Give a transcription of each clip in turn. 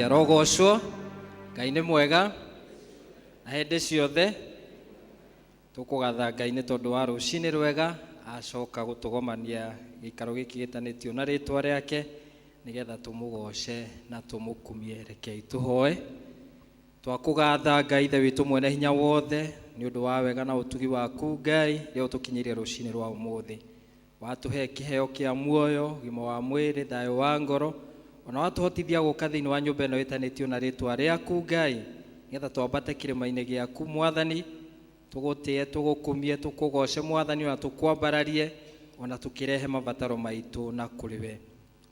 Arogocwo. Ngai nĩ mwega na hĩndĩ ciothe. Tũkũgatha Ngai nĩ tondũ wa rũcinĩ rwega, acoka gũtũgomania gĩikaro gĩkĩ gĩtanĩtio na rĩtwa rĩake, nĩgetha tũmũgoce na tũmũkumie. Rekei tũhoe. Twakũgatha Ngai Ithe witũ mwene hinya wothe, nĩ ũndũ wa wega na ũtugi waku Ngai, rĩrĩa ũtũkinyĩirie rũcinĩ rwa ũmũthĩ. Watũhe kĩheo kĩa muoyo, ũgima wa mwĩrĩ, thayũ wa ngoro, ona watũhotithia gũka thĩinĩ wa nyũmba ĩno ĩtanĩtio na rĩtwa rĩaku Ngai, nĩgetha twambate kĩrĩma-inĩ gĩaku Mwathani, tũgũtĩe, tũgũkumie, tũkũgoce Mwathani, ona tũkwambararie, ona tũkĩrehe mabataro maitũ na kũrĩ we.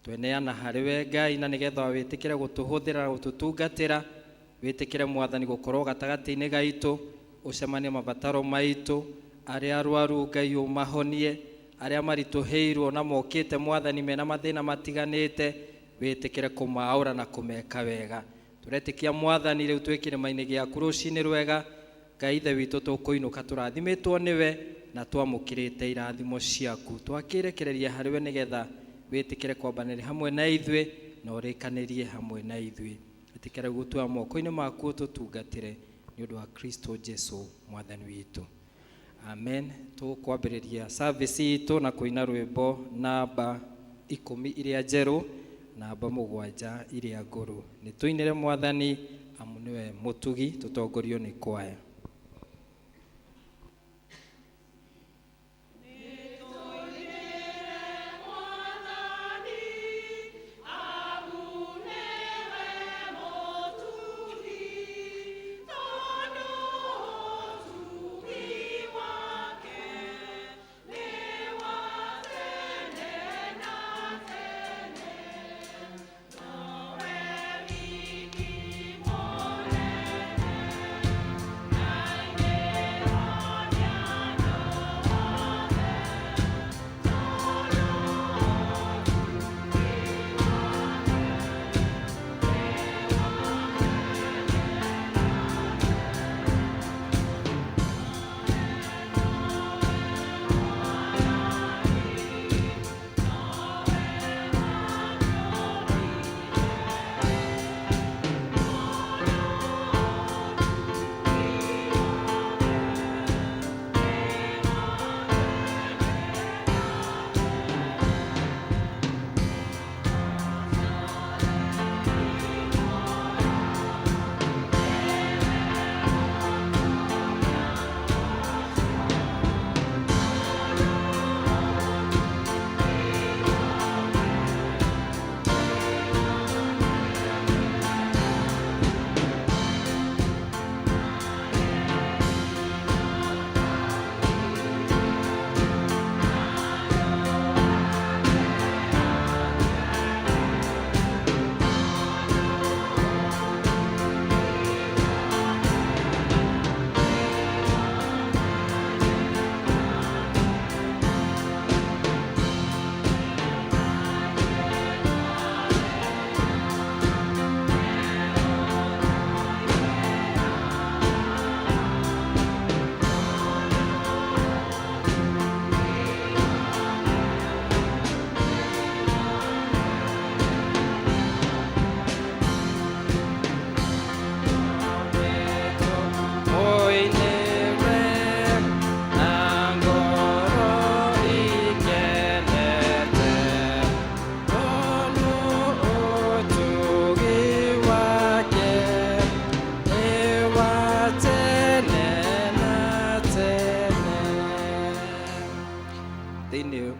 Tweneana harĩ we Ngai, na nĩgetha wĩtĩkĩre gũtũhũthĩra na gũtũtungatĩra, wĩtĩkĩre Mwathani gũkorwo gatagatĩ-inĩ gaitũ, ũcemanie mabataro maitũ, arĩa arwaru Ngai ũmahonie, arĩa maritũhĩirwo na mokĩte Mwathani mena mathĩna matiganĩte, wĩtĩkĩre kũmaũra na kũmeka wega. Tũretĩkia Mwathani rĩu twĩ kĩrĩma-inĩ gĩaku rũcinĩ rwega, Ngai Ithe witũ tũkũinũka tũrathimĩtwo nĩwe na twamũkĩrĩte irathimo ciaku. Twakĩrekereria harĩ we nĩgetha wĩtĩkĩre kwambanĩria hamwe na ithuĩ na ũrĩkanĩrie hamwe na ithuĩ. Ĩtĩkĩra gũtua moko-inĩ maku ũtũtungatĩre nĩ ũndũ wa Kristo Jesu Mwathani witũ. Amen. Tũkwambĩrĩria service itũ na kũina rwĩmbo namba 10 iria njerũ, namba 7 iria ngũrũ. Nĩ tũinĩre Mwathani amu nĩwe mũtugi, tũtongorio nĩ kwaya.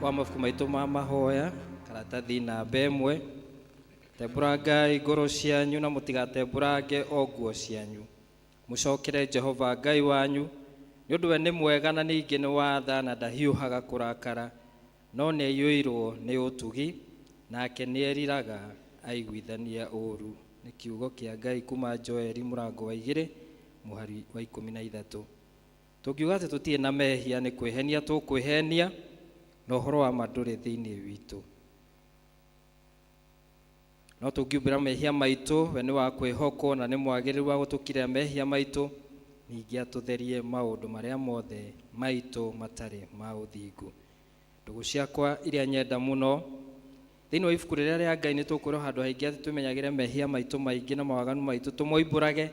Wa mabuku maitũ ma mahoya karatathi namba 1, tembũrangai ngoro cianyu na mũtigatembũrange o nguo cianyu, mũcokere Jehova Ngai wanyu, nĩ ũndũ we nĩ mwega na ningĩ nĩ wa tha na ndahiũhaga kũrakara, no nĩ aiyũirwo nĩ ũtugi, nake nĩ eriraga aiguithania ũũru. Nĩ kiugo kĩa Ngai kuma Joeli mũrango wa 2 mũhari wa 13. Tũngiuga atĩ tũtirĩ na mehia nĩ kwĩhenia tũkwĩhenia, na ũhoro wa ma ndũrĩ thĩinĩ witũ. No tũngiumbũra mehia maitũ, we nĩ wa kwĩhokwo na nĩ mwagĩrĩru wa gũtũkirĩra mehia maitũ, ningĩ atũtherie maũndũ marĩa mothe maitũ matarĩ ma ũthingu. Ndũgũ ciakwa iria nyenda mũno, Thĩinĩ wa ibuku rĩrĩa rĩa Ngai nĩ tũkwĩrwo handũ haingĩ atĩ twĩmenyagĩre mehia maitũ maingĩ na mawaganu maitũ tũmoimbũrage,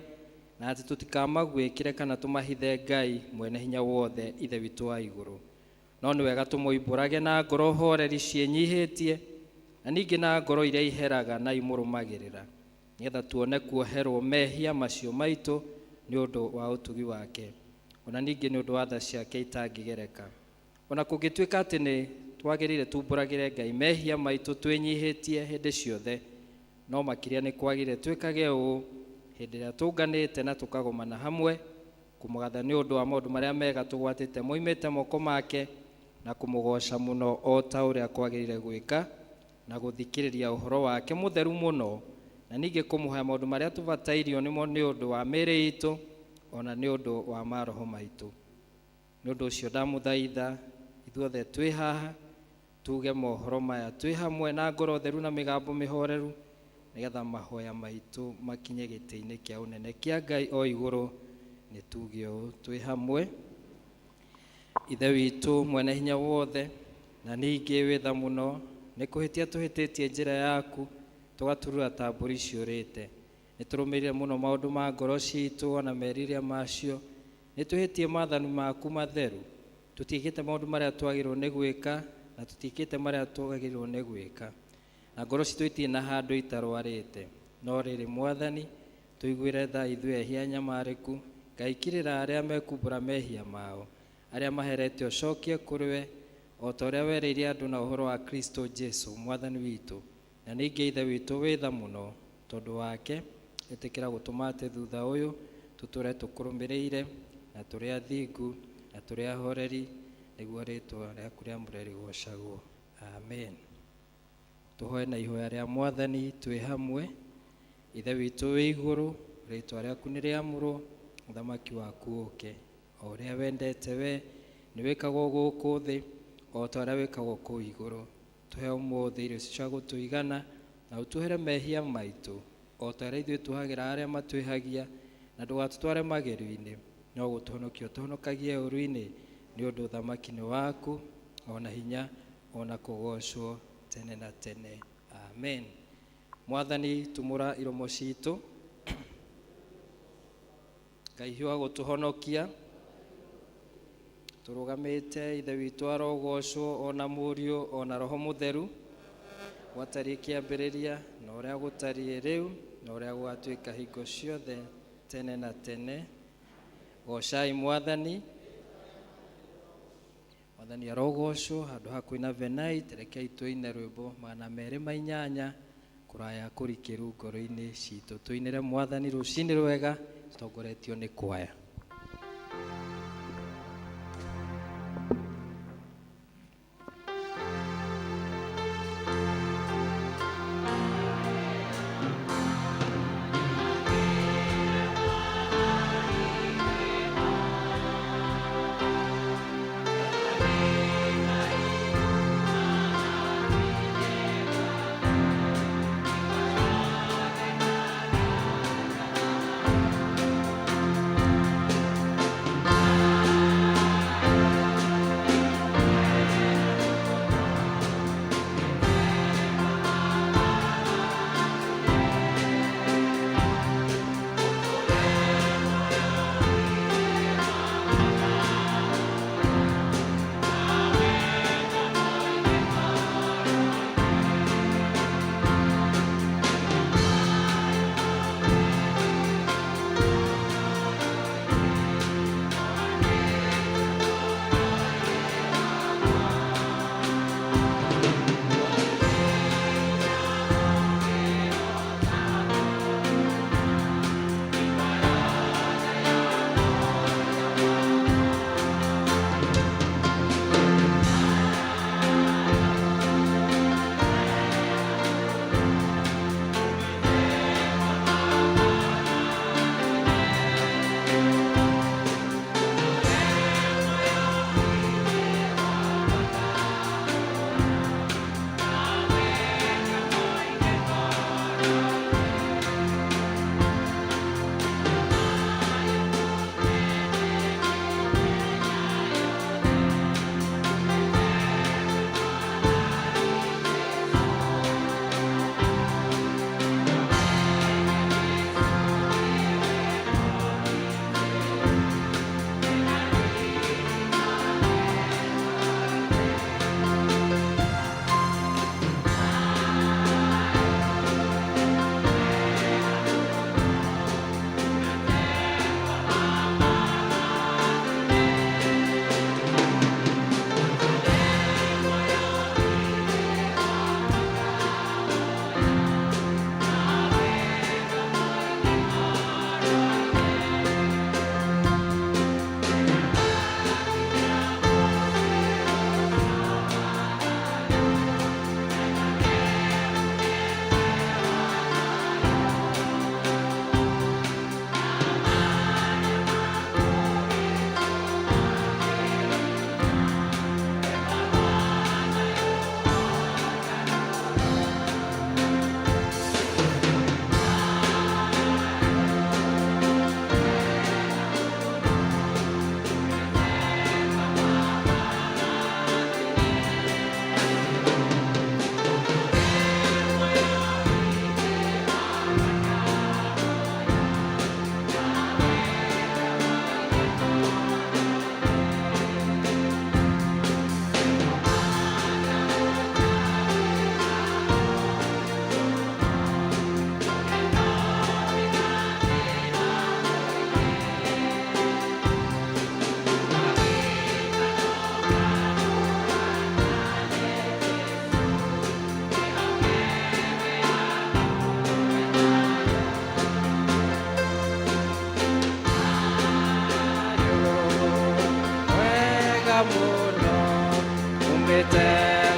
na atĩ tũtikamaguĩkĩre kana tũmahithe Ngai mwene hinya wothe Ithe witũ wa igũrũ. No nĩ wega tũmoimbũrage na ngoro horeri ciĩnyihĩtie, na ningĩ na ngoro iria iheraga na imũrũmagĩrĩra, nĩgetha tuone kuoherwo mehia macio maitũ nĩ ũndũ wa ũtugi wake, ona ningĩ nĩ ũndũ wa tha ciake itangĩgereka. Ona kũngĩtuĩka atĩ nĩ twagĩrĩire tumbũragĩre Ngai mehia maitũ twĩnyihĩtie hĩndĩ ciothe, no makĩria nĩ kwagĩrĩire twĩkage ũũ hĩndĩ ĩrĩa tũnganĩte na tũkagomana hamwe, kũmũgatha nĩ ũndũ wa maũndũ marĩa mega tũgwatĩte moimĩte moko make, na kũmũgoca mũno o ta ũrĩa kwagĩrĩire gwĩka, na gũthikĩrĩria ũhoro wake mũtheru mũno, na ningĩ kũmũhoya maũndũ marĩa tũbatairio nĩmo nĩ ũndũ wa mĩĩrĩ itũ, ona nĩ ũndũ wa maroho maitũ. Nĩ ũndũ ũcio ndamũthaitha ithuothe twĩ haha tuge mohoro maya twĩ hamwe na ngoro theru na mĩgambo mĩhoreru, nĩgetha mahoya maitũ makinye gĩtĩ-inĩ kĩa ũnene kĩa Ngai o igũrũ. Nĩ tuge ũũ twĩ hamwe: Ithe witũ mwene hinya wothe, na ningĩ wĩ tha mũno, nĩ kũhĩtia tũhĩtĩtie njĩra yaku, tũgaturura ta mbũri ciũrĩte. Nĩ tũrũmĩrĩire mũno maũndũ ma ngoro citũ ona merirĩria macio. Nĩ twĩhĩtie maathani maku matheru, tũtiĩkĩte maũndũ marĩa twagĩrĩirwo nĩ gwĩka, na tũtiĩkĩte marĩa twagĩrĩirwo nĩ gwĩka, na ngoro citũ itirĩ na handũ itarwarĩte. No rĩrĩ Mwathani, tũiguĩre tha ithuĩ ehia nyamarĩku. Ngai kirĩra arĩa mekumbũra mehia mao, arĩa maherete ũcokie kũrĩ we, o ta ũrĩa werĩire andũ na ũhoro wa Kristo Jesu Mwathani witũ. Na ningĩ Ithe witũ wĩ tha mũno, tondũ wake ĩtĩkĩra gũtũma atĩ thutha ũyũ tũtũre tũkũrũmĩrĩire, na tũrĩ athingu na tũrĩ ahoreri, nĩguo rĩtwa rĩaku rĩamũre rĩgocagwo. Amen. Tũhoe na ihoya rĩa Mwathani twĩ hamwe. Ithe witũ wĩ igũrũ, rĩtwa rĩaku nĩ rĩamũrwo, ũthamaki waku ũke, o ũrĩa wendete we nĩ wĩkagwo gũkũ thĩ o ta ũrĩa wĩkagwo kũu igũrũ. Tũhe ũmũthĩ irio cia gũtũigana, na ũtuohere mehia maitũ o ta ũrĩa ithuĩ tuohagĩra arĩa matwĩhagia, na ndũgatũtware magerio-inĩ, no gũtũhonokia ũtũhonokagie ũũru-inĩ, nĩ ũndũ ũthamaki nĩ waku, ona hinya, ona kũgocwo tene na tene. Amen. Mwathani, tumũra iromo citũ, Ngai hiũha gũtũhonokia. Tũrũgamĩte Ithe witũ arogocwo, ona Mũriũ, ona Roho Mũtheru, gwatariĩ kĩambĩrĩria, na ũrĩa gũtariĩ rĩu, na ũrĩa gũgatuĩka hingo ciothe tene na tene. Gocai Mwathani. Mwathani arogocwo. Handũ ha kũina Venait, rekei tũine rwĩmbo 208, kũraya kũrikĩru ngoro-inĩ citũ. Tũinĩre Mwathani rũcinĩ rwega, tũtongoretio nĩ kwaya. Mũno umĩte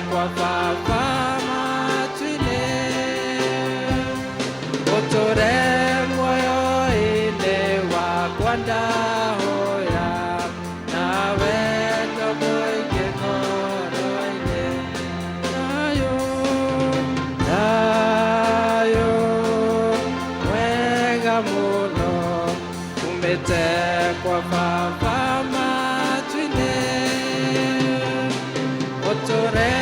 kwa Baba matu-inĩ, ũtũre muoyo-inĩ wakwa, ndahoya na wendo mũingĩ ngoro-inĩ. Thayũ, thayũ mwega mũno umĩte kwa Baba matu-inĩ, ũtũre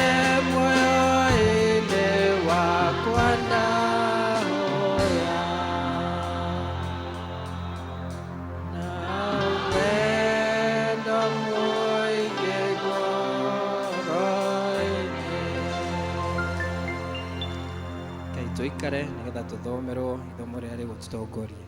muoyo-inĩ wakwa, ndahoya na wendo mũingĩ ngoro-inĩ. Ngai, tũikare nĩgetha tũthomerwo ithomo rĩrĩa rĩgũtũtongoria.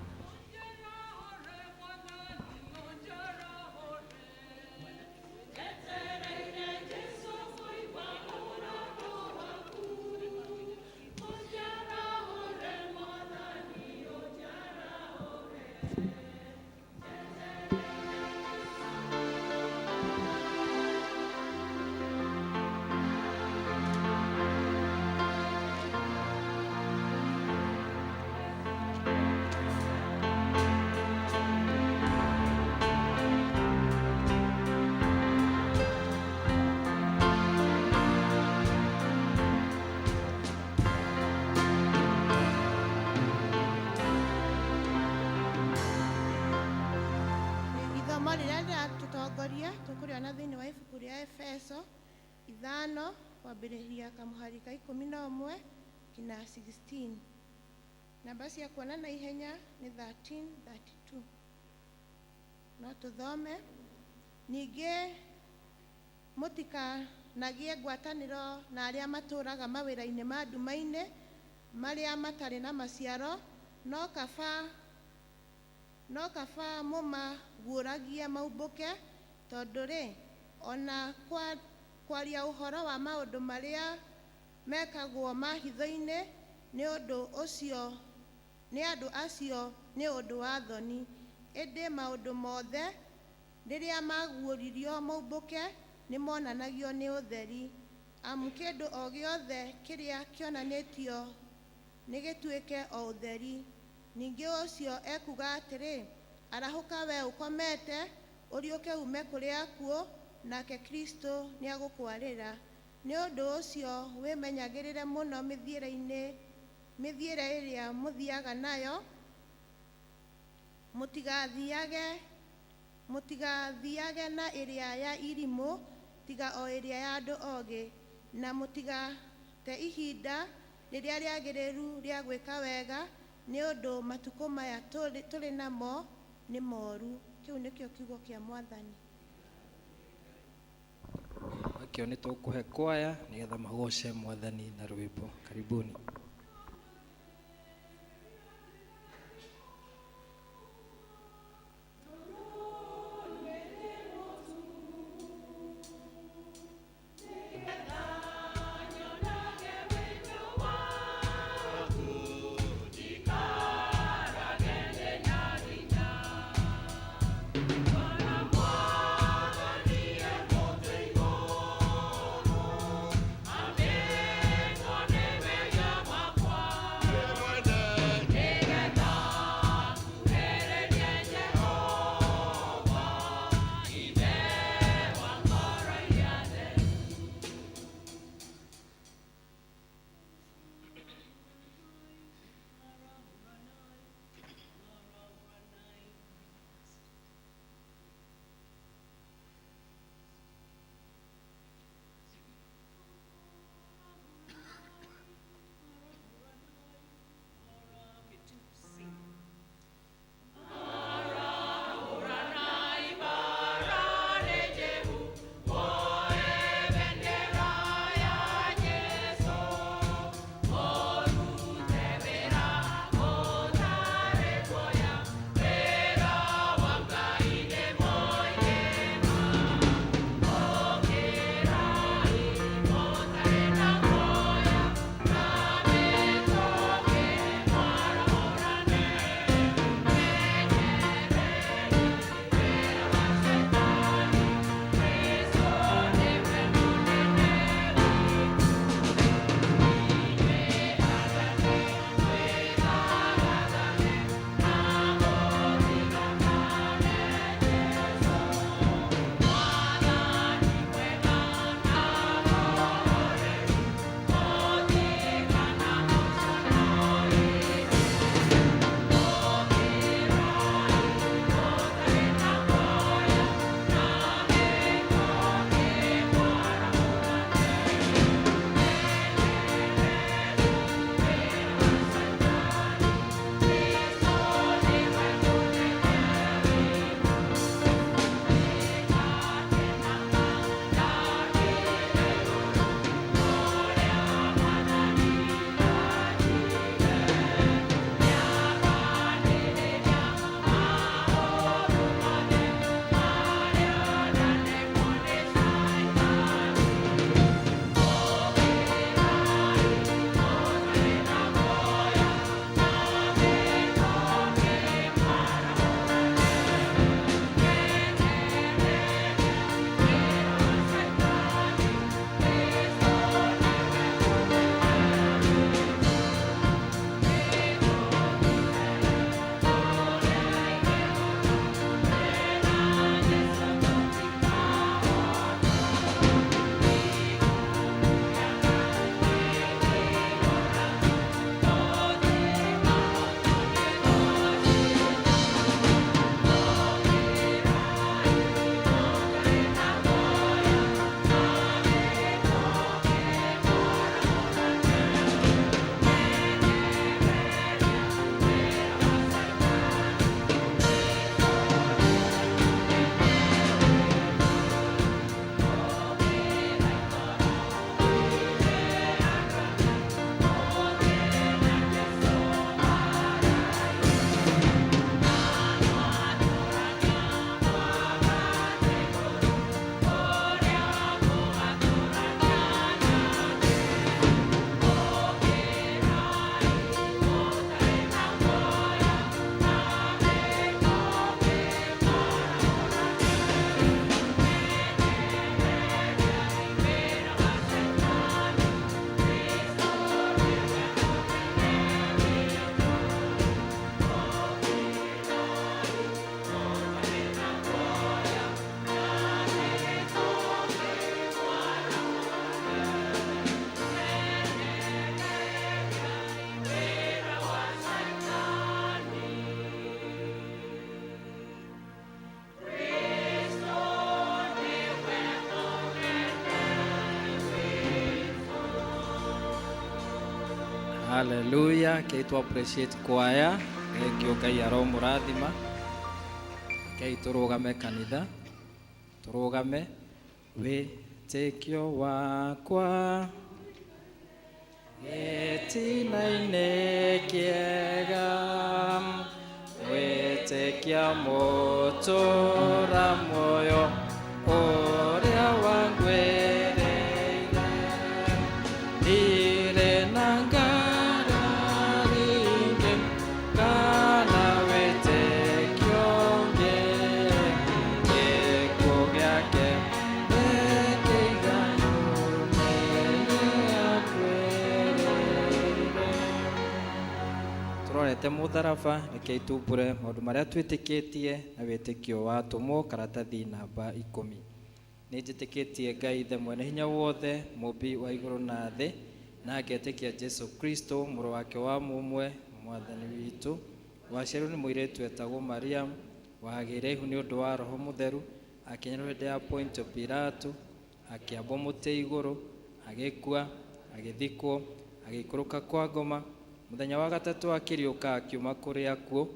Ithomo rĩrĩa rĩratũtongoria tũkũrĩona thĩinĩ wa ibuku rĩa Efeso 5, kwambĩrĩria kamũhari ka 11 kinya 16. Namba cia kuona na ihenya nĩ 1332. No tũthome. Ningĩ mũtikanagĩe ngwatanĩro na arĩa matũũraga mawĩra-inĩ ma nduma-inĩ marĩa matarĩ na maciaro, no kaba mũmaguũragie maumbũke. Tondũ rĩ, ona kwaria ũhoro wa maũndũ marĩa mekagwo ma hitho-inĩ nĩ ũndũ ũcio nĩ andũ acio nĩ ũndũ wa thoni. Ĩndĩ maũndũ mothe rĩrĩa maguũririo maumbũke nĩ monanagio nĩ ũtheri, amu kĩndũ o gĩothe kĩrĩa kĩonanĩtio nĩ gĩtuĩke o ũtheri. Ningĩ ũcio ekuga atĩrĩ, "Arahũka we ũkomete, ũriũke ume kũrĩ akuũ, nake Kristo nĩ agũkwarĩra." Nĩ ũndũ ũcio wĩmenyagĩrĩre mũno mĩthiĩre-inĩ, mĩthiĩre ĩrĩa mũthiaga nayo, mũtigathiage na ĩrĩa ya irimũ, tiga o ĩrĩa ya andũ ogĩ, na mũtigate ihinda rĩrĩa rĩagĩrĩru rĩa gwĩka wega, nĩ ũndũ matukũ maya tũrĩ namo nĩ moru. Kĩu nĩkĩo kiugo kĩa Mwathani. Akĩo nĩ tũkũhe kwaya nĩgetha magoce Mwathani na rwĩmbo. Karibuni. Amen. Hallelujah. Kei tu appreciate choir. Thank you Ngai aromũrathima. Kei tũrũgame kanitha. Tũrũgame. Wĩtĩkio wakwa gĩtina-inĩ kĩega, wĩtĩkia mũtũra muoyo ũrĩa wangwĩrĩire, ndirĩ na ngarari ingĩ kana wĩtĩkio ũngĩ, gĩkuũ gĩake nĩ kĩiganu nĩakuĩrĩire. Tũrorete mũtharaba, reke itumbũre maũndũ marĩa twĩtĩkĩtie na wĩtĩkio wa atũmwo karatathi namba 10. Nĩ njĩtĩkĩtie Ngai Ithe mwene hinya wothe, mũmbi wa igũrũ na thĩ, na ngetĩkia Jesu Kristo mũrũ wake wa mũmwe mwathani witũ, waciarirwo nĩ mũirĩtu etagwo Mariam, wagĩire ihu nĩ ũndũ wa Roho Mũtheru, akinyĩrwo hĩndĩ ya Pontio Pilato, akĩambwo mũtĩ igũrũ, agĩkua, agĩthikwo, agĩikũrũka kwa ngoma, mũthenya wa gatatũ akĩriũka akiuma kũrĩ akuũ,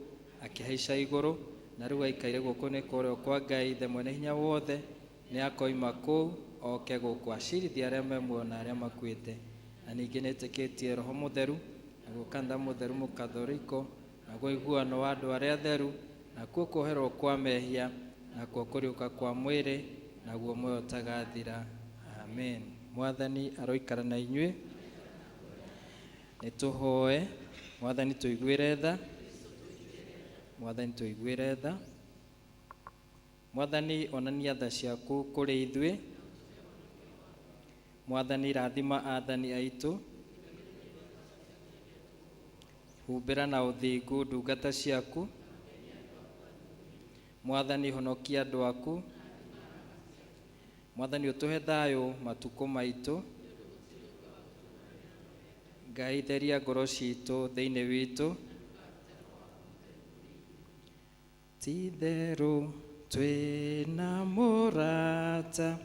akĩhaica igũrũ, na rĩu aikaire guoko-inĩ kwa ũrĩo kwa Ngai Ithe mwene hinya wothe, nĩ akoima kũu oke gũkũ acirithie arĩa me muoyo na arĩa makuĩte. Na ningĩ nĩtĩkĩtie Roho Mũtheru, naguo kanitha mũtheru mũkathoriko, naguo ũiguano wa andũ arĩa atheru, nakuo kuoherwo kwa mehia, nakuo kũriũka kwa mwĩrĩ, naguo muoyo ũtagathira. Amen. Mwathani aroikara na inyuĩ. Nĩ tũhoe. Mwathani tũiguĩre tha. Mwathani tũiguĩre tha. Mwathani onania tha ciaku kũrĩ ithuĩ. Mwathani rathima athani aitũ. Humbĩra na ũthingu ndungata ciaku. Mwathani honokia andũ aku. Mwathani ũtũhe thayũ matukũ maitũ. Ngai theria ngoro citũ thĩinĩ witũ. Ti-itherũ twĩna mũrata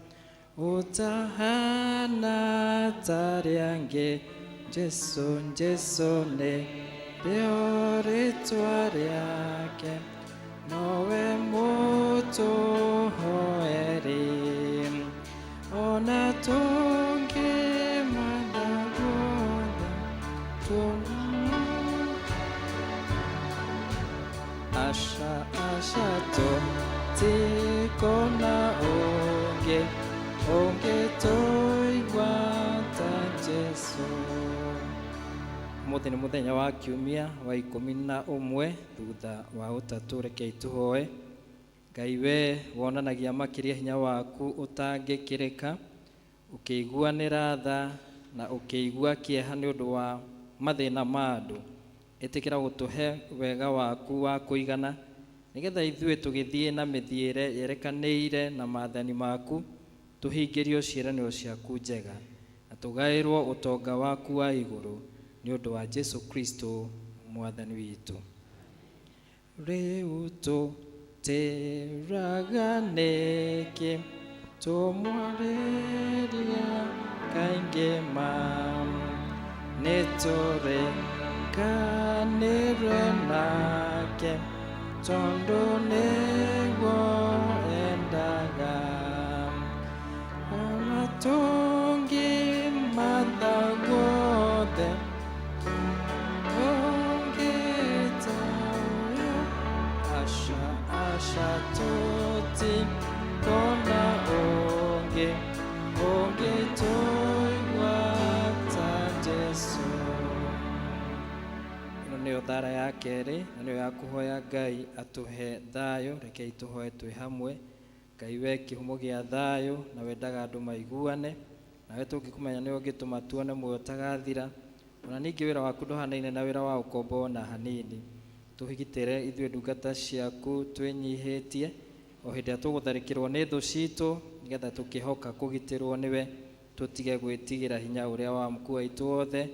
ũtahana ta arĩa angĩ, Jesu, Jesu nĩ rĩo rĩtwa rĩake, nowe mũtũhoeri, ona tũngĩmatha guothe Asha, asha tũtikona ũngĩ, ũngĩ tũigua ta Jesu. Ũmũthĩ nĩ mũthenya wa kiumia wa 11 thutha wa ũtatũ, rekei tũhoe. Ngai we wonanagia makĩria hinya waku ũtangĩkĩrĩka, ũkĩiguanĩra tha na ũkĩigua kĩeha nĩ ũndũ wa mathĩna ma andũ. Ĩtĩkĩra gũtũhe wega waku wa kũigana, nĩgetha ithuĩ tũgĩthiĩ na mĩthiĩre yerekanĩire na maathani maku, tũhingĩrio ciĩranĩro ciaku njega, na tũgaĩrwo ũtonga waku wa igũrũ, nĩ ũndũ wa Jesu Kristo mwathani witũ. Rĩu tũtĩraga nĩkĩ, tũmwarĩria kaingĩ ma, nĩ tũrĩkanĩre nake, tondũ nĩguo endaga. Ona tũngĩmatha guothe, ũngĩ ta ũyũ, aca, aca tũtikona ũngĩ, ũngĩ tũigua ta Jesu. Ĩno nĩyo thara ya kerĩ, na nĩyo ya kũhoya Ngai atũhe thayũ. Rekei tũhoe twĩ hamwe. Ngai we kĩhumo gĩa thayũ, na wendaga andũ maiguane, nawe tũngĩkũmenya nĩwe ũngĩtũma tuone muoyo ũtagathira. Ona ningĩ wĩra waku ndũhanaine na wĩra wa ũkombo ona hanini. Tũhigitĩre ithuĩ ndungata ciaku twĩnyihĩtie, o hĩndĩ ĩrĩa tũgũtharĩkĩrwo nĩ thũ citũ, nĩgetha tũkĩhoka kũgitĩrwo nĩwe, tũtige gwĩtigĩra hinya ũrĩa wa mkuu waitũ wothe,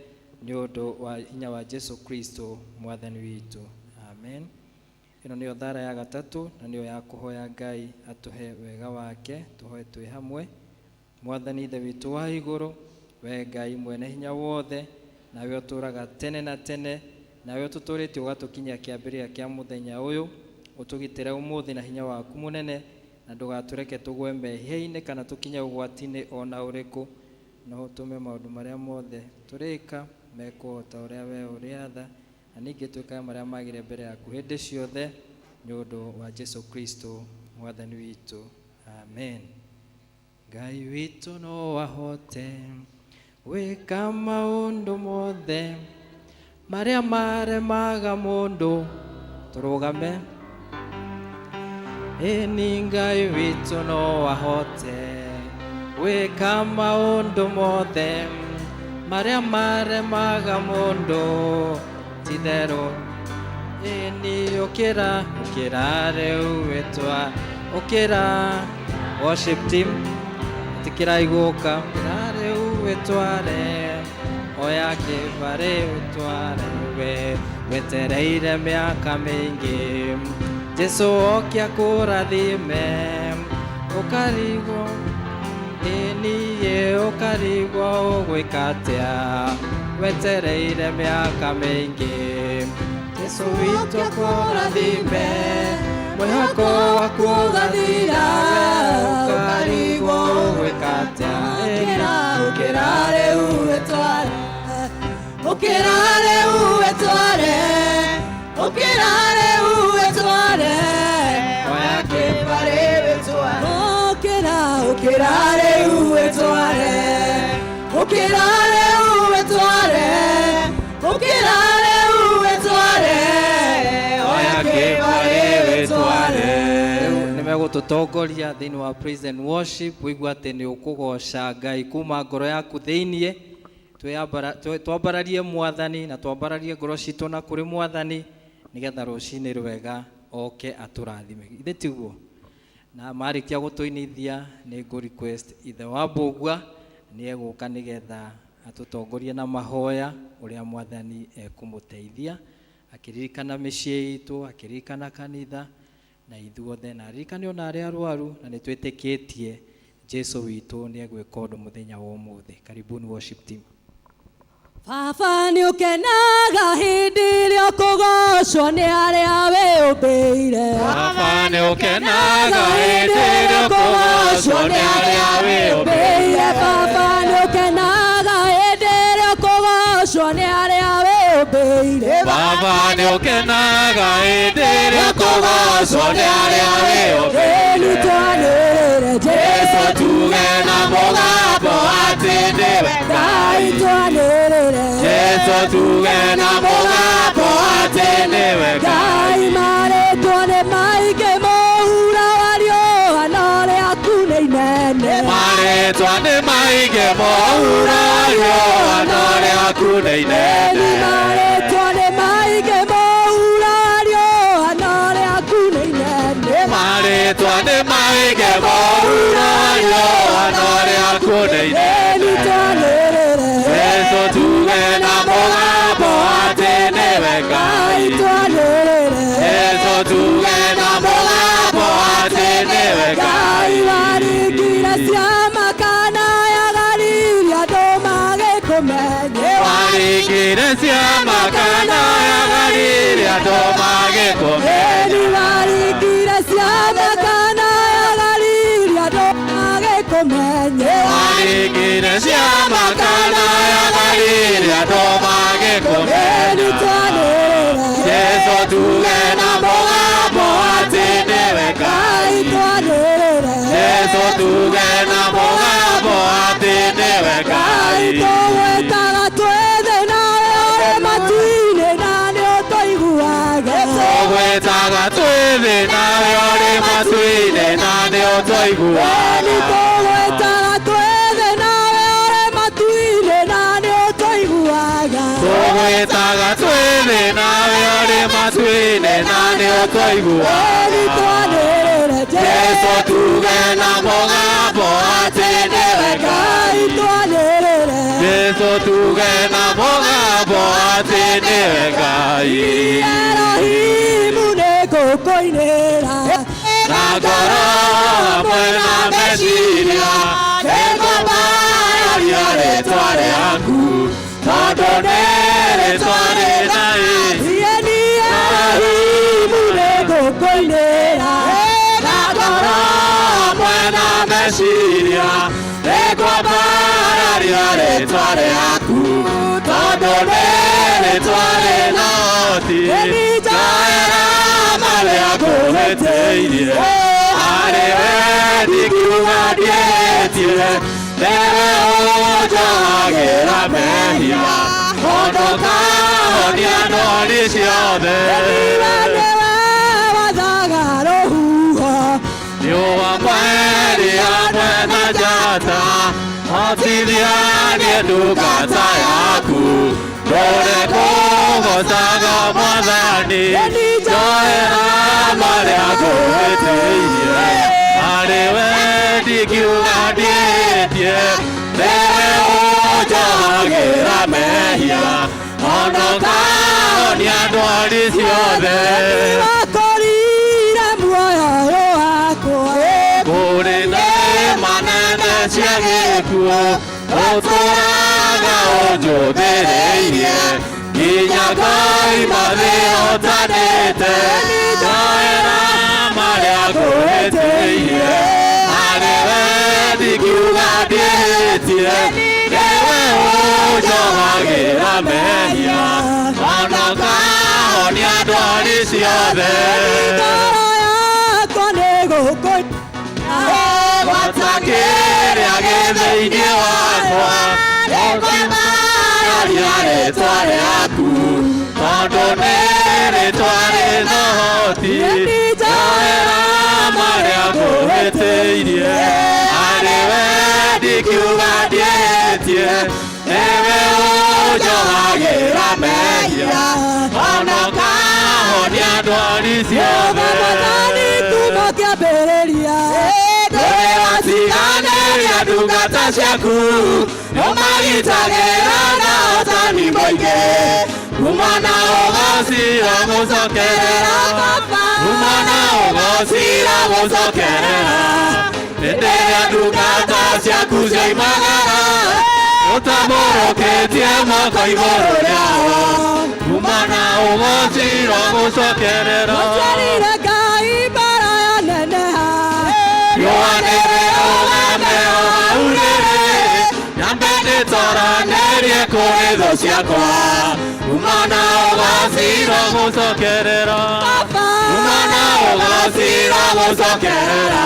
nĩ ũndũ wa hinya wa Jesu Kristo mwathani witũ. Amen. Ĩno nĩyo thara ya gatatũ, na nĩyo ya kũhoya Ngai atũhe wega wake. Tũhoe twĩ hamwe. Mwathani Ithe witũ wa igũrũ, we Ngai mwene hinya wothe, Nawe ũtũũraga tene na tene, nawe ũtũtũũrĩtie ũgatũkinyia kĩambĩrĩria kĩa mũthenya ũyũ. Ũtũgitĩre ũmũthĩ na hinya waku mũnene, na ndũgatũreke tũgwe mehia-inĩ kana tũkinye ũgwati-inĩ ona ũrĩkũ, no ũtũme maũndũ marĩa mothe tũrĩka mekwo ta ũrĩa we ũrĩatha, na ningĩ twĩkage marĩa magĩrĩire mbere yaku hĩndĩ ciothe, nĩ ũndũ wa Jesu Kristo mwathani witũ, amen. Ngai witũ no ahote gwĩka maũndũ mothe marĩa maremaga mũndũ. Tũrũgame. Ĩni Ngai witũ no ahote gwĩka maũndũ mothe marĩa maremaga mũndũ, titherũ. Ĩni ũkĩra, ũkĩra rĩu wĩtwa, ũkĩra. Worship team, ĩtĩkĩrai gũka. Ũkĩra rĩu wĩtware, oya kĩbarĩ ũtware, we wetereire mĩaka mĩingĩ, Jesu oke akũrathime. Ũkarigwo, ĩniĩ ũkarigwo ũgwĩka atĩa, wetereire mĩaka mĩingĩ, Jesu witũ akũrathime, mwĩhoko waku ũgathira, ũkarigwo ũgwĩka atĩa. Ũkĩra, ũkĩra rĩu wĩtware, ũkĩra rĩu wĩtware, ũkĩra rĩu wĩtware, oya kĩbarĩ wĩtware. Ũkĩra, ũkĩra rĩu wĩtware, ũkĩra rĩu wĩtware, ũkĩra rĩu wĩtware, oya kĩbarĩ wĩtware. Rĩu nĩmegũtũtongoria thĩinĩ wa praise and worship. Wĩigua atĩ nĩ ũkũgoca Ngai kuma ngoro yaku thĩiniĩ. Twambararie mwathani na twambararie ngoro citũ na kũrĩ mwathani, nĩgetha rũcinĩ rwega oke atũrathime. Ithe tiguo? Na marĩkia gũtũinithia, nĩ ngũ request ithe wa Mbũgua nĩ egũka nĩgetha atũtongorie na mahoya ũrĩa mwathani ekũmũteithia, akĩririkana mĩciĩ itũ, akĩririkana kanitha na ithuothe, na aririkane ona arĩa arwaru, na nĩ twĩtĩkĩtie Jesu witũ nĩ egwĩka ũndũ mũthenya wa ũmũthĩ. Karibuni worship team. Baba nĩ ũkenaga hĩndĩ ĩrĩa ũkũgocwo nĩ arĩa wĩũmbĩire. Baba nĩ ũkenaga hĩndĩ ĩrĩa ũkũgocwo nĩ arĩa wĩũmbĩire. Baba nĩ ũkenaga hĩndĩ ĩrĩa ũkũgocwo nĩ arĩa wĩũmbĩire. Baba nĩ ũkenaga hĩndĩ ĩrĩa ũkũgocwo nĩ arĩa wĩũmbĩire. Ĩni twanĩrĩre Jesu tuge na mũgambo atĩ nĩwe Ngai Ngai. twanĩrĩre Jesu tuge na mũgambo atĩ nĩwe Ngai Ngai. marĩtwo nĩ maingĩ mũhura wa riũa no rĩaku nĩ inene. Marĩtwa nĩ maingĩ mũhura wa riũa no rĩaku nĩ Ĩni inene. marĩtwa nĩ maingĩ mũhura wa riũa no rĩaku nĩ inene. Marĩtwa nĩ maingĩ mũhura wa riũa no rĩaku nĩ Ĩni inene. twanĩrĩre Jesu tuge na mũgambo atĩ nĩwe Ngai Ngai. twanĩrĩre Jesu tuge na mũgambo atĩ nĩwe Ngai Ngai. waringire ciama kana ya Galili andũ magĩkũmenye. Waringire ciama kana ya Galili andũ magĩkũmenye. Ĩni waringire ciama kana ya Galili andũ magĩkũmenye. Waringire ciama kana ya Galili andũ Ĩni magĩkũmenya. twanĩrĩre Jesu tuge na mũgambo atĩ nĩwe Ngai Ngai. twanĩrĩre Jesu tuge na mũgambo atĩ nĩwe Ngai Ngai. tũgwĩtaga twĩ thĩ nawe ũrĩ matu-inĩ na nĩ ũtũiguaga. Tũgwĩtaga twĩ thĩ nawe ũrĩ matu-inĩ na nĩ Ĩni ũtũiguaga. tũgwĩtaga twĩ thĩ nawe ũrĩ matu-inĩ na nĩ ũtũiguaga. Tũgwĩtaga twĩ thĩ nawe ũrĩ matu-inĩ na nĩ Ĩni ũtũiguaga. twanĩrĩre Jesu tuge na mũgambo atĩ nĩwe Ngai Ngai. twanĩrĩre Jesu tuge na mũgambo atĩ nĩwe Ngai. Elohimu nĩ ngũkũinĩra Na ngoro hamwe na meciria nĩngũmbaria rĩtwa rĩaku, tondũ nĩ rĩtwa rĩna Niĩ Elohimu nĩngũkũinĩra na ngoro mwena meciria nĩngwambararia rĩtwa rĩaku tondũ nĩ rĩtwa rĩna ũhoti. Njoera marĩa ngũhĩtĩirie harĩ we ndingiuga ndiĩtie nĩwe ũnjohagĩra mehia honokahonia ndwari ciothe. Niwe nĩwe wathaga rũhuho Riũa mweri hamwe na njata hotithia niĩ ndungata yaku ndũre kũgoocaga Mwathani njoera marĩa ngũhĩtĩirie harĩ we ndingiuga ndiĩtie nĩwe ũnjohagĩra mehia honokahonia ndwari ciothe. Nĩwakorire muoyo ũyũ wakwa Kũrĩ neema nene cia gĩkuũ ũtũraga ũnjũthĩrĩirie nginya ngoima thĩ hotanĩte njoera marĩa ngũhĩtĩirie harĩ we ndingiuga ndiĩtie nĩwe ũnjohagĩra mehia honokahonia ndwari ciothe. Ngoro yakwa nĩgũkũinĩra Gwata kĩrĩa gĩ thĩinĩ wakwa nĩngwambararia rĩtwa rĩaku tondũ nĩ rĩtwa rĩna ũhoti njoera marĩa ngũhĩtĩirie harĩ we ndingiuga ndiĩtie nĩwe ũnjohagĩra mehia honokahonia ndwari ciothe. Mwathani kuma kĩambĩrĩria Watiganĩria ndungata ciaku nĩũmagitagĩra na ũtani mũingĩ kuma na ũgocira gũcokerera kuma na ũgocira gũcokerera hĩndĩ ĩrĩa ndungata ciaku cioimagara ũtambũrũkĩtie moko igũrũ rĩao kuma na ũgocira gũcokerera. Mũtwarire Ngai mbara ya neneha Riũa nĩrĩrũgame o hau rĩrĩ nyambe ndĩtoranĩrie kũrĩ thũ ciakwa kuma na ũgocira gũcokerera kuma na ũgocira gũcokerera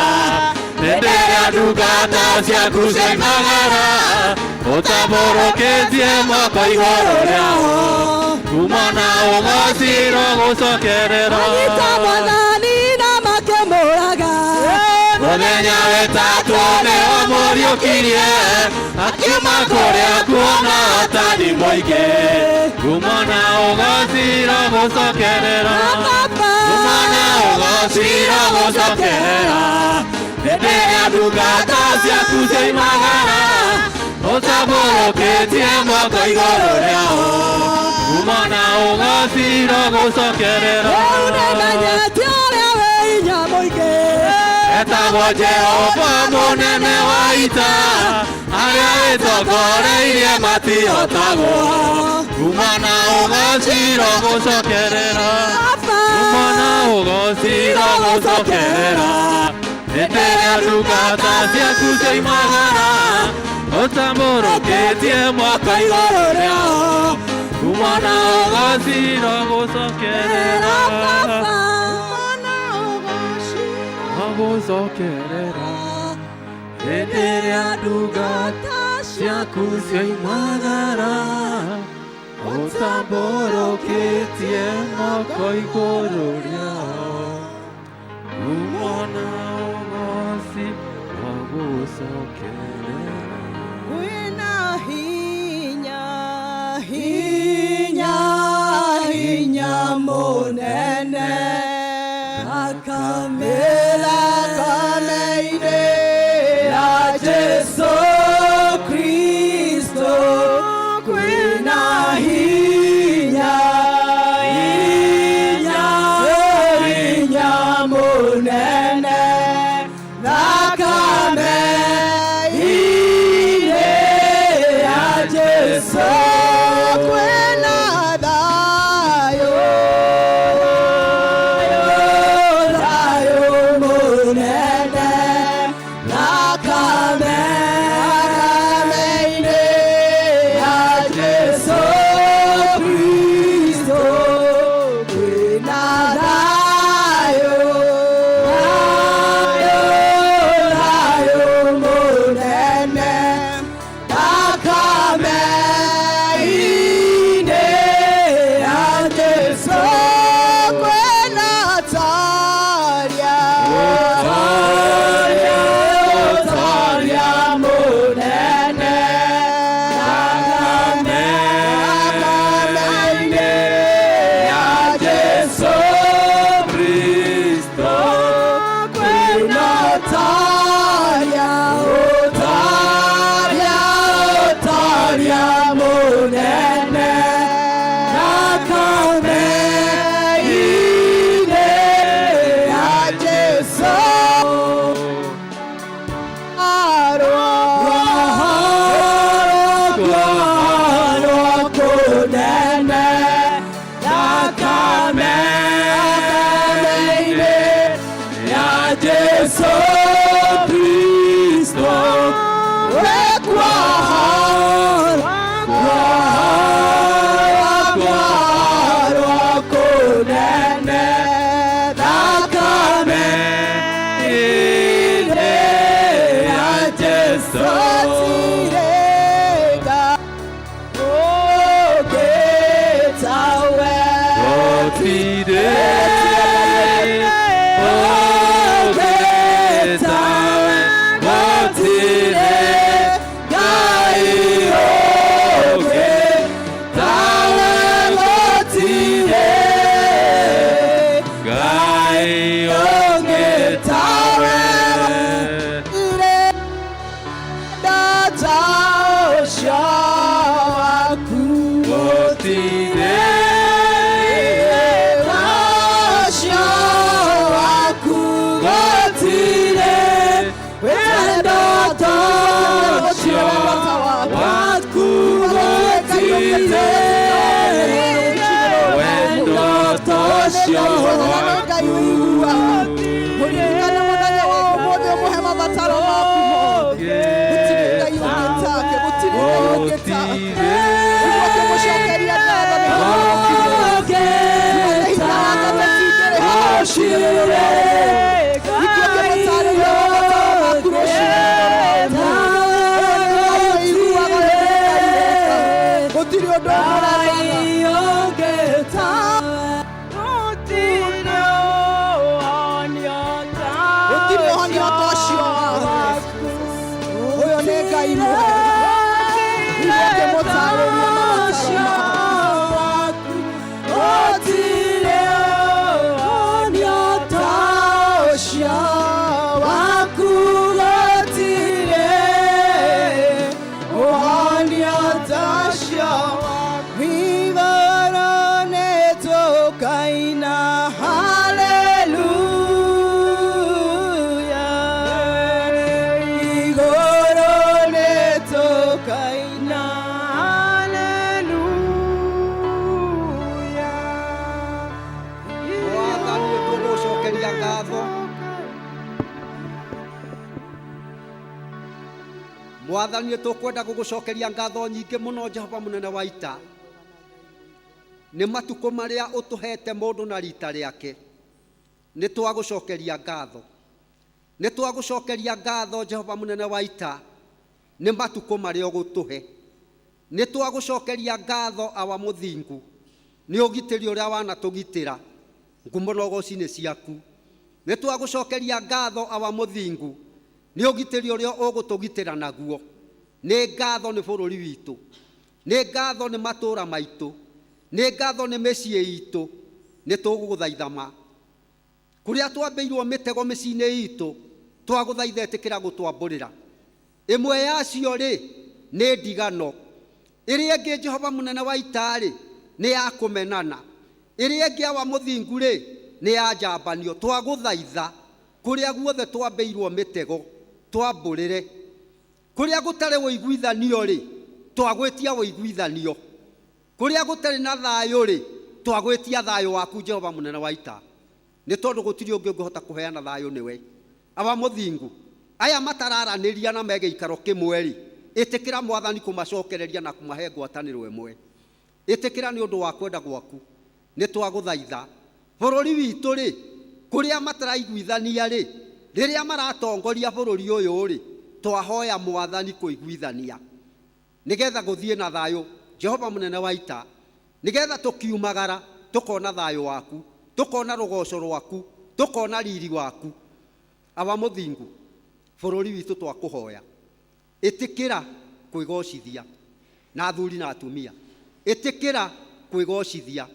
hĩndĩ ĩrĩa ndungata ciaku cioimagara ũtambũrũkĩtie moko igũrũ rĩao kuma na ũgocira gũcokerera. Anyita Mwathani na makĩmũraga Mũthenya wetatũ nĩwe mũriũkirie akiuma kũrĩa kuona ũtani mũingĩ kuma na ũgocira gũcokerera kuma na ũgocira gũcokerera hĩndĩ ĩrĩa ndungata ciaku cioimagara ũtambũrũkĩtie moko igũrũ rĩao kuma na ũgocira gũcokerera. Rĩu nĩmenyete ũrĩa wĩ hinya mũingĩ Etagwo Jehova mũnene wa ita arĩa wĩtongoreirie matihotagwo kuma na ũgocira gũcokerera kuma na ũgocira gũcokerera hĩndĩ ĩrĩa ndungata ciaku cioimagara ũtambũrũkĩtie moko igũrũ rĩao kuma na ũgocira gũcokerera gũcokerera hĩndĩ ĩrĩa ndungata ciaku cioimagara ũtambũrũkĩtie moko igũrũ rĩao kuma na ũgoci wa gũcokerera. Kwĩna hinya hinya hinya mũnene akamela kameine ya Jesu Kristo kwĩna hinya hinya hinya mũnene thakame Gũtirĩ Ngai ũngĩ tawe. Gũtirĩ ũngĩ tawe. Gũtirĩ Ngai ũngĩ tawe. Gũtirĩ Ngai ũngĩ tawe. Gũtirĩ waku. Gũtirĩ wendo ta ũcio waku. Mũririkane mũthenya wa ũmũthĩ ũmũhe mabataro maku mothe. Gũtirĩ Ngai ũngĩ take, gũtirĩ Ngai ũngĩ take. Nĩguo ũkĩmũcokeria ngatho nĩ ũndũ hinya wake tũtingĩrĩ haha rũcinĩ rũrũ. Nĩkĩo ũkĩmũtarĩria mabataro maku rũcinĩ rũrũ. Ũyũ nĩ Ngai ũiguaga, ũyũ nĩ Ngai wĩkaga. Gũtirĩ ũndũ ũmũremaga. Gũtirĩ ũhonio ta ũcio waku. Ũyũ nĩ Ngai mwega. Nĩguo ũkĩmũtarĩria mabataro maku. Gũtirĩ ũhonio ta ũcio waku. Gũtirĩ ũhonio ta ũcio waku. Igũrũ nĩtũkaina haleluya. Igũrũ nĩtũkaina haleluya. Mwathani, nĩ tũgũcokeria ngatho. Mwathani, nĩ tũkwenda gũgũcokeria ngatho nyingĩ mũno, Jehova mũnene wa ita, nĩ matukũ marĩa ũtũhete mũndũ na rita rĩake. Nĩ twagũcokeria ngatho, nĩ twagũcokeria ngatho, Jehova mũnene wa ita, nĩ matukũ marĩa ũgũtũhe. Nĩ twagũcokeria ngatho, awa mũthingu, nĩ ũgitĩri ũrĩa wanatũgitĩra. Ngumo na ũgoci nĩ ciaku. Nĩ twagũcokeria ngatho, awa mũthingu, nĩ ũgitĩri ũrĩa ũgũtũgitĩra naguo. Nĩ ngatho nĩ bũrũri witũ, nĩ ngatho nĩ matũũra maitũ, nĩ ngatho nĩ mĩciĩ itũ. Nĩ tũgũgũthaitha ma kũrĩa twambĩirwo mĩtego mĩciĩ-inĩ itũ, twagũthaitha ĩtĩkĩra gũtwambũrĩra. Ĩmwe yacio rĩ nĩ ndigano, ĩrĩa ĩngĩ, Jehova mũnene wa ita rĩ, nĩ ya kũmenana, ĩrĩa ĩngĩ, awa mũthingu rĩ, nĩ ya njambanio. Twagũthaitha kũrĩa guothe twambĩirwo mĩtego twambũrĩre. Kũrĩa gũtarĩ ũiguithanio rĩ, twagwĩtia ũiguithanio. Kũrĩa gũtarĩ na thayũ rĩ, twagwĩtia thayũ waku, Jehova mũnene wa ita, nĩ tondũ gũtirĩ ũngĩ ũngĩhota kũheana thayũ nĩwe, awa mũthingu. Aya matararanĩria na megĩikaro kĩmwe rĩ, ĩtĩkĩra, Mwathani, kũmacokereria na kũmahe ngwatanĩro ĩmwe. Ĩtĩkĩra nĩ ũndũ wa kwenda gwaku. Nĩ twagũthaitha bũrũri witũ rĩ, kũrĩa mataraiguithania rĩ, rĩrĩa maratongoria bũrũri ũyũ rĩ, twahoya, Mwathani, kũiguithania nĩgetha gũthiĩ na thayũ, Jehova mũnene wa ita, nĩgetha tũkiumagara tũkona thayũ waku, tũkona rũgoco rwaku, tũkona riri waku, awa mũthingu. Bũrũri witũ twakũhoya ĩtĩkĩra kwĩgocithia na athuri na atumia, ĩtĩkĩra kwĩgocithia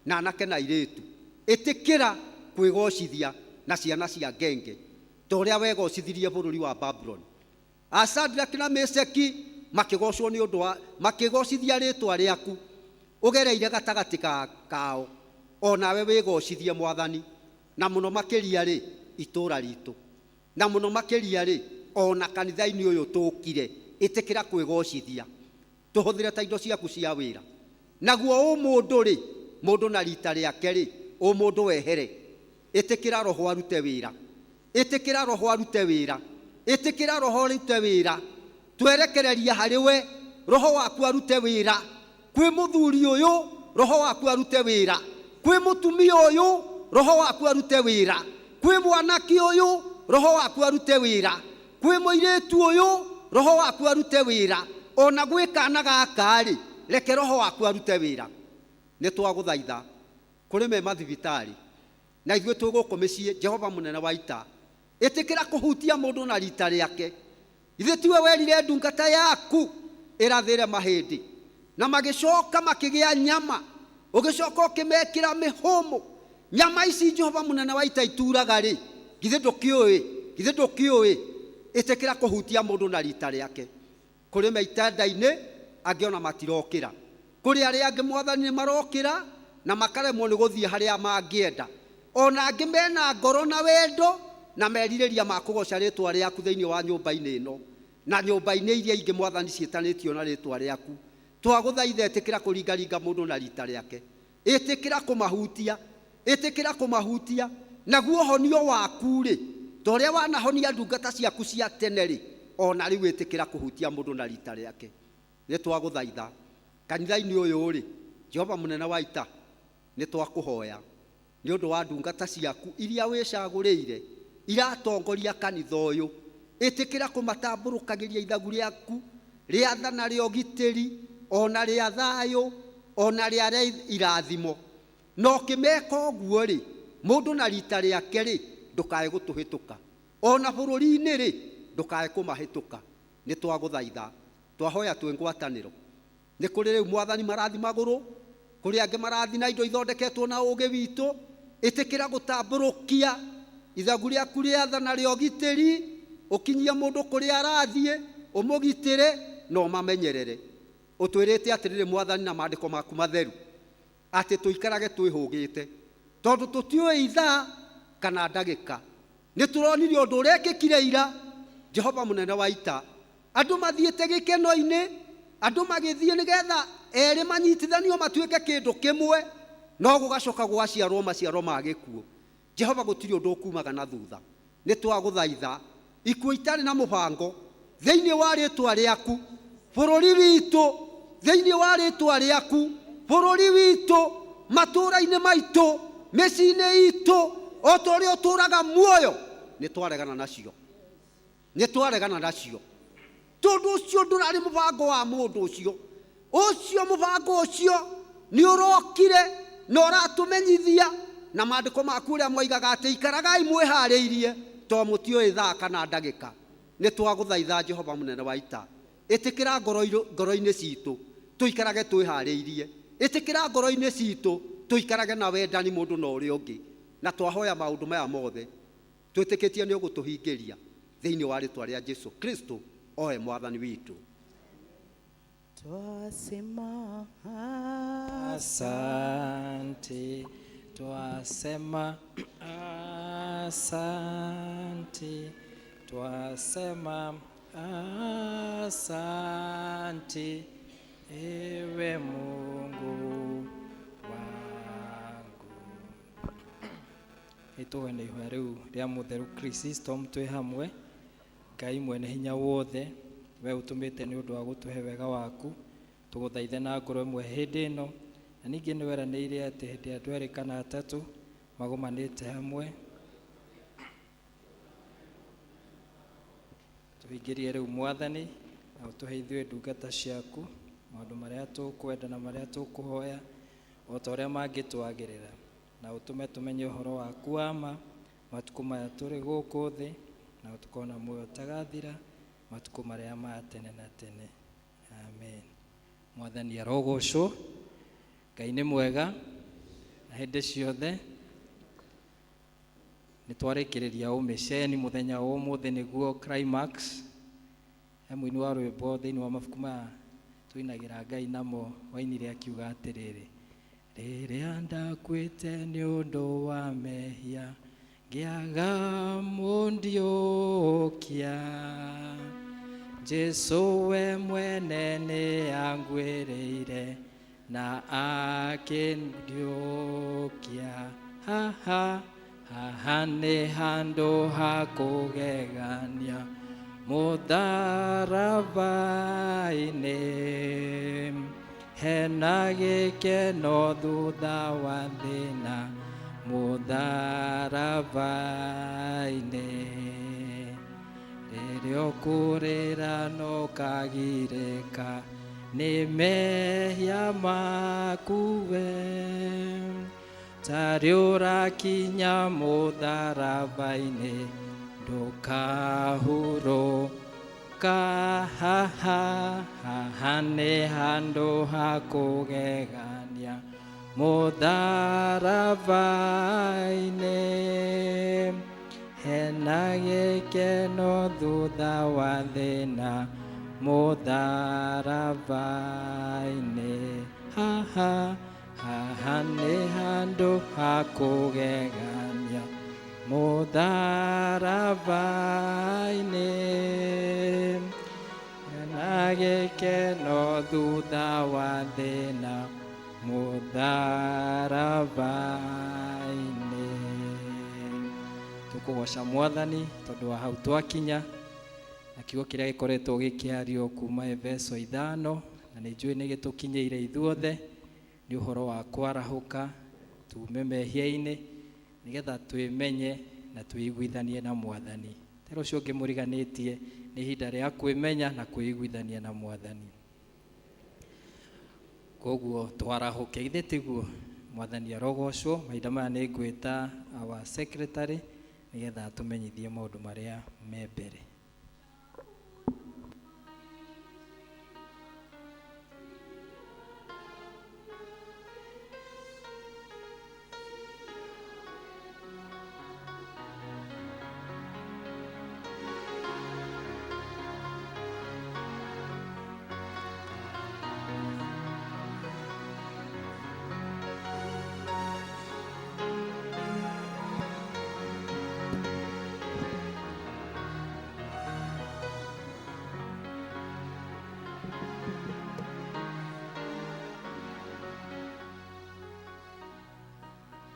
na anake na airĩtu, ĩtĩkĩra kwĩgocithia na ciana cia ngenge, ta ũrĩa wegocithirie bũrũri wa Babuloni. Asadraki na Meseki makĩgocwo nĩ ũndũ wa makĩgocithia rĩtwa rĩaku ũgereire gatagatĩ kao. O nawe wĩgocithie, Mwathani, na mũno makĩria rĩ itũũra ritũ, na mũno makĩria rĩ ona kanitha-inĩ ũyũ tũkire. Ĩtĩkĩra kwĩgocithia, tũhũthĩre ta indo ciaku cia wĩra. Naguo ũmũndũ rĩ, mũndũ na rita rĩake rĩ, ũmũndũ wehere. Ĩtĩkĩra Roho arute wĩra, ĩtĩkĩra Roho arute wĩra, ĩtĩkĩra Roho arute wĩra. Twerekereria harĩ we, Roho waku arute wĩra kwĩ mũthuri ũyũ, Roho waku arute wĩra kwĩ mũtumia ũyũ, Roho waku arute wĩra kwĩ mwanake ũyũ, Roho waku arute wĩra kwĩ mũirĩtu ũyũ. Roho waku arute wĩra. Ona gwĩ kana gaka-rĩ, reke Roho waku arute wĩra. Nĩ twagũthaitha kũrĩ me mathibitarĩ na ithuĩ twĩ gũkũ mĩciĩ, Jehova mũnene wa ita, ĩtĩkĩra kũhutia mũndũ na rita rĩake. Ithuĩ tiwe werire ndungata yaku ĩrathĩre mahĩndĩ, na magĩcoka makĩgĩa nyama, ũgĩcoka ũkĩmekĩra mĩhũmũ. Nyama ici Jehova mũnene wa ita ituraga rĩ, githĩ ndũkĩũĩ? Githĩ ndũkĩũĩ? Ĩtĩkĩra kũhutia mũndũ na rita rĩake. Kũrĩ me itanda-inĩ, angĩ ona matirokĩra. Kũrĩ arĩa angĩ Mwathani nĩ marokĩra na makaremwo nĩ gũthiĩ harĩa mangĩenda. Ona angĩ mena ngoro na wendo na merirĩria ma kũgoca rĩtwa rĩaku thĩinĩ wa nyũmba-inĩ ĩno na nyũmba-inĩ iria ingĩ Mwathani ciĩtanĩtio na rĩtwa rĩaku. Twagũthaitha ĩtĩkĩra kũringaringa mũndũ na rita rĩake. Ĩtĩkĩra kũmahutia, ĩtĩkĩra kũmahutia. Naguo ũhonio waku rĩ, ta ũrĩa wanahonia ndungata ciaku cia tene rĩ, ona rĩu ĩtĩkĩra kũhutia mũndũ na rita rĩake. Nĩ twagũthaitha kanitha-inĩ ũyũ rĩ, Jehova mũnene wa ita, nĩ twakũhoya nĩ ũndũ wa ndungata ciaku iria wĩcagũrĩire iratongoria kanitha ũyũ. Ĩtĩkĩra kũmatambũrũkagĩria ithagu rĩaku rĩa tha na rĩa ũgitĩri, ona rĩa thayũ, ona rĩa irathimo. Na ũkĩmeka ũguo rĩ, mũndũ na rita rĩake rĩ, ndũkae gũtũhĩtũka. Ona bũrũri-inĩ rĩ, ndũkae kũmahĩtũka. Nĩ twagũthaitha, twahoya twĩ ngwatanĩro. Nĩ kũrĩ rĩu Mwathani marathi magũrũ, kũrĩ angĩ marathi na indo ithondeketwo na ũũgĩ witũ. Ĩtĩkĩra gũtambũrũkia ithagu rĩaku rĩa tha na rĩa ũgitĩri, ũkinyie mũndũ kũrĩa arathiĩ, ũmũgitĩre na ũmamenyerere. Ũtwĩrĩte atĩrĩrĩ Mwathani na maandĩko maku matheru, atĩ tũikarage twĩhũgĩte, tondũ tũtiũĩ ithaa kana ndagĩka. Nĩ tũronire ũndũ ũrekĩkire ira, Jehova mũnene wa ita, andũ mathiĩte gĩkeno-inĩ, andũ magĩthiĩ nĩgetha erĩ manyitithanio matuĩke kĩndũ kĩmwe, no gũgacoka gũgaciarwo maciaro ma gĩkuũ. Jehova gũtirĩ ũndũ ũkumaga na thutha. Nĩ twagũthaitha ikuũ itarĩ na mũbango thĩinĩ wa rĩtwa rĩaku, bũrũri witũ thĩinĩ wa rĩtwa rĩaku, bũrũri witũ, matũũra-inĩ maitũ, mĩciĩ-inĩ itũ, o ta ũrĩa ũtũũraga muoyo, nĩ twaregana nacio. Nĩ twaregana nacio. Tondũ ũcio ndũrarĩ mũbango wa mũndũ ũcio. Ũcio mũbango ũcio nĩ ũrokire na ũratũmenyithia na maandĩko maku ũrĩa moigaga atĩ ikaragai mwĩharĩirie tondũ mũtiũĩ thaa kana ndagĩka. Nĩ twagũthaitha Jehova mũnene wa ita, ĩtĩkĩra ngoro-inĩ citũ tũikarage twĩharĩirie. Ĩtĩkĩra ngoro-inĩ citũ tũikarage na wendani mũndũ na ũrĩa ũngĩ. Na twahoya maũndũ maya mothe twĩtĩkĩtie nĩ ũgũtũhingĩria thĩinĩ wa rĩtwa rĩa Jesu Kristo oe Mwathani witũ. Twasema asante, twasema asante, twasema asante, ewe Mungu wangu. Nĩtũhoe na ihoya rĩu rĩa mũtheru Chrysostom twĩ hamwe. Ngai mwene hinya wothe, we ũtũmĩte nĩ ũndũ wa gũtũhe wega waku, tũgũthaithe na ngoro ĩmwe hĩndĩ ĩno, na ningĩ nĩ weranĩire atĩ hĩndĩ ya andũ erĩ kana atatũ magomanĩte hamwe, tũhingĩrie rĩu Mwathani, na ũtũhe ithuĩ ndungata ciaku maũndũ marĩa tũkwenda na marĩa tũkũhoya o ta ũrĩa mangĩtwagĩrĩra, na ũtũme tũmenye ũhoro waku wa ma matukũ maya tũrĩ gũkũ thĩ, na tũkorwo na muoyo ũtagathira matukũ marĩa ma tene na tene. Amen. Mwathani arogocwo. Ngai nĩ mwega na hĩndĩ ciothe. Nĩ twarĩkĩrĩria ũmĩceni mũthenya wa ũmũthĩ nĩguo climax. He mũini wa rwĩmbo thĩinĩ wa mabuku maya tũinagĩra Ngai namo wainire akiuga atĩrĩrĩ, rĩrĩa ndakuĩte nĩ ũndũ wa mehia ngĩaga mũndiũkia, Jesu we mwene nĩ anguĩrĩire na akĩndiũkia. Haha haha nĩ handũ ha kũgegania mũtharaba-inĩ, hena gĩkeno thutha wa thĩna mũtharaba-inĩ. Rĩrĩa ũkũrĩra no kagirĩka nĩ mehia maku we. Tarĩ ũrakinya mũtharaba-inĩ ndũkahurũka haha, haha nĩ handũ ha kũgegania mũtharaba-inĩ. Hena gĩkeno thutha wa thĩna mũtharaba-inĩ. Haha, haha nĩ handũ ha kũgegania mũtharaba-inĩ. Hena gĩkeno thutha wa thĩna mũtharaba-inĩ. Tũkũgoca Mwathani tondũ wa hau twakinya na kiugo kĩrĩa gĩkoretwo gĩkĩario kuma Efeso 5, na nĩ njũĩ nĩ gĩtũkinyĩire ithuothe, nĩ ũhoro wa kwarahũka tume mehia-inĩ nĩgetha twĩmenye na twĩiguithanie na Mwathani. Tera ũcio ũngĩ mũriganĩtie, nĩ ihinda rĩa kwĩmenya na kwĩiguithania na Mwathani. Koguo twarahũke, githĩ tiguo? Mwathani arogocwo. Mahinda maya nĩ ngwĩta our secretary nĩgetha atũmenyithie maũndũ marĩa me mbere.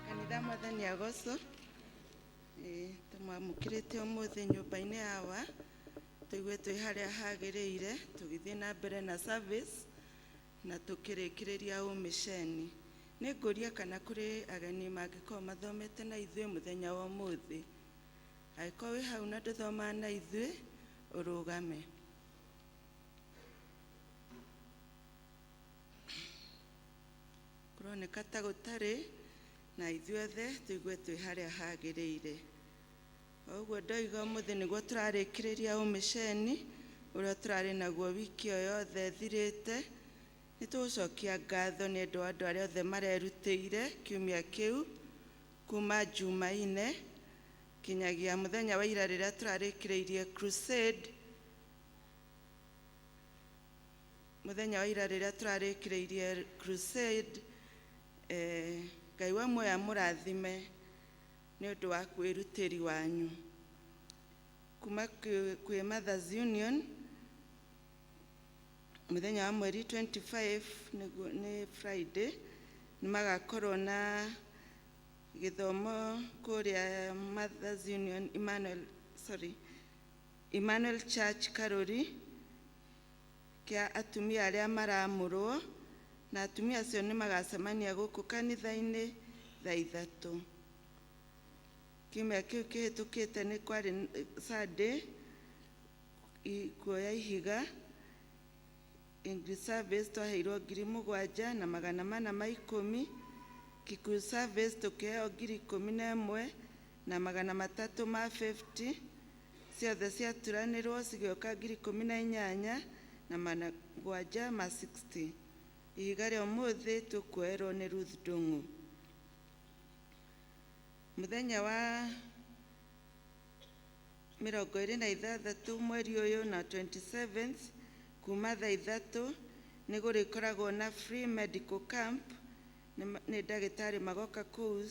Kanitha, Mwathani agocwo. Tũmwamũkĩrĩte ũmũthĩ nyũmba-inĩ yawa, tũigue twĩ harĩa hagĩrĩire tũgĩthiĩ na mbere na service na tũkĩrĩkĩrĩria ũmĩceni. Nĩ ngũria kana kũrĩ ageni mangĩkorwo mathomete na ithuĩ mũthenya wa ũmũthĩ. Angĩkorwo wĩ hau na ndũthomaga na ithuĩ, ũrũgame. Kũroneka ta gũtarĩ, na ithuothe tũigue twĩ harĩa hagĩrĩire. O ũguo ndoiga, ũmũthĩ nĩguo tũrarĩkĩrĩria ũmĩceni ũrĩa tũrarĩ naguo wiki ĩyo yothe ĩthirĩte. Nĩ tũgũcokia ngatho nĩ ũndũ wa andũ arĩa othe marerutĩire kiumia kĩu kuma Jumaine kinyagia mũthenya wa ira rĩrĩa tũrarĩkĩrĩirie crusade. Mũthenya wa ira rĩrĩa tũrarĩkĩrĩirie crusade, Ngai wa muoyo amũrathime nĩ ũndũ wa kwĩrutĩri wanyu. Kuma kwĩ Mothers Union, mũthenya wa mweri 25, nĩguo nĩ Friday, nĩ magakorwo na gĩthomo kũrĩa Mothers Union Emmanuel, sorry, Emmanuel Church Karuri, kĩa atumia arĩa maramũrwo, na atumia acio nĩ magacemania gũkũ kanitha-inĩ thaa 3. Kiumia kĩu kĩhĩtũkĩte nĩ kwarĩ Sunday kuoya ihiga English service, twaheirwo 7410. Kikuyu service tũkĩheo 11,350. Ciothe ciaturanĩrwo cigĩũka 18,760. Ihiga rĩa ũmũthĩ tũkuoerwo nĩ Ruth Ndung'u. Mũthenya wa 26 mweri ũyũ na 27th, kuma thaa 3, nĩ gũrĩkoragwo na free medical camp. Nĩ ndagĩtarĩ magoka kũu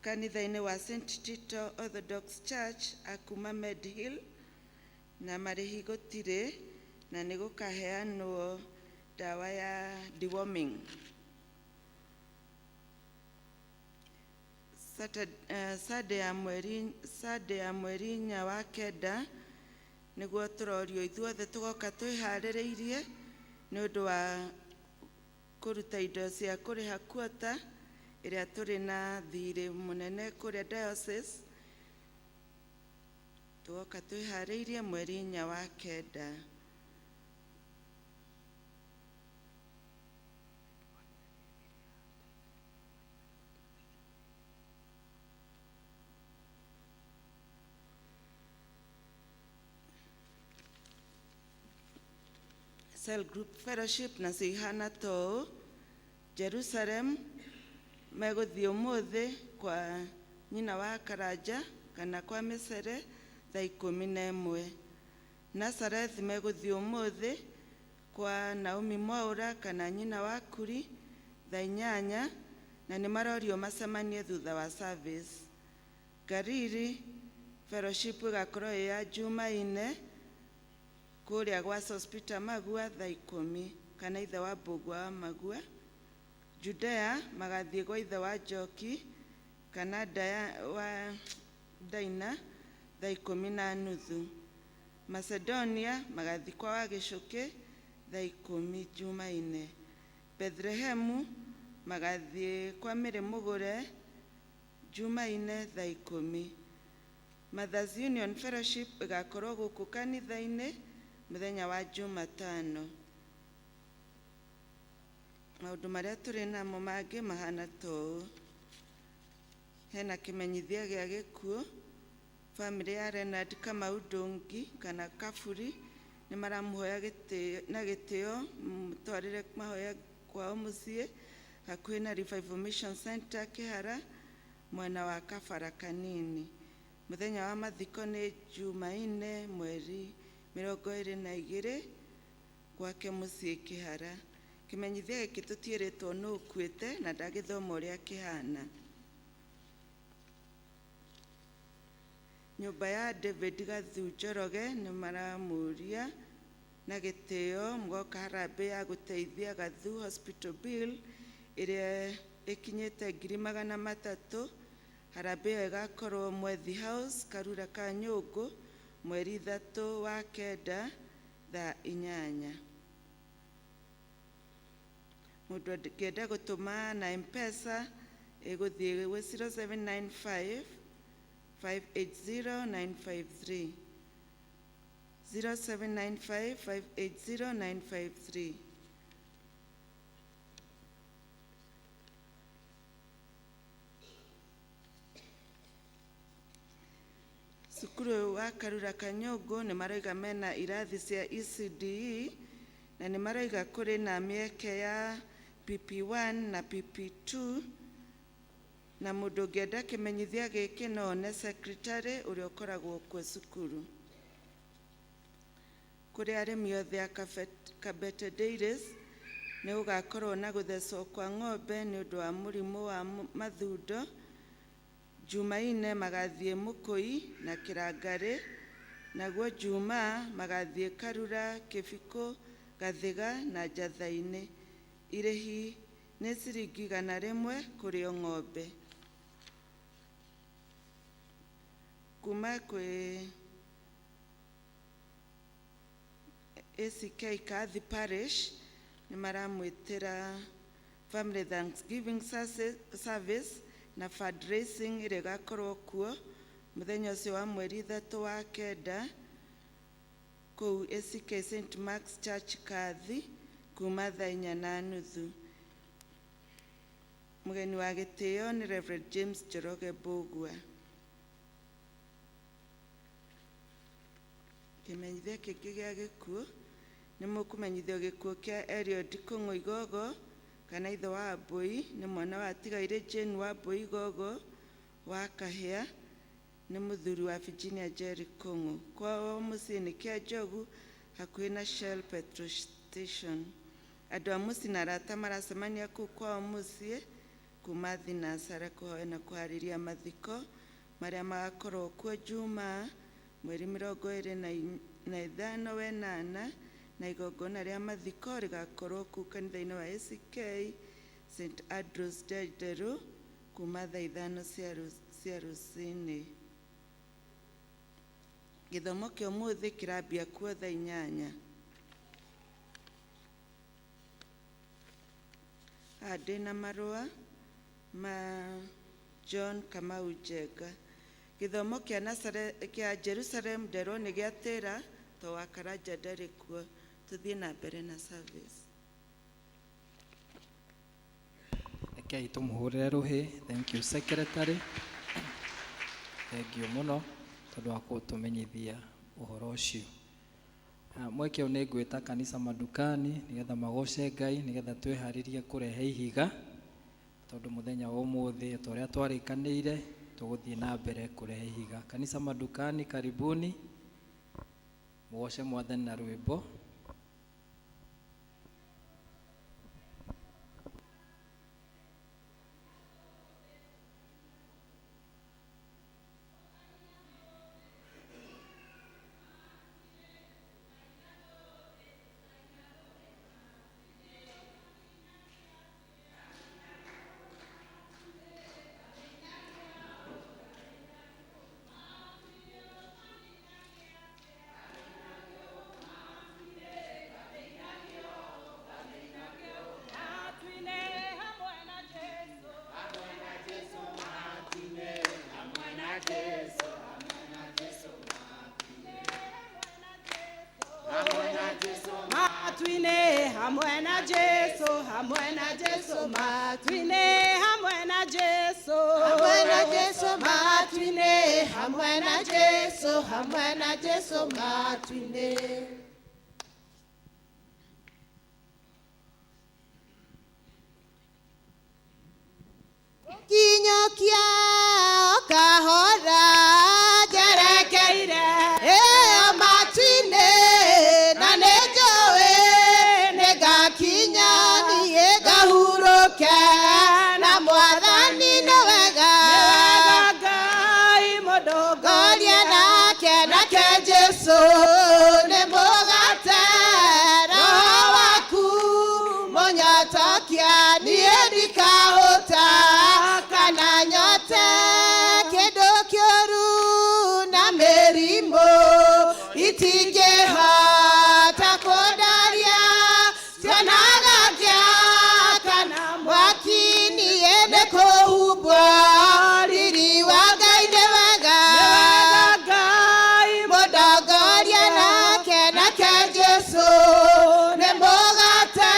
kanitha-inĩ wa St Tito Orthodox Church akuma Medhill, na marĩhi gũtirĩ, na nĩ gũkaheanwo ndawa ya deworming. Sunday ya mweri 4 wa 9 nĩguo tũrorio ithuothe tũgoka twĩharĩrĩirie nĩ ũndũ wa kũruta indo cia kũrĩha quota ĩrĩa tũrĩ na thirĩ mũnene kũrĩa diocese. Tũgoka twĩharĩirie mweri 4 wa 9. Cell Group Fellowship nacio ihana ta ũũ. Jerusalem megũthiĩ ũmũthĩ kwa nyina wa Karanja kana kwa Mĩcere thaa 11. Nazareth megũthiĩ ũmũthĩ kwa Naomi Mwaũra kana nyina wa Kuri thaa 8, na nĩ marorio macemanie thutha wa service. Gariri Fellowship ĩgakorwo ĩ ya Jumaine kũrĩa gwa Sospita Magua thaa 10 kana ithe wa Mbũgua wa Magua. Judea magathiĩ gwa ithe wa Njoki kana wa Daina thaa 10:30. Macedonia magathiĩ kwa wa Gĩcũkĩ thaa 10 Jumaine. Bethlehemu magathiĩ kwa Mĩrĩ Mũgũre Jumaine thaa 10. Mothers Union Fellowship ĩgakorwo gũkũ kanitha-inĩ mũthenya wa Jumatano. Maũndũ marĩa tũrĩ namo mangĩ mahana ta ũũ. Hena kĩmenyithia gĩa gĩkuũ. Famĩlĩ ya Leonard Kamau Ndũngi kana Kaburi nĩ maramũhoya na gĩtĩo mũtwarĩre mahoya kwao mũciĩ hakuhĩ na Revival Mission Center Kĩhara mwena wa Kabara Kanini. Mũthenya wa mathiko nĩ Jumaine mweri 22 gwake mũciĩ Kĩhara. Kĩmenyithia gĩkĩ tũtiĩrĩtwo nũ ũkuĩte na ndagĩthoma ũrĩa kĩhana. Nyũmba ya David Gathu Njoroge nĩ maramũria na gĩtĩo mũgoka harambee ya gũteithia Gathu Hospital Bill ĩrĩa ĩkinyĩte 300,000. Harambee ĩyo ĩgakorwo Mwethi House Karura ka Nyũngũ mweri 3 wa 9 thaa 8. Mũndũ angĩenda gũtũma na M-Pesa ĩgũthiĩ gwĩ 0795 580 953, 0795 580 953. Cukuru wa Karura Kanyũngũ nĩ maroiga mena irathi cia ECDE na nĩ maroiga kũrĩ na mĩeke ya PP1 na PP2, na mũndũ ũngĩenda kĩmenyithia gĩkĩ no one secretary ũrĩa ũkoragwo kuo cukuru. Kũrĩ arĩmi othe a Kabete Dairies nĩ gũgakorwo na gũthecwo kwa ng'ombe nĩ ũndũ wa mũrimũ wa mathundo. Jumaine magathiĩ Mũkũi na Kĩrangarĩ, naguo Jumaa magathiĩ Karura, Kĩbikũ, Gathiga na Njatha-inĩ. Irĩhi nĩ ciringi 100 kũrĩ o ng'ombe. Kuma kwĩ ACK Kathi Parish nĩ maramwĩtĩra Family Thanksgiving Service na fundraising ĩrĩa ĩgakorwo kuo mũthenya ũcio wa mweri 3 wa 9 kũu ACK St Mark's Church Kathi kuma thaa 4:30. Mũgeni wa gĩtĩo nĩ Reverend James Njoroge Mbũgua. Kĩmenyithia kĩngĩ gĩa gĩkuũ nĩ mũkũmenyithio gĩkuũ kĩa Eliud Kũng'ũ Igogo kana ithe wa Mbũi, nĩ mwana wa tigairĩ Jane wa Mbũi Igogo wa Kahĩa, nĩ mũthuri wa Virginia Jerry Kũng'ũ. Kwao mũciĩ nĩ kĩa Njogu hakuhĩ na Shell petrol station. Andũ a mũciĩ na arata maracemania kũu kwao mũciĩ kuma thinasara kũhoya na kũharĩria mathiko marĩa magakorwo kuo Jumaa mweri 25 wenana, na igongona rĩa mathiko rĩgakorwo kũu kanitha-inĩ wa ACK St Andrews Ndenderu kuma thaa 5 cia rũcinĩ. Gĩthomo kĩa ũmũthĩ kĩrambia kuo thaa 8. Haha ndĩna marũa ma John Kamau Njenga. Gĩthomo kĩa kĩa Jerusalem nderwo nĩ gĩatĩra to wa Karanja ndarĩ kuo. Tũthiĩ na mbere na service. Rekei tũmũhũrĩre rũhĩ. Thank you secretary, thank you mũno tondũ wa gũtũmenyithia ũhoro ũcio. Mweke ũyũ nĩ ngwĩta kanitha madukani nĩgetha magoce Ngai, nĩgetha twĩharĩrie kũrehe ihiga, tondũ mũthenya wa ũmũthĩ ta ũrĩa twarĩkanĩire tũgũthiĩ na mbere kũrehe ihiga. Kanitha madukani, karibuni mũgoce Mwathani na rwĩmbo. Matwine hamwe na Jesu, hamwe na Jesu, matwine hamwe na Jesu, hamwe na Jesu, matwine hamwe na Jesu, hamwe na Jesu, matwine. Kinyokia kahora njerekeire ĩyo matu-inĩ, na nĩ njũĩ nĩ ngakinya niĩ ngahurũke na Mwathani. Nĩ wega Ngai Ngoria nake, nake Jesu nĩ mũgate, roho waku mũnyotokia, niĩ ndikahũta kana nyote kĩndũ kĩũru na mĩrimũ itingĩhota kũndaria, cionaga ngĩa kana mwaki, niĩ nĩ kũhumbwo riri wa Ngai. Nĩ wega Ngai mũndongoria nake, nake Jesu nĩ mũgate,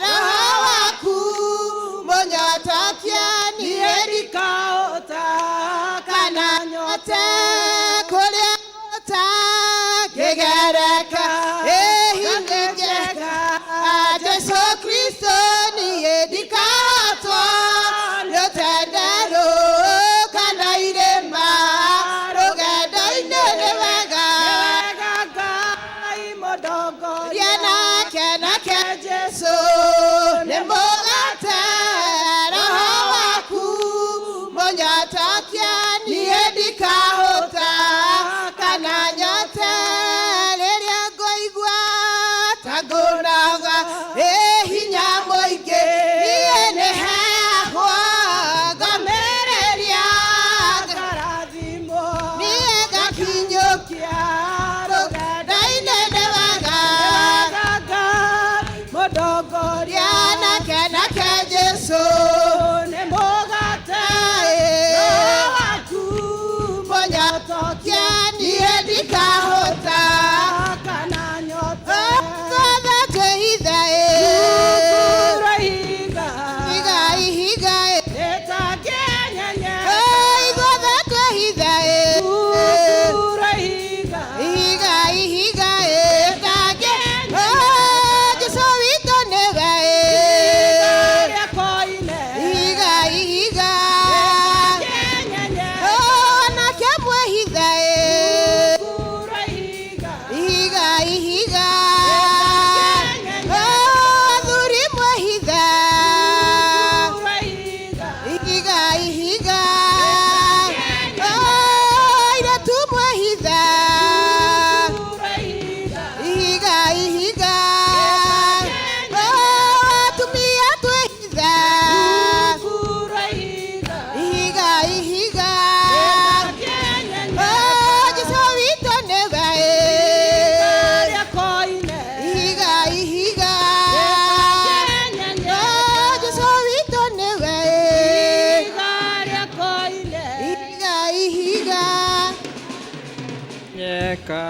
roho waku mũnyotokia, niĩ ndikahũta kana nyote kũrĩa ũtangĩgereka, ĩhinyĩnjeka Jesu Kristo, niĩ ndikahotwo nĩ ũtenderũ kana irĩma rũgendo-inĩ. Nĩ wega Ngai mũndongoria Ria nake, nake Jesu nĩ mũgate, roho waku mũnyotokia, niĩ ndikahũta kana nyote rĩrĩa ngũigua ta ngũnoga ĩ hinya mũingĩ, niĩ nĩ heagwo ngomĩrĩria, ngarathimwo niĩ ngakinyũkia rũgendo-inĩ. Nĩ wega Gũka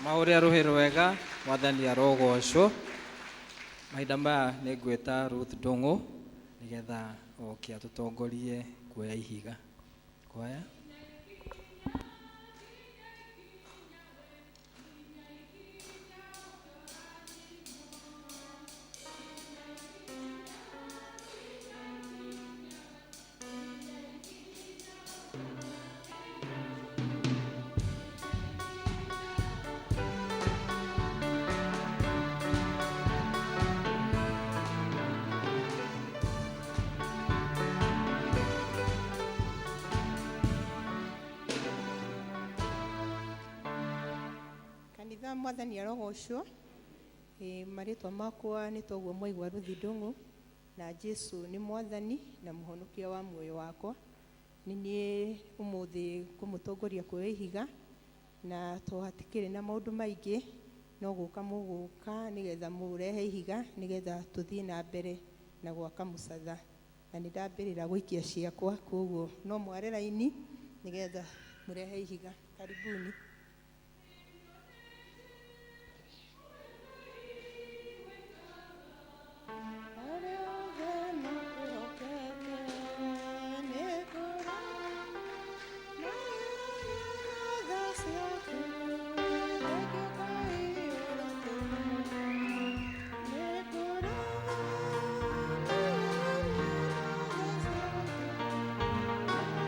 maũrĩa rũhĩ rwega, Mwathani arogocwo. Mahinda maya nĩ ngwĩta Ruth Ndung'u nĩgetha oke atũtongorie kuoya ihiga. Kwaya. Kanitha, Mwathani arogocwo. Marĩtwa makwa nĩ toguo mwaigua, Ruthi Ndung'u, na Jesu nĩ Mwathani na Mũhonokia wa muoyo wakwa. Nĩ niĩ ũmũthĩ ngũmũtongoria kuoya ihiga, na to hatikĩrĩ na maũndũ maingĩ, no gũka mũgũka nĩgetha mũrehe ihiga nĩgetha tũthiĩ na mbere na gwaka mũcatha. Na nĩ ndambĩrĩra gũikia ciakwa, koguo no mware raini nĩgetha mũrehe ihiga. Karibuni. Arĩa othe makwĩhokete nĩ kũra tha ciaku. Thengiũ Ngai ũratũmĩra. Nĩ kũra tha ciaku.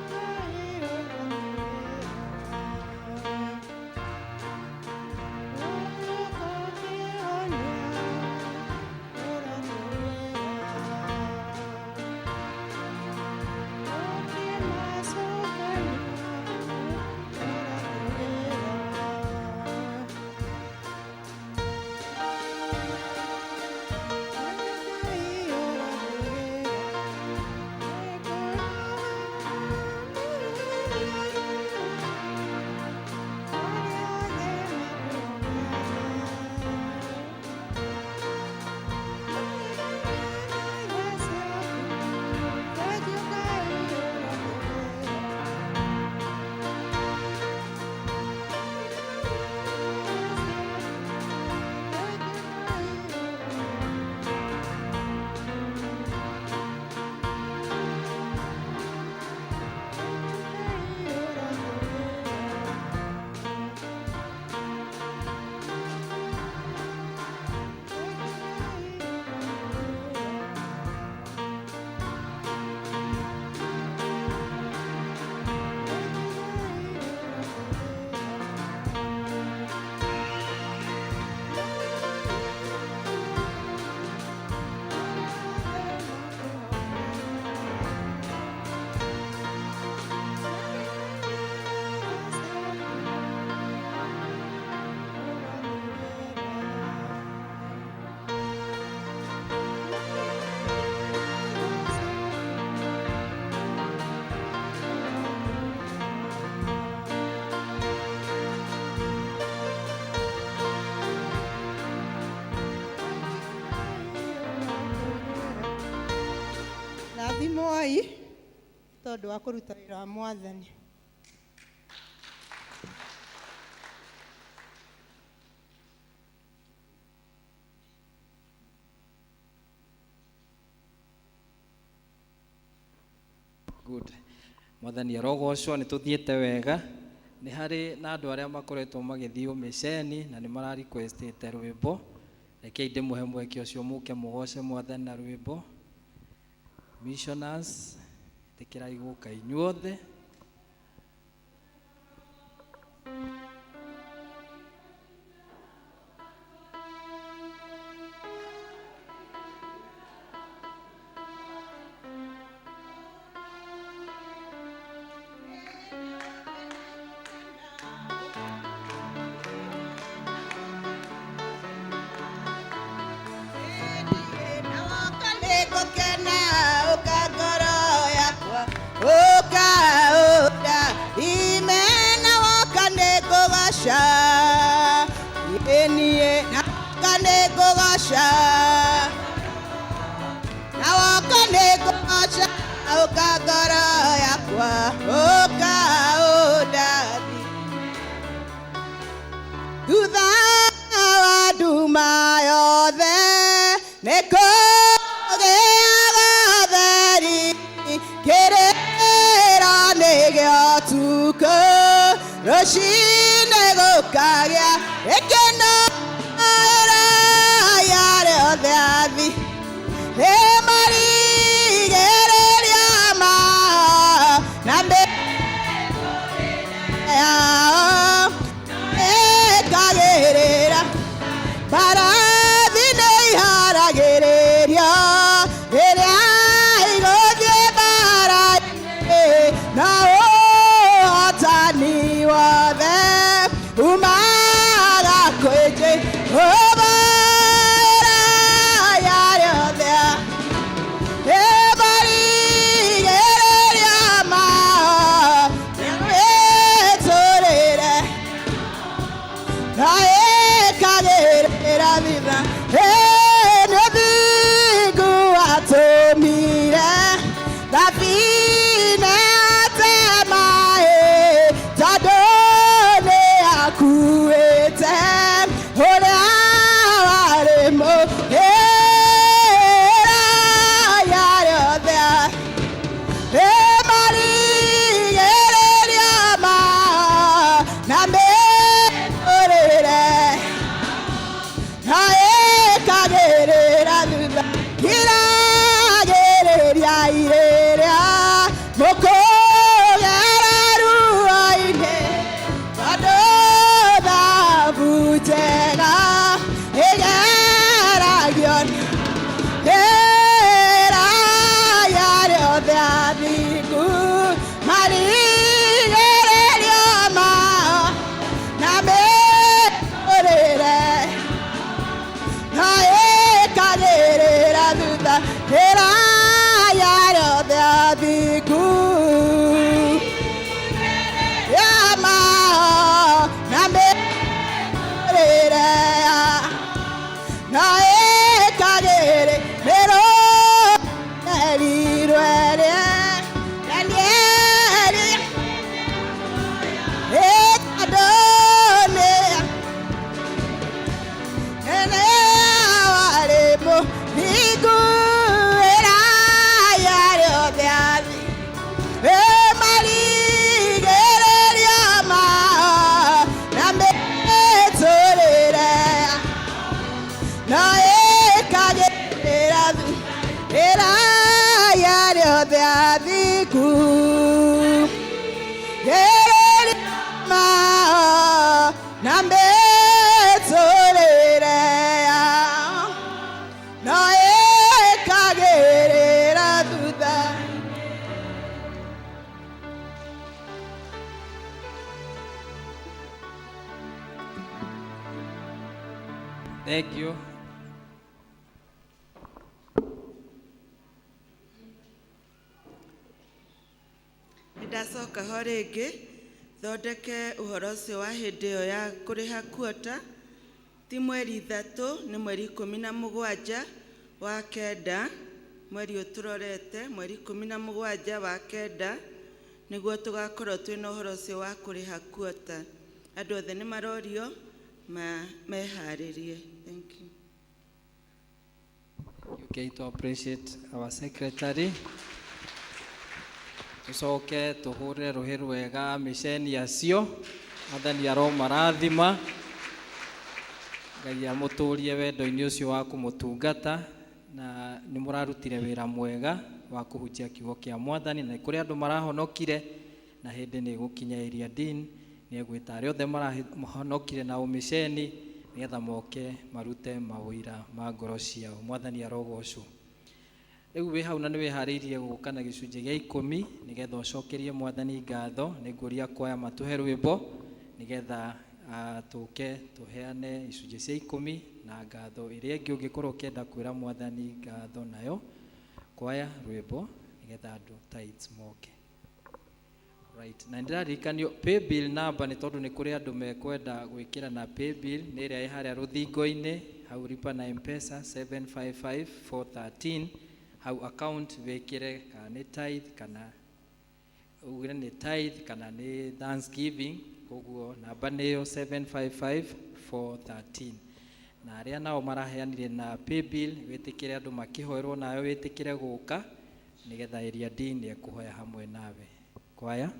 Ngai ũratũmĩra. Ũgĩũka kĩhonia ũratũmĩra. Ũkĩmacokania ũratũmĩra. Ngai ũratũmĩra. Rathimwoi tondũ wa kũruta wĩra wa Mwathani. Good. Mwathani arogocwo. Nĩ tũthiĩte wega. Nĩ harĩ na andũ arĩa makoretwo magĩthiĩ ũmĩceni na nĩ mara requestĩte rwĩmbo. Rekei ndĩmũhe mweke ũcio mũke mũgoce Mwathani na rwĩmbo. Missioners, ĩtĩkĩrai gũka inyuothe. Nĩngũkena, ũka ngoro yakwa, ũka ũka imena, woka nĩngũgoca niĩ, na woka nĩngũgoca, na woka nĩngũgoca, ũka ngoro yakwa, ũka ũndathi. Rũcinĩ gũkagĩa gĩkeno ĩraya rĩothe athi ĩmarigĩrĩria mao na mĩtũrĩre yao ĩkagĩrĩra mbarathi nĩ iharagĩrĩrio rĩrĩa igũthiĩ mbara-inĩ na ũhotani wothe umaga kwĩ Jehova ĩraya rĩothe ĩmarigĩrĩria mao mĩtũrĩre na ĩkagĩrĩra thutha nĩ thingu atũmire thabina atemaĩ tondũ nĩ akuĩte ũrĩa warĩ mũhĩra rĩothe ĩmarigĩrĩria mao na mĩtũrĩre na ĩkagĩrĩra thutha iragĩrĩria irĩrĩa mũkũgera ruo-inĩ tondũ thabu njega ĩgeragio ĩraya rĩothe athingu marigĩrĩrio mao na mĩtũrĩre na ĩkagĩrĩra thutha ĩraya rĩothe athingu ya mao na mĩtũrĩre na ĩkagĩrĩ mĩrũerirwe Danieli ĩtandũ nĩ warĩmũ thingu ĩraya rĩothe athi ĩmarigĩrĩria mao na mĩtũrĩre na ĩkagĩrĩra ĩraya rĩothe athingu ĩrĩria mao na mĩtũrĩre yao na ĩkagĩrĩra thutha. Thank you. Nĩndacoka ho rĩngĩ thondeke ũhoro ũcio wa hĩndĩ ĩyo ya kũrĩha kuota ti mweri 3 nĩ mweri 17 wa kenda mweri ũtũrorete mweri 17 wa kenda nĩguo tũgakorwo twĩna ũhoro ũcio wa kũrĩha kuota. Andũ othe nĩ marorio meharĩrie. Thank you. Okay, to appreciate our secretary. Tucoke tuhũrĩre rũhĩ rwega mĩceni acio. Mwathani aromarathima. Ngai amũtũrie wendo-inĩ ũcio wa kũmũtungata na nĩ mũrarutire wĩra mwega wa kũhunjia kiugo kĩa Mwathani na kũrĩ andũ marahonokire na hĩndĩ nĩ ĩgũkinya area dean nĩ egwĩta arĩa othe marahonokire na ũmĩceni nĩgetha moke marute mawĩra ma ngoro ciao. Mwathani arogocwo. Rĩu wĩ hau na nĩ wĩharĩirie gũka na gĩcunjĩ gĩa 10 nĩgetha ũcokerie Mwathani ngatho. Nĩ ngũria kwaya matũhe rwĩmbo nĩgetha tũke tũheane icunjĩ cia 10 na ngatho ĩrĩa ĩngĩ ũngĩkorwo ũkĩenda kwĩra Mwathani ngatho nayo. Kwaya rwĩmbo nĩgetha andũ tithes moke. Right. Na ndĩraririkanio paybill number nĩ tondũ nĩ kũrĩ andũ mekwenda gwĩkĩra na paybill nĩ ĩrĩa ĩ harĩa rũthingo-inĩ hau lipa na M-Pesa 755413 hau account wĩkĩre kana nĩ tithe kana uge nĩ tithe kana nĩ thanksgiving, koguo namba nĩyo 755413. Na arĩa nao maraheanire na paybill wĩtĩkĩre andũ makĩhoerwo nayo wĩtĩkĩre gũka nĩgetha area dean ekũhoya hamwe nawe. Kwaya.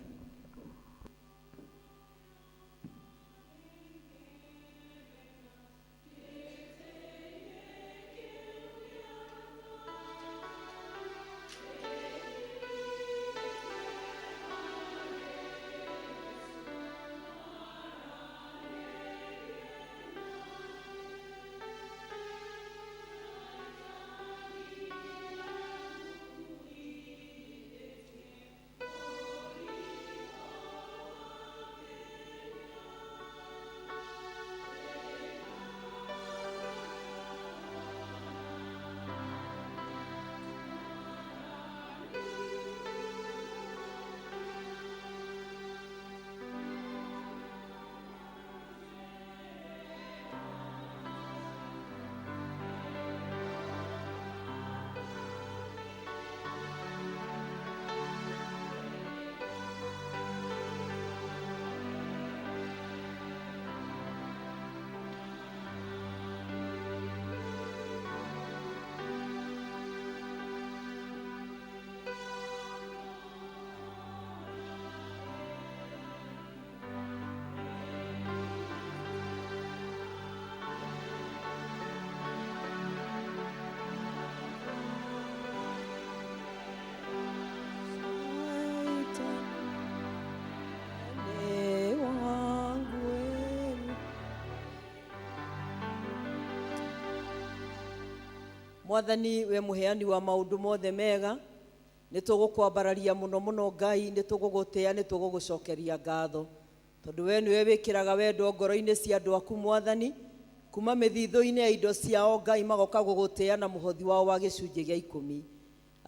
Mwathani we mũheani wa maũndũ mothe mega, nĩ tũgũkwambararia mũno mũno Ngai, nĩ tũgũgũtĩa, nĩ tũgũgũcokeria ngatho, tondũ we nĩwe wĩkĩraga wendo ngoro-inĩ cia andũ aku Mwathani, kuma mĩthithũ-inĩ ya indo ciao Ngai magoka gũgũtĩa na mũhothi wao wa gĩcunjĩ gĩa 10.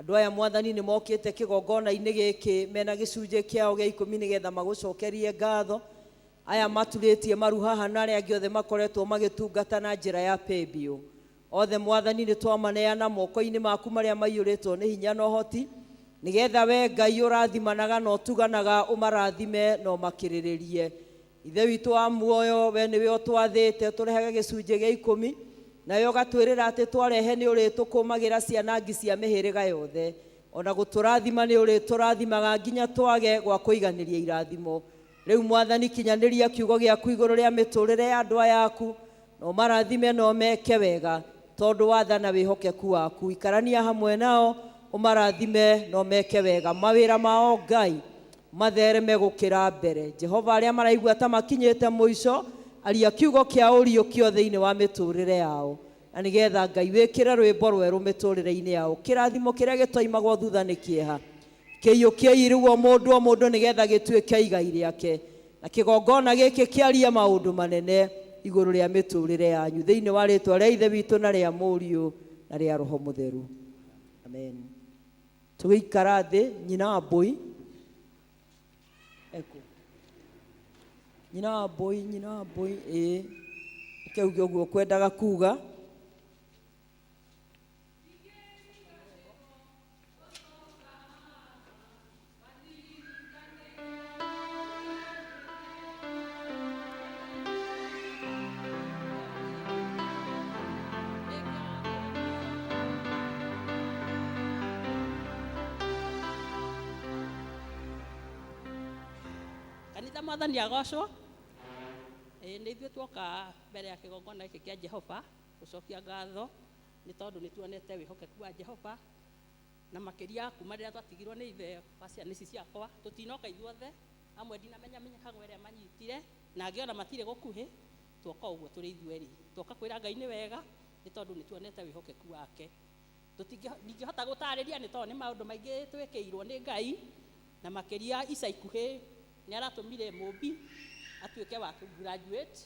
Andũ aya Mwathani nĩ mokĩte kĩgongona-inĩ gĩkĩ mena gĩcunjĩ kĩao gĩa 10 nĩgetha magũcokerie ngatho. Aya maturĩtie maru haha na arĩa angĩ othe makoretwo magĩtungata na njĩra ya paybill. Othe Mwathani nĩ twamaneana moko-inĩ maku marĩa maiyũrĩtwo nĩ hinya na ũhoti, nĩgetha we Ngai ũrathimanaga na ũtuganaga ũmarathime na ũmakĩrĩrĩrie. Ithe witũ wa muoyo, we nĩwe ũtwathĩte tũrehage gĩcunjĩ gĩa 10, nawe ũgatwĩrĩra atĩ twarehe nĩ ũrĩtũkũmagĩra ciana ngi cia mĩhĩrĩga yothe, ona gũtũrathima nĩ ũrĩtũrathimaga nginya twage gwa kũiganĩria irathimo. Rĩu Mwathani kinyanĩria kiugo gĩaku igũrũ rĩa mĩtũrĩre ya andũ aya aku, na ũmarathime na ũmeke wega, tondũ wathana wĩhokeku waku. Ikarania hamwe nao, ũmarathime na ũmeke wega. Mawĩra mao Ngai mathereme gũkĩra mbere. Jehova, arĩa maraigua ta makinyĩte mũico, aria kiugo kĩa ũriũkio thĩinĩ wa mĩtũrĩre yao, na nĩgetha Ngai wĩkĩre rwĩmbo rwerũ mĩtũrĩre-inĩ yao. Kĩrathimo kĩrĩa gĩtoimagwo thutha nĩ kĩeha, kĩiyũkiei rĩu o mũndũ o mũndũ nĩgetha gĩtuĩke igai rĩake, na kĩgongona gĩkĩ kĩarie maũndũ manene igũrũ rĩa mĩtũrĩre yanyu, thĩinĩ wa rĩtwa rĩa Ithe witũ na rĩa Mũriũ na rĩa Roho Mũtheru, amen. Tũgĩikara thĩ, nyina wa mbũi eko, nyina wa mbũi, nyina wa mbũi, ĩĩ ũkeuge ũguo kwendaga kuga. Kanitha Mwathani agocwo. Nĩ ithuĩ tuoka mbere ya kĩgongona gĩkĩ kĩa Jehova gũcokia ngatho nĩ tondũ nĩ tuonete wĩhokeku wa Jehova, na makĩria kuma rĩrĩa twatigirwo nĩ ithe wa ciana ici ciakwa. Tũtinoka ithuothe, amwe ndinamenya mĩhang'o ĩrĩa manyitire, na angĩ ona matirĩ gũkuhĩ. Tuoka ũguo tũrĩ ithuerĩ, tuoka kwĩra Ngai nĩ wega nĩ tondũ nĩ tuonete wĩhokeku wake. Ndingĩhota gũtarĩria nĩ tondũ nĩ maũndũ maingĩ twĩkĩirwo nĩ Ngai, na makĩria ica ikuhĩ nĩ aratũmire mũmbi atuĩke wa graduate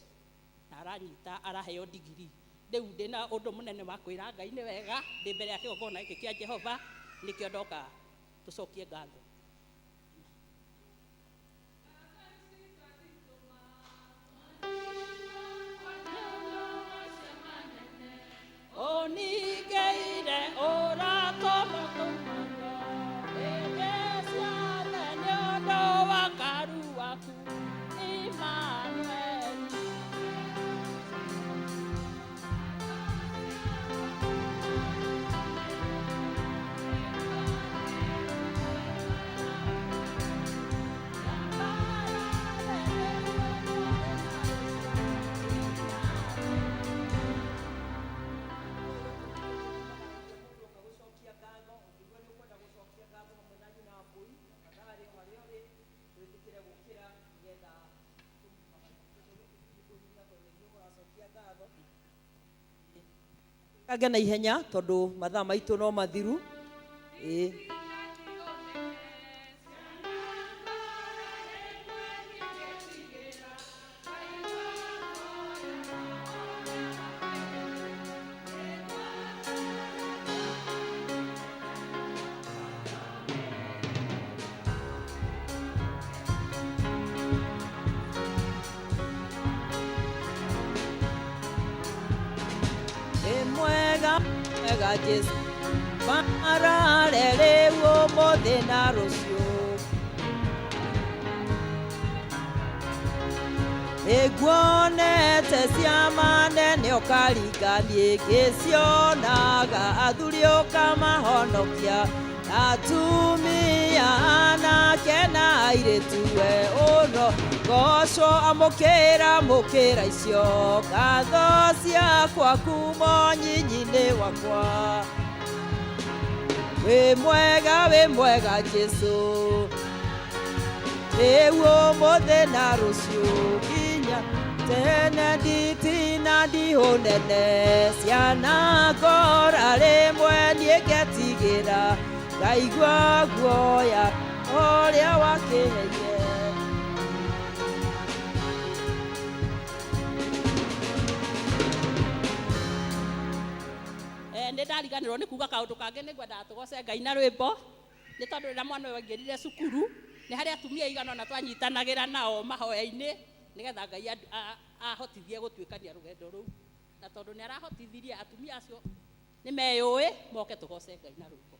na aranyita araheo degree. Rĩu ndĩna ũndũ mũnene wa kwĩra Ngai nĩ wega ndĩ mbere ya kĩgongona gĩkĩ kĩa Jehova, nĩkĩo ndoka tũcokie ngatho. Onikeire ũratũmũtũmano hĩndĩ ciothe nĩ ũndũ wa karu waku Emmanuel. Kange na ihenya tondũ mathaa maitũ no mathiru. Ĩĩ. Mwega mwega Jesu marare rĩu ũmũthĩ na rũciũ. Nĩnguonete ciama nene ũkaringa, niĩ ngĩcionaga athuri ũkamahonokia, atumia anake na airĩtu we ũro gocwo amũkĩra mũkĩra icio ngatho ciakwa kuma nyinyi-inĩ wakwa. Wĩ mwega Jesu rĩu ũmũthĩ na rũciũ nginya Tene nditina ndihũnene cianakora rĩmwe niĩ ngetigĩra ngaigua guoya ũrĩa wakĩheire. Nĩ ndariganĩrwo nĩ kuga kaũndũ kangĩ nĩ ngwendaga tũgoce Ngai na rwĩmbo nĩ tondũ rĩrĩa mwana ũyũ aingĩrire cukuru nĩ harĩ atumia aigana ũna twanyitanagĩra nao mahoya-inĩ nĩgetha Ngai ahotithie gũtuĩkania rũgendo rũu, na tondũ nĩ arahotithirie atumia acio nĩ meyũĩ moke tũgoce Ngai na rwĩmbo.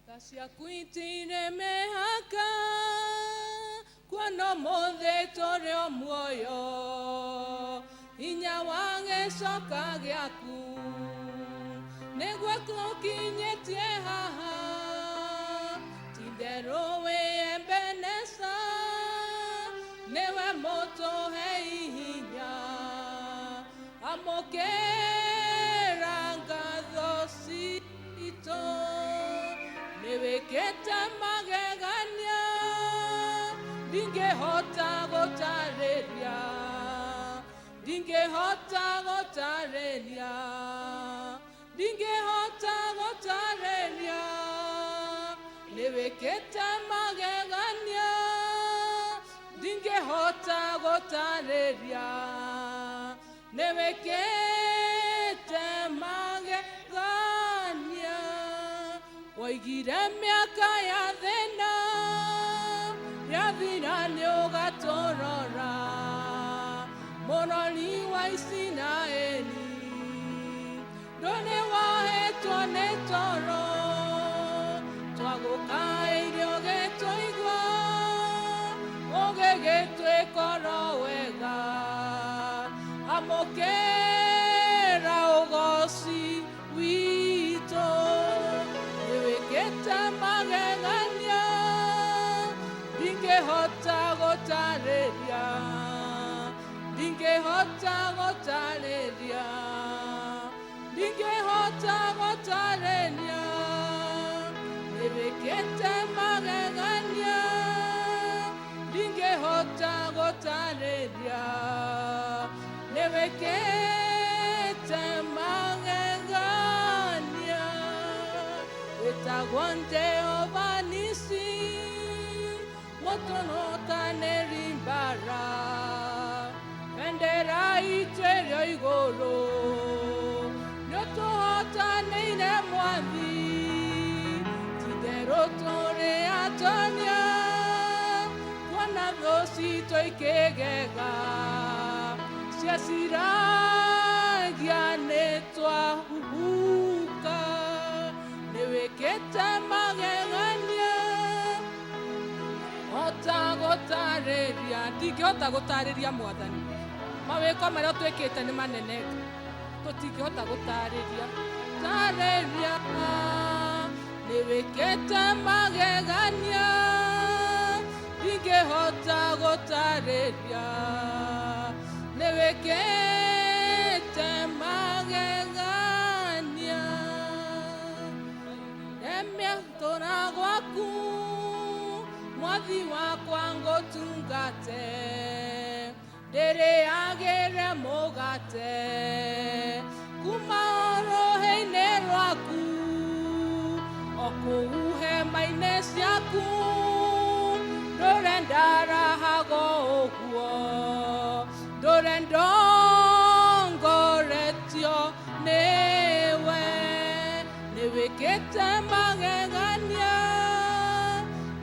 Tha ciaku itirĩ mĩhaka, kuona ũmũthĩ tũrĩ o muoyo, hinya wa gĩcoka gĩaku nĩguo tũkinyĩtie haha, ti-itherũ wĩ Ebeneza, nĩwe mũtũhei hinya, amũkĩra ngatho citũ. Nĩwĩkĩte magegania ndingĩhota gũtarĩria, ndingĩhota gũtarĩria, ndingĩhota gũtarĩria. Nĩwĩkĩte magegania ndingĩhota gũtarĩria, nĩwĩkĩte magegania. Woigire mĩaka ya thĩna yathira nĩũgatũrora, mũrori wa Isiraeli ndũrĩ wohetwo nĩ toro, twagũkaĩire ũgĩtũigua, ũgĩgĩtwĩkora wega, amũkĩra ũgoci witũ. Nĩwĩkĩte magegania ndingĩhota gũtarĩria, ndingĩhota gũtarĩria, ndingĩhota gũtarĩria. Nĩwĩkĩte magegania ndingĩhota gũtarĩria, nĩwĩkĩte magegania. Wĩtagwo Jehova Nisi, mũtũhũtanĩri mbara, bendera itũ ĩrĩ igũrũ, nĩũtũhotanĩire Mwathi, ti-itherũ tũrĩ atonia, kuona thũ citũ ikĩgega, cieciragia nĩtwahuhuka, nĩwĩkĩte magegania hota gũtarĩria, ndingĩhota gũtarĩria Mwathani, mawĩko marĩa twĩkĩte nĩ manene, tũtingĩhota gũtarĩria, tarĩria. Nĩwĩkĩte magegania ndingĩhota gũtarĩria, nĩwĩkĩte magegania. Ndemĩatũra gwaku Mwathi wakwa ngũtungate, ndĩrĩagĩre mũgate kuma rũhĩ-inĩ rwaku, o kũu hema-inĩ ciaku ndũre ndarahago ũguo, ndũre ndongoretio nĩwe. Nĩwĩkĩte magegania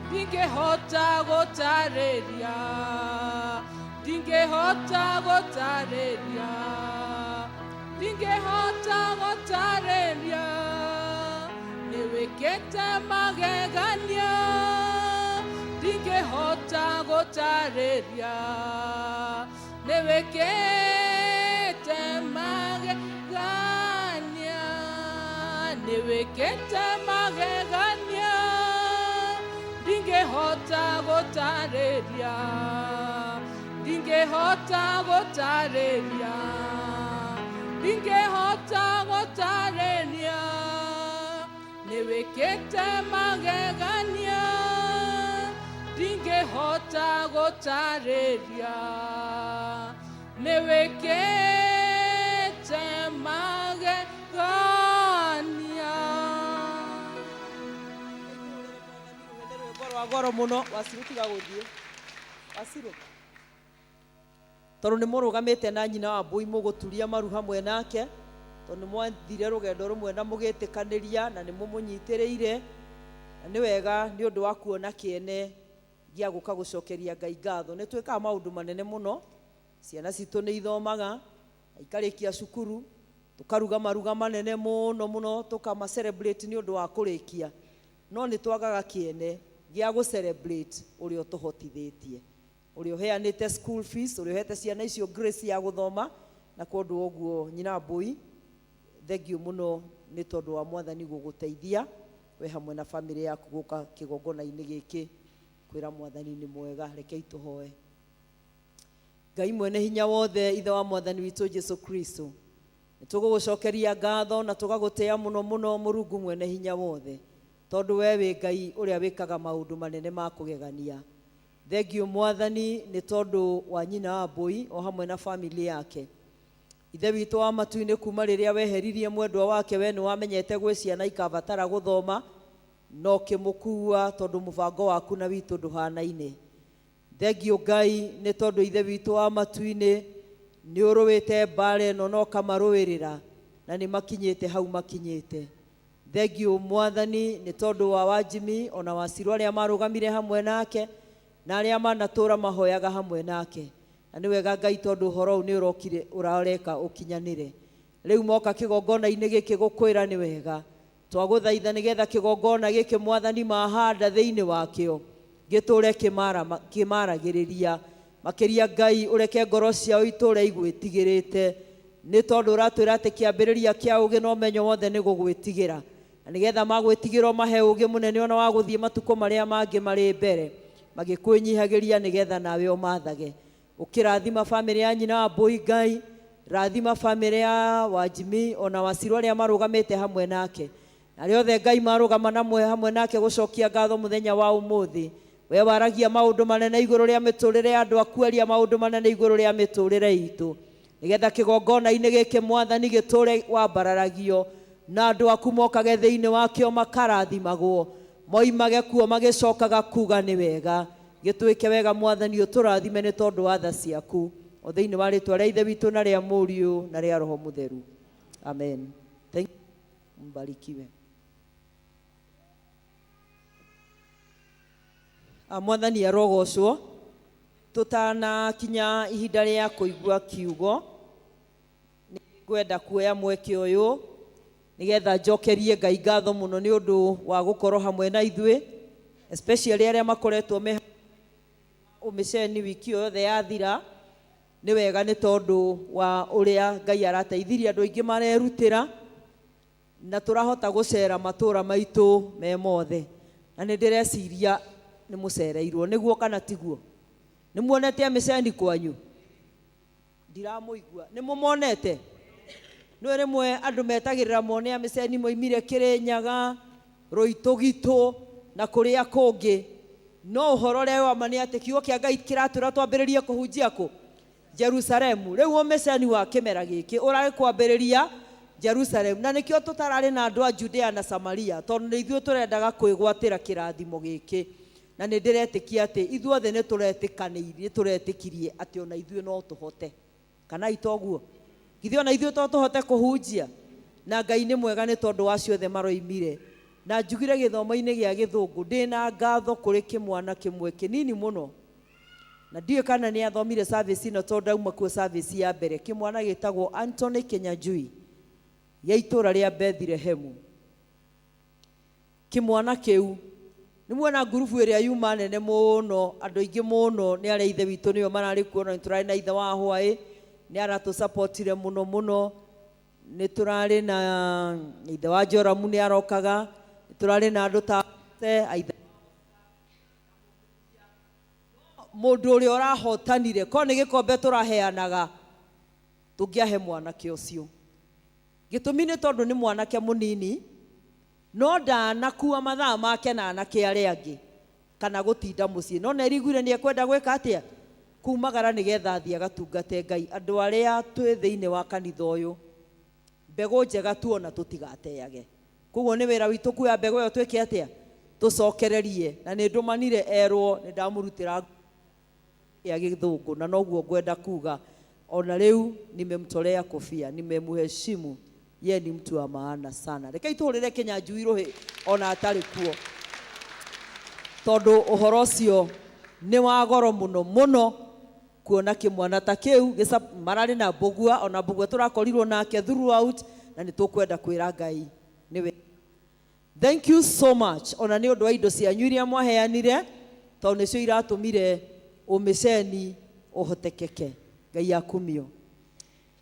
ndingĩhota gũtarĩria, ndingĩhota gũtarĩria, ndingĩhota gũtarĩria. Nĩwĩkĩte magegania ndingĩhota gũtarĩria, nĩwĩkĩte magegania, nĩwĩkĩte magegania ndingĩhota gũtarĩria, Ndingĩhota gũtarĩria, ndingĩhota gũtarĩria, nĩwĩkĩte magegania, ndingĩhota gũtarĩria, nĩwĩkĩte magegania. Rwĩmbo rwa goro mũno. Waciru, tiga gũthiĩ, Waciru, tondũ nĩ mũrũgamĩte na nyina wa mbũi, mũgũturia maru hamwe nake, tondũ nĩ mwathire rũgendo rũmwe na mũgĩtĩkanĩria na nĩ mũmũnyitĩrĩire, na nĩ wega nĩ ũndũ wa kuona kĩene gĩa gũka gũcokeria Ngai ngatho. Nĩ twĩkaga maũndũ manene mũno. Ciana citũ nĩ ithomaga na ikarĩkia cukuru, tũkaruga maruga manene mũno mũno, tũkama celebrate nĩ ũndũ wa kũrĩkia, no nĩ twagaga kĩene gĩa gũ celebrate ũrĩa ũtũhotithĩtie, ũrĩa ũheanĩte school fees, ũrĩa ũhete ciana icio grace ya gũthoma. Na kwa ũndũ ũguo, nyina mbũi, thank you mũno nĩ tondũ wa Mwathani gũgũteithia we hamwe na famĩlĩ yaku gũka kĩgongona-inĩ gĩkĩ kwĩra Mwathani nĩ mwega. Rekei tũhoe. Ngai mwene hinya wothe, Ithe wa Mwathani witũ Jesu Kristo, nĩ tũgũgũcokeria ngatho na tũgagũtĩa mũno mũno, Mũrungu mwene hinya wothe, tondũ we wĩ Ngai ũrĩa wĩkaga maũndũ manene ma kũgegania. Thank you, Mwathani, nĩ tondũ wa nyina wa mbũi o hamwe na famĩlĩ yake. Ithe witũ wa matu-inĩ, kuma rĩrĩa weheririe mwendwa wake, we nĩ wamenyete gwĩ ciana ikabatara gũthoma, no kĩmũkua tondũ mũbango waku na witũ ndũhanaine. Thank you, Ngai, nĩ tondũ Ithe witũ wa matu-inĩ nĩ ũrũĩte mbara ĩno na ũkamarũĩrĩra na nĩ makinyĩte hau makinyĩte. Thank you, Mwathani, nĩ tondũ wa Wanjimi ona Wacirũ arĩa marũgamire hamwe nake na arĩa manatũra mahoyaga hamwe nake. Na nĩ wega, Ngai, tondũ ũhoro ũyũ nĩ ũrokire ũrareka ũkinyanĩre. Rĩu moka kĩgongona-inĩ gĩkĩ gũkwĩra nĩ wega. Twagũthaitha nĩgetha kĩgongona gĩkĩ, Mwathani, mahanda thĩinĩ wakĩo gĩtũre kĩmaragĩrĩria makĩria. Ngai, ũreke ngoro ciao itũre igwĩtigĩrĩte, nĩ tondũ ũratwĩra atĩ kĩambĩrĩria kĩa ũgĩ na ũmenyo wothe nĩ gũgwĩtigĩra, na nĩgetha magwĩtigĩrwo mahe ũgĩ mũnene ona wa gũthiĩ matukũ marĩa mangĩ marĩ mbere magĩkwĩnyihagĩria, nĩgetha nawe ũmathage. Ũkĩrathima bamĩrĩ ya nyina wa mbũi, Ngai, rathima bamĩrĩ ya Wanjimi ona Wacirũ arĩa marũgamĩte hamwe nake, na arĩa othe, Ngai, marũgama namwe hamwe nake gũcokia ngatho mũthenya wa ũmũthĩ. We waragia maũndũ manene igũrũ rĩa mĩtũrĩre ya andũ aku, aria maũndũ manene igũrũ rĩa mĩtũrĩre itũ, nĩgetha kĩgongona-inĩ gĩkĩ, Mwathani, gĩtũre wambararagio na andũ aku mokage thĩinĩ wakĩo makarathimagwo, moimage kuo magĩcokaga kuga nĩ wega. Gĩtwĩke wega, Mwathani, ũtũrathime nĩ tondũ wa tha ciaku, o thĩinĩ wa rĩtwa rĩa Ithe witũ na rĩa Mũriũ na rĩa Roho Mũtheru, amen. Thank you. Mbarikiwe. Mwathani arogocwo. Tũtanakinya ihinda rĩa kũigua kiugo, nĩ ngwenda kuoya mweke ũyũ nĩgetha njokerie Ngai ngatho mũno nĩ ũndũ wa gũkorwo hamwe na ithuĩ, especially arĩa makoretwo me ũmĩceni wiki ĩyo yothe yathira. Nĩ wega nĩ tondũ wa ũrĩa Ngai arateithirie andũ aingĩ marerutĩra na tũrahota gũcera matũra maitũ me mothe, na nĩ ndĩreciria nĩ mũcereirwo, nĩguo kana tiguo? Nĩ muonete amĩceni kwanyu? Ndiramũigua. Nĩ mũmonete? Nĩ rĩmwe andũ metagĩrĩra mone amĩceni moimire Kĩrĩnyaga, Rũitũgitũ na kũrĩa kũngĩ, no ũhoro ũrĩa wa ma nĩ atĩ kiugo kĩa Ngai kĩratwĩra twambĩrĩrie kũhunjia kũ? Jerusalemu. Rĩu ũmĩceni wa kĩmera gĩkĩ ũrarĩ kwambĩrĩria Jerusalemu, na nĩkĩo tũtararĩ na andũ a Judea na Samaria, tondũ nĩ ithuĩ tũrendaga kwĩgwatĩra kĩrathimo gĩkĩ. Na nĩ ndĩretĩkia atĩ ithuothe nĩ tũretĩkanĩirie, nĩ tũretĩkirie atĩ ona ithuĩ no tũhote, kana itoguo? Githĩ ona ithuĩ to tũhote kũhunjia? Na Ngai nĩ mwega nĩ tondũ wa ciothe maroimire. Na njugire gĩthomo-inĩ gĩa gĩthũngũ, ndĩna ngatho kũrĩ kĩmwana kĩmwe kĩnini mũno, na ndiũĩ kana nĩ athomire service ĩno tondũ ndauma kuo service ya mbere, kĩmwana gĩtagwo Anthony Kinyanjui gĩa itũũra rĩa Bethlehemu. Kĩmwana kĩu nĩ muona ngurubu ĩrĩa yuma nene mũno, andũ aingĩ mũno nĩ arĩa ithe witũ nĩo mararĩ kuo, na nĩ tũrarĩ na ithe wa hwaĩ, nĩ aratũsapotire mũno mũno. Nĩ tũrarĩ na ithe wa Joramu, nĩ arokaga. Nĩ tũrarĩ na andũ ta aithe. Mũndũ ũrĩa ũrahotanire korwo nĩ gĩkombe tũraheanaga, tũngĩahe mwanake ũcio. Gĩtũmi nĩ tondũ nĩ mwanake mũnini, no ndanakua mathaa make na anake arĩa angĩ kana gũtinda mũciĩ, no neriguire nĩ ekwenda gwĩka atĩa, kumagara nĩgetha athiĩ agatungate Ngai. Andũ arĩa twĩ thĩinĩ wa kanitha ũyũ, mbegũ njega tuona tũtigateage. Koguo nĩ wĩra witũ kuoya mbegũ ĩyo twĩke atĩa, tũcokererie. Na nĩ ndũmanire erwo nĩ ndamũrutĩra ya gĩthũngũ, na noguo ngwenda kuga ona rĩu nimemtolea kofia, nimemheshimu, ye ni mtu wa maana sana. Rekei tũhũrĩre Kĩnyanjui rũhĩ ona atarĩ kuo, tondũ ũhoro ũcio nĩ wa goro mũno mũno kuona kĩmwana ta kĩu mararĩ na Mbũgua, ona Mbũgua tũrakorirwo nake throughout, na nĩ tũkwenda kwĩra Ngai nĩwe. Thank you so much ona nĩ ũndũ wa indo cianyu iria mwaheanire, tondũ nĩcio iratũmire ũmĩceni ũhotekeke. Ngai akumio.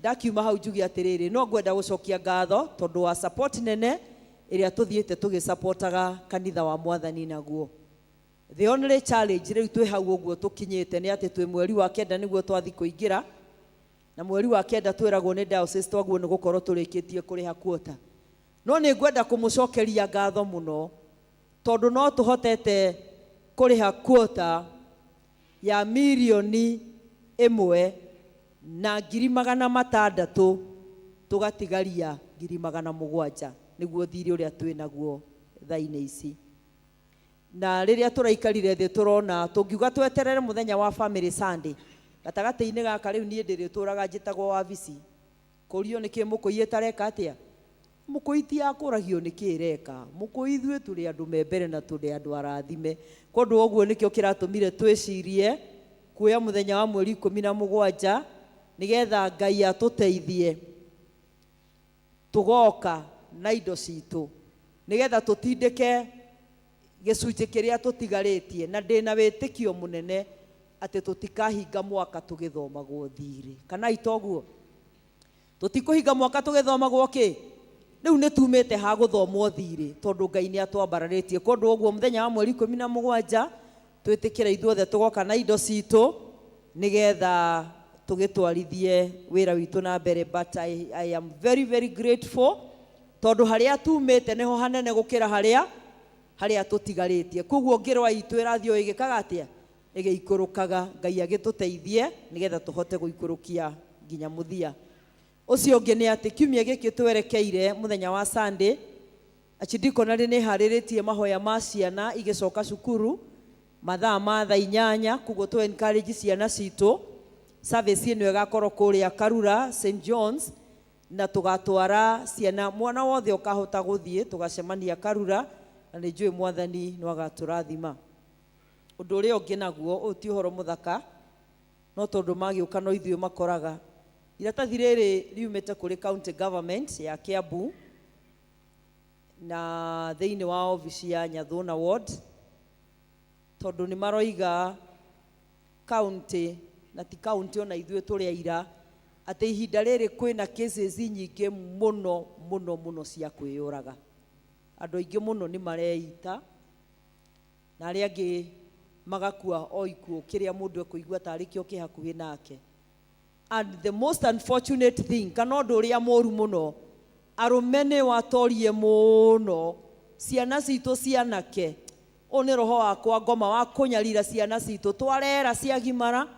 Ndakiuma hau njuge atĩrĩrĩ, no ngwenda gũcokia ngatho tondũ wa support nene ĩrĩa tũthiĩte tũgĩsupportaga kanitha wa Mwathani naguo. The only challenge rĩu twĩ hau ũguo tũkinyĩte nĩ atĩ twĩ mweri wa kenda nĩguo twathi kũingĩra, na mweri wa kenda twĩragwo nĩ diocese twaguo nĩ gũkorwo tũrĩkĩtie kũrĩha quota. No nĩ ngwenda kũmũcokeria ngatho mũno tondũ no tũhotete kũrĩha quota ya 1,600,000, tũgatigaria 700,000 nĩguo thirĩ ũrĩa twĩ naguo thaa-inĩ ici. Na rĩrĩa tũraikarire thĩ tũrona tũngiuga tweterere mũthenya wa Family Sunday gatagatĩ-inĩ gaka, rĩu niĩ ndĩrĩtũraga njĩtagwo wabici kũrio nĩkĩ mũkũi ĩtareka atĩa. Mũkũi ti yakũragio nĩkĩ ĩreka. Mũkũi ithuĩ tũrĩ andũ me mbere na tũrĩ andũ arathime. Kwoguo ũguo nĩkĩo kĩratũmire twĩcirie kuoya mũthenya wa mweri 17 nĩgetha Ngai atũteithie tũgoka na indo citũ nĩgetha tũtindĩke gĩcunjĩ kĩrĩa tũtigarĩtie, na ndĩna wĩtĩkio mũnene atĩ tũtikahinga mwaka tũgĩthomagwo thirĩ. Kana itoguo tũtikũhinga mwaka tũgĩthomagwo kĩ? Rĩu nĩ tumĩte ha gũthomwo thirĩ tondũ Ngai nĩ atwambararĩtie. Kwoguo ũguo mũthenya wa mweri 17 twĩtĩkĩre ithuothe tũgoka na indo citũ nĩgetha tũgĩtwarithie wĩra witũ na mbere. But I am very very grateful tondũ harĩa tumĩte nĩho hanene gũkĩra harĩa tũtigarĩtie. Koguo ngĩrwa itũ ĩrathiĩ o ĩgĩkaga atĩa, ĩgĩikũrũkaga. Ngai agĩtũteithie nĩgetha tũhote gũikũrũkia nginya mũthia. Ũcio ũngĩ nĩ atĩ kiumia gĩkĩ twerekeire mũthenya wa Sunday, Archdeaconry nĩ ĩharĩrĩtie mahoya ma ciana igĩcoka cukuru mathaa ma thaa 8, koguo tũ encourage ciana citũ. Service ĩno ĩgakorwo kũrĩa Karura St John's, na tũgatwara ciana mwana wothe ũkahota gũthiĩ, tũgacemania Karura, na nĩ njũĩ Mwathani no agatũrathima. Ũndũ ũrĩa ũngĩ naguo, ũyũ ti ũhoro mũthaka, no tondũ magĩũka no ithuĩ makoraga. Iratathi rĩrĩ riumĩte kũrĩ county government ya Kiambu na thĩinĩ wa obici ya Nyathuna ward, tondũ nĩ maroiga county na ti county ona ithuĩ tũrĩ aira atĩ ihinda rĩrĩ kwĩna cases nyingĩ mũno mũno mũno cia kwĩyũraga. Andũ aingĩ mũno nĩ mareita na arĩa angĩ magakua o ikuũ kĩrĩa mũndũ ekũigua tarĩ kĩo kĩ hakuhĩ nake. And the most unfortunate thing, kana ũndũ ũrĩa mũru mũno, arũme nĩ watorie mũno ciana citũ cianake. Ũyũ nĩ roho wakwa ngoma wa kũnyarira ciana citũ. Twarera ciagimara,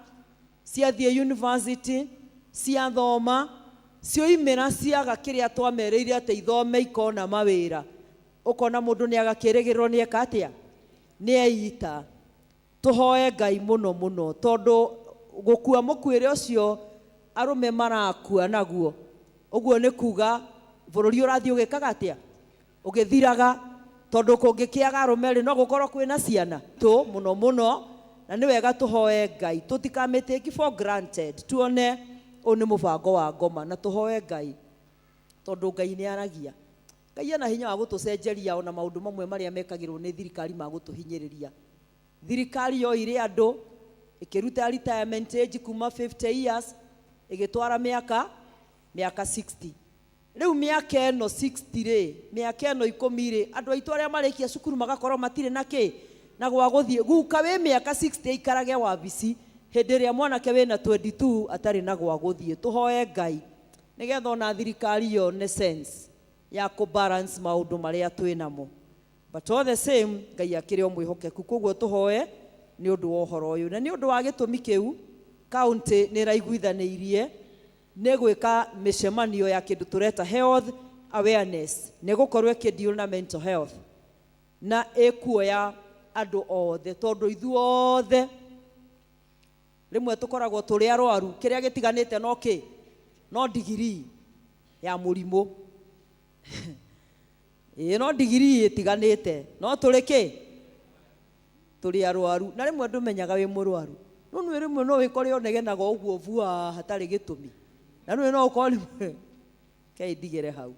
ciathiĩ university, ciathoma, cioimĩra ciaga kĩrĩa twamerĩire atĩ ithome ikona mawĩra. Ũkona mũndũ nĩ agakĩrĩgĩrĩrwo nĩ eka atĩa, nĩ eita. Tũhoe Ngai mũno mũno tondũ gũkua mũkuĩre ũcio arũme marakua naguo, ũguo nĩ kuga bũrũri ũrathiĩ ũgĩkaga atĩa, ũgĩthiraga, tondũ kũngĩkĩaga arũme rĩ, no gũkorwo kwĩna ciana tũ mũno mũno. Na nĩ wega tũhoe Ngai tũtikamĩtake for granted, tuone ũyũ nĩ mũbango wa ngoma, na tũhoe Ngai tondũ Ngai nĩ aragia. Ngai ena hinya wa gũtũcenjeria ona maũndũ mamwe marĩa mekagĩrwo nĩ thirikari ma gũtũhinyĩrĩria. Thirikari yoire andũ ĩkĩruta retirement age kuma 50 years ĩgĩtwara mĩaka 60. Rĩu mĩaka ĩno 60 rĩ, mĩaka ĩno 10 rĩ, andũ aitũ arĩa marĩkia cukuru magakorwo matirĩ na kĩ. Na gwa gũthiĩ guka wĩ mĩaka 60 aikarage wabici hĩndĩ ĩrĩa mwanake wĩna 22 atarĩ na gwa gũthiĩ. Tũhoe Ngai nĩgetha ona thirikari yone sense ya kũ balance maũndũ marĩa twĩ namo. But all the same, Ngai akĩrĩ o mwĩhokeku, koguo tũhoe nĩ ũndũ wa ũhoro ũyũ. Na nĩ ũndũ wa gĩtũmi kĩu, county nĩ ĩraiguithanĩirie nĩ gwĩka mĩcemanio ya kĩndũ tũreta health awareness, nĩ gũkorwo ĩkĩ na mental health, na ĩkuoya andũ othe, tondũ ithuothe rĩmwe tũkoragwo tũrĩ arwaru. Kĩrĩa gĩtiganĩte no kĩ no digirii ya mũrimũ, ĩĩ, no digirii ĩtiganĩte, no tũrĩ kĩ tũrĩ arwaru. Na rĩmwe ndũmenyaga wĩ mũrwaru, no nĩ rĩmwe no wĩkore ũnegenaga ũguo bua hatarĩ gĩtũmi, na rĩmwe no ũkorwo rĩmwe kei ndigĩre hau.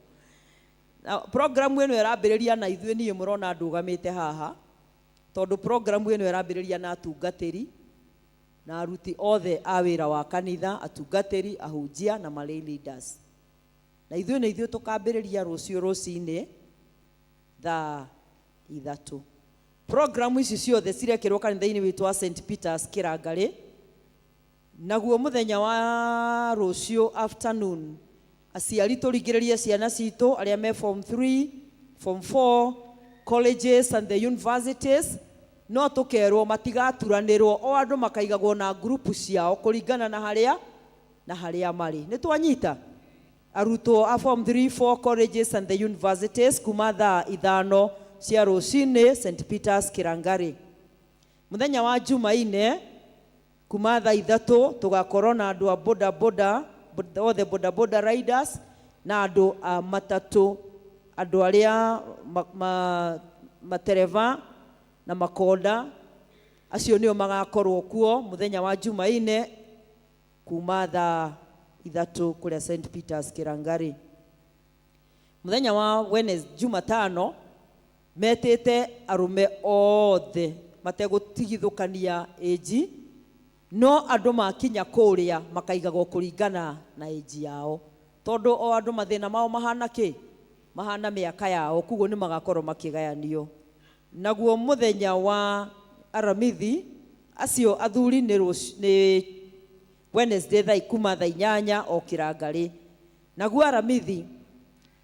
Na programu ĩno ĩrambĩrĩria na ithuĩ, niĩ mũrona ndũgamĩte haha tondũ programu ĩno ĩrambĩrĩria na atungatĩri na aruti othe a wĩra wa kanitha, atungatĩri, ahunjia na ma lay leaders. Na ithuĩ nĩ ithuĩ tũkambĩrĩria rũciũ rũcinĩ thaa 3. Programu ici ciothe cirekĩrwo kanitha-inĩ witũ wa St Peters Kĩrangarĩ. Naguo mũthenya wa rũciũ afternoon, aciari tũringĩrĩrie ciana citũ arĩa me form 3, form 4, colleges and the universities, no tũkerwo matigaturanĩrwo, o andũ makaigagwo na ngurubu ciao kũringana na harĩa na harĩa marĩ. Nĩ twanyita arutwo a form 3, 4, colleges and the universities kuma thaa 5 cia rũcinĩ, St Peters Kĩrangarĩ. Mũthenya wa Jumaine kuma thaa 3 tũgakorwo na andũ a boda boda, othe boda boda riders na andũ a matatũ, andũ arĩa matereba na makonda, acio nĩo magakorwo kuo mũthenya wa Jumaine kuma thaa 3 kũrĩa St Peters Kĩrangarĩ. Mũthenya wa Wednesday, Jumatano, metĩte arũme othe mategũtigithũkania ĩnji, no andũ makinya kũrĩa makaigagwo kũringana na ĩnji yao, tondũ o andũ mathĩna mao mahana kĩ mahana mĩaka yao, koguo nĩ magakorwo makĩgayanio. Naguo mũthenya wa Aramithi, acio athuri nĩ Wednesday thaa kuma thaa 8 o Kĩrangarĩ. Naguo Aramithi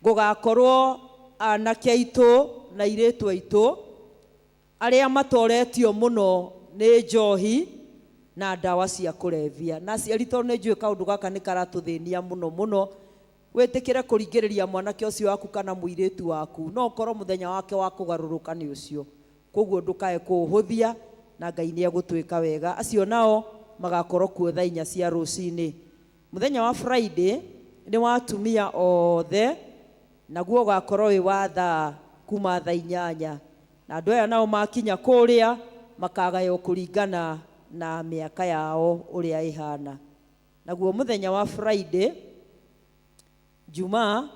gũgakorwo anake aitũ na airĩtu aitũ arĩa matoretio mũno nĩ njohi na ndawa cia kũrebia. Na aciari, tondũ nĩ njũĩ kaũndũ gaka nĩ karatũthĩnia mũno mũno, wĩtĩkĩre kũringĩrĩria mwanake ũcio waku kana mũirĩtu waku, no ũkorwo mũthenya wake wa kũgarũrũka nĩ ũcio, koguo ndũkae kũũhũthia, na Ngai nĩ egũtwĩka wega. Acio nao magakorwo kuo thaa 4 cia rũcinĩ. Mũthenya wa Friday nĩ wa atumia othe, naguo ũgakorwo wĩ wa thaa kuma thaa 8, na andũ aya nao makinya kũrĩa makagaywo kũringana na mĩaka yao ũrĩa ĩhana. Naguo mũthenya wa Friday, Jumaa,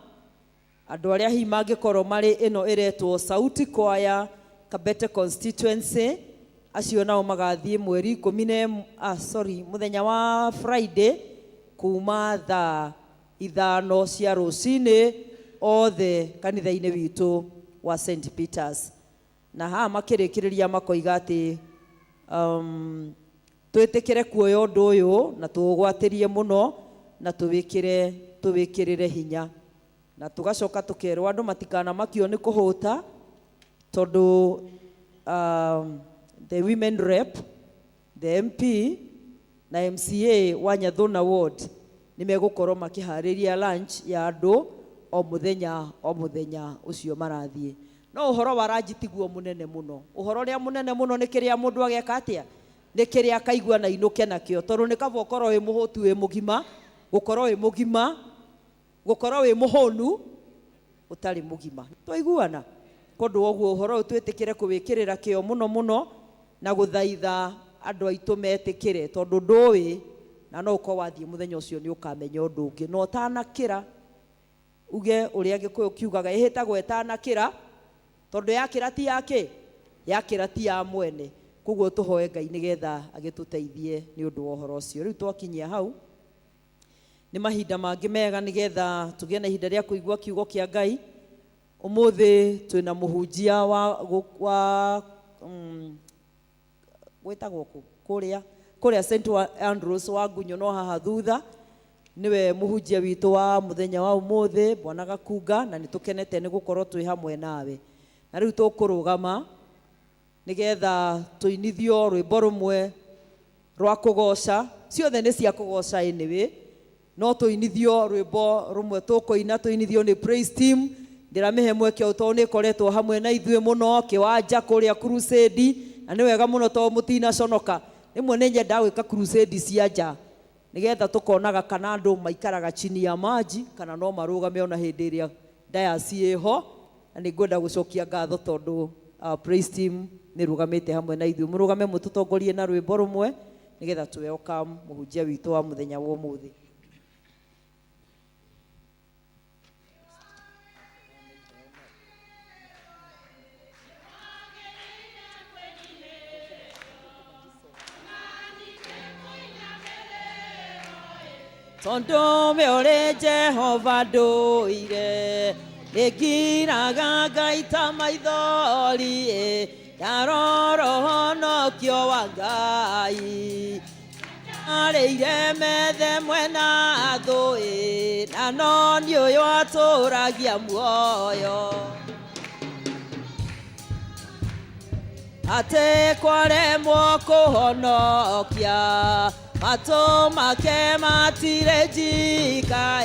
andũ arĩa hihi mangĩkorwo marĩ ĩno ĩretwo Sauti Choir Kabete constituency, acio nao magathiĩ mweri ikũmi na sorry, mũthenya wa Friday kuma thaa 5 cia rũcinĩ, othe kanitha-inĩ witũ wa St Peters. Na haha makĩrĩkĩrĩria makoiga atĩ twĩtĩkĩre kuoya ũndũ ũyũ na tũũgwatĩrie mũno na tũwĩkĩrĩre hinya. Na tũgacoka tũkerwo andũ matikanamakio nĩ kũhũta, tondũ the women rep, the MP na MCA wa Nyathuna ward nĩ megũkorwo makĩharĩria lunch ya andũ o mũthenya o mũthenya ũcio marathiĩ. No ũhoro wa ranji tiguo mũnene mũno. Ũhoro ũrĩa mũnene mũno nĩ kĩrĩa mũndũ ageka atĩa, nĩ kĩrĩa akaigua na inũke nakĩo, tondũ nĩ kaba ũkorwo wĩ mũhũtu wĩ mũgima, gũkorwo wĩ mũgima, gũkorwo wĩ mũhũnu ũtarĩ mũgima. Twaiguana? Kũndũ ũguo ũhoro ũyũ twĩtĩkĩre kũwĩkĩrĩra kĩo mũno mũno na gũthaitha andũ aitũ metĩkĩre, tondũ ndũĩ na no ũkorwo wathiĩ mũthenya ũcio nĩ ũkamenya ũndũ ũngĩ. Na ũtanakĩra uge ũrĩa Gĩkũyũ kiugaga, ĩhĩtagwo ĩtanakĩra, tondũ yakĩra ti yake, yakĩra ti ya mwene. Koguo tũhoe Ngai nĩgetha agĩtũteithie nĩ ũndũ wa ũhoro ũcio. Rĩu twakinyia hau nĩ mahinda mangĩ mega nĩgetha tũgĩe na ihinda rĩa kũigua kiugo kĩa Ngai. Ũmũthĩ twĩna mũhunjia wa Gwĩtagwo kũ? Kũrĩa kũrĩa St Andrews wa Ngunyũ no haha thutha nĩwe mũhunjia witũ wa mũthenya wa ũmũthĩ Bwana Gakunga, na nĩ tũkenete nĩ gũkorwo twĩ hamwe nawe. Na rĩu tũkũrũgama nĩgetha tũinithio rwĩmbo rũmwe rwa kũgoca. Ciothe nĩ cia kũgoca anyway, no tũinithio rwĩmbo rũmwe tũkũina, tũinithio nĩ praise team. Ndĩramĩhe mweke ũyũ tondũ nĩ ĩkoretwo hamwe na ithuĩ mũno kĩwanja kũrĩa crusade, na nĩ wega mũno tondũ mũtinaconoka. Rĩmwe nĩ nyendaga gwĩka crusade cia nja nĩgetha tũkonaga kana andũ maikaraga chini ya maji kana no marũgame ona hĩndĩ ĩrĩa dayasi ĩho. Na nĩ ngwenda gũcokia ngatho tondũ praise team nĩ rũgamĩte hamwe na ithuĩ. Mũrũgame mũtũtongorie na rwĩmbo rũmwe nĩgetha tũ welcome mũhunjia witũ wa mũthenya wa ũmũthĩ. Tondũ we ũrĩ Jehova ndũire, nĩngiraga Ngai ta maithori, ndarora ũhonokio wa Ngai. Arĩire methe mwena thũ, na no nĩ ũyũ atũragia muoyo. Atĩ kwaremwo kũhonokia, matũ make matirĩ njika,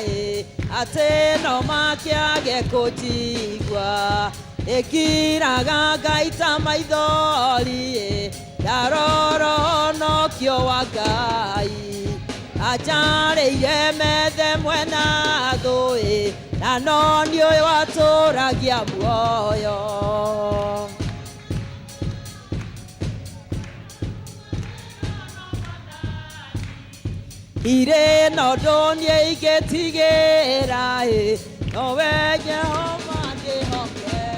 atĩ no makĩage kũnjigua. Ĩngiraga Ngai ta maithori, ndarora ũhonokio wa Ngai. Anjarĩire methe mwena thũ, na no nĩ ũyũ atũragia muoyo. Irĩ na ũndũ niĩ ingĩtigĩra, nowe Jehova ndĩhokete.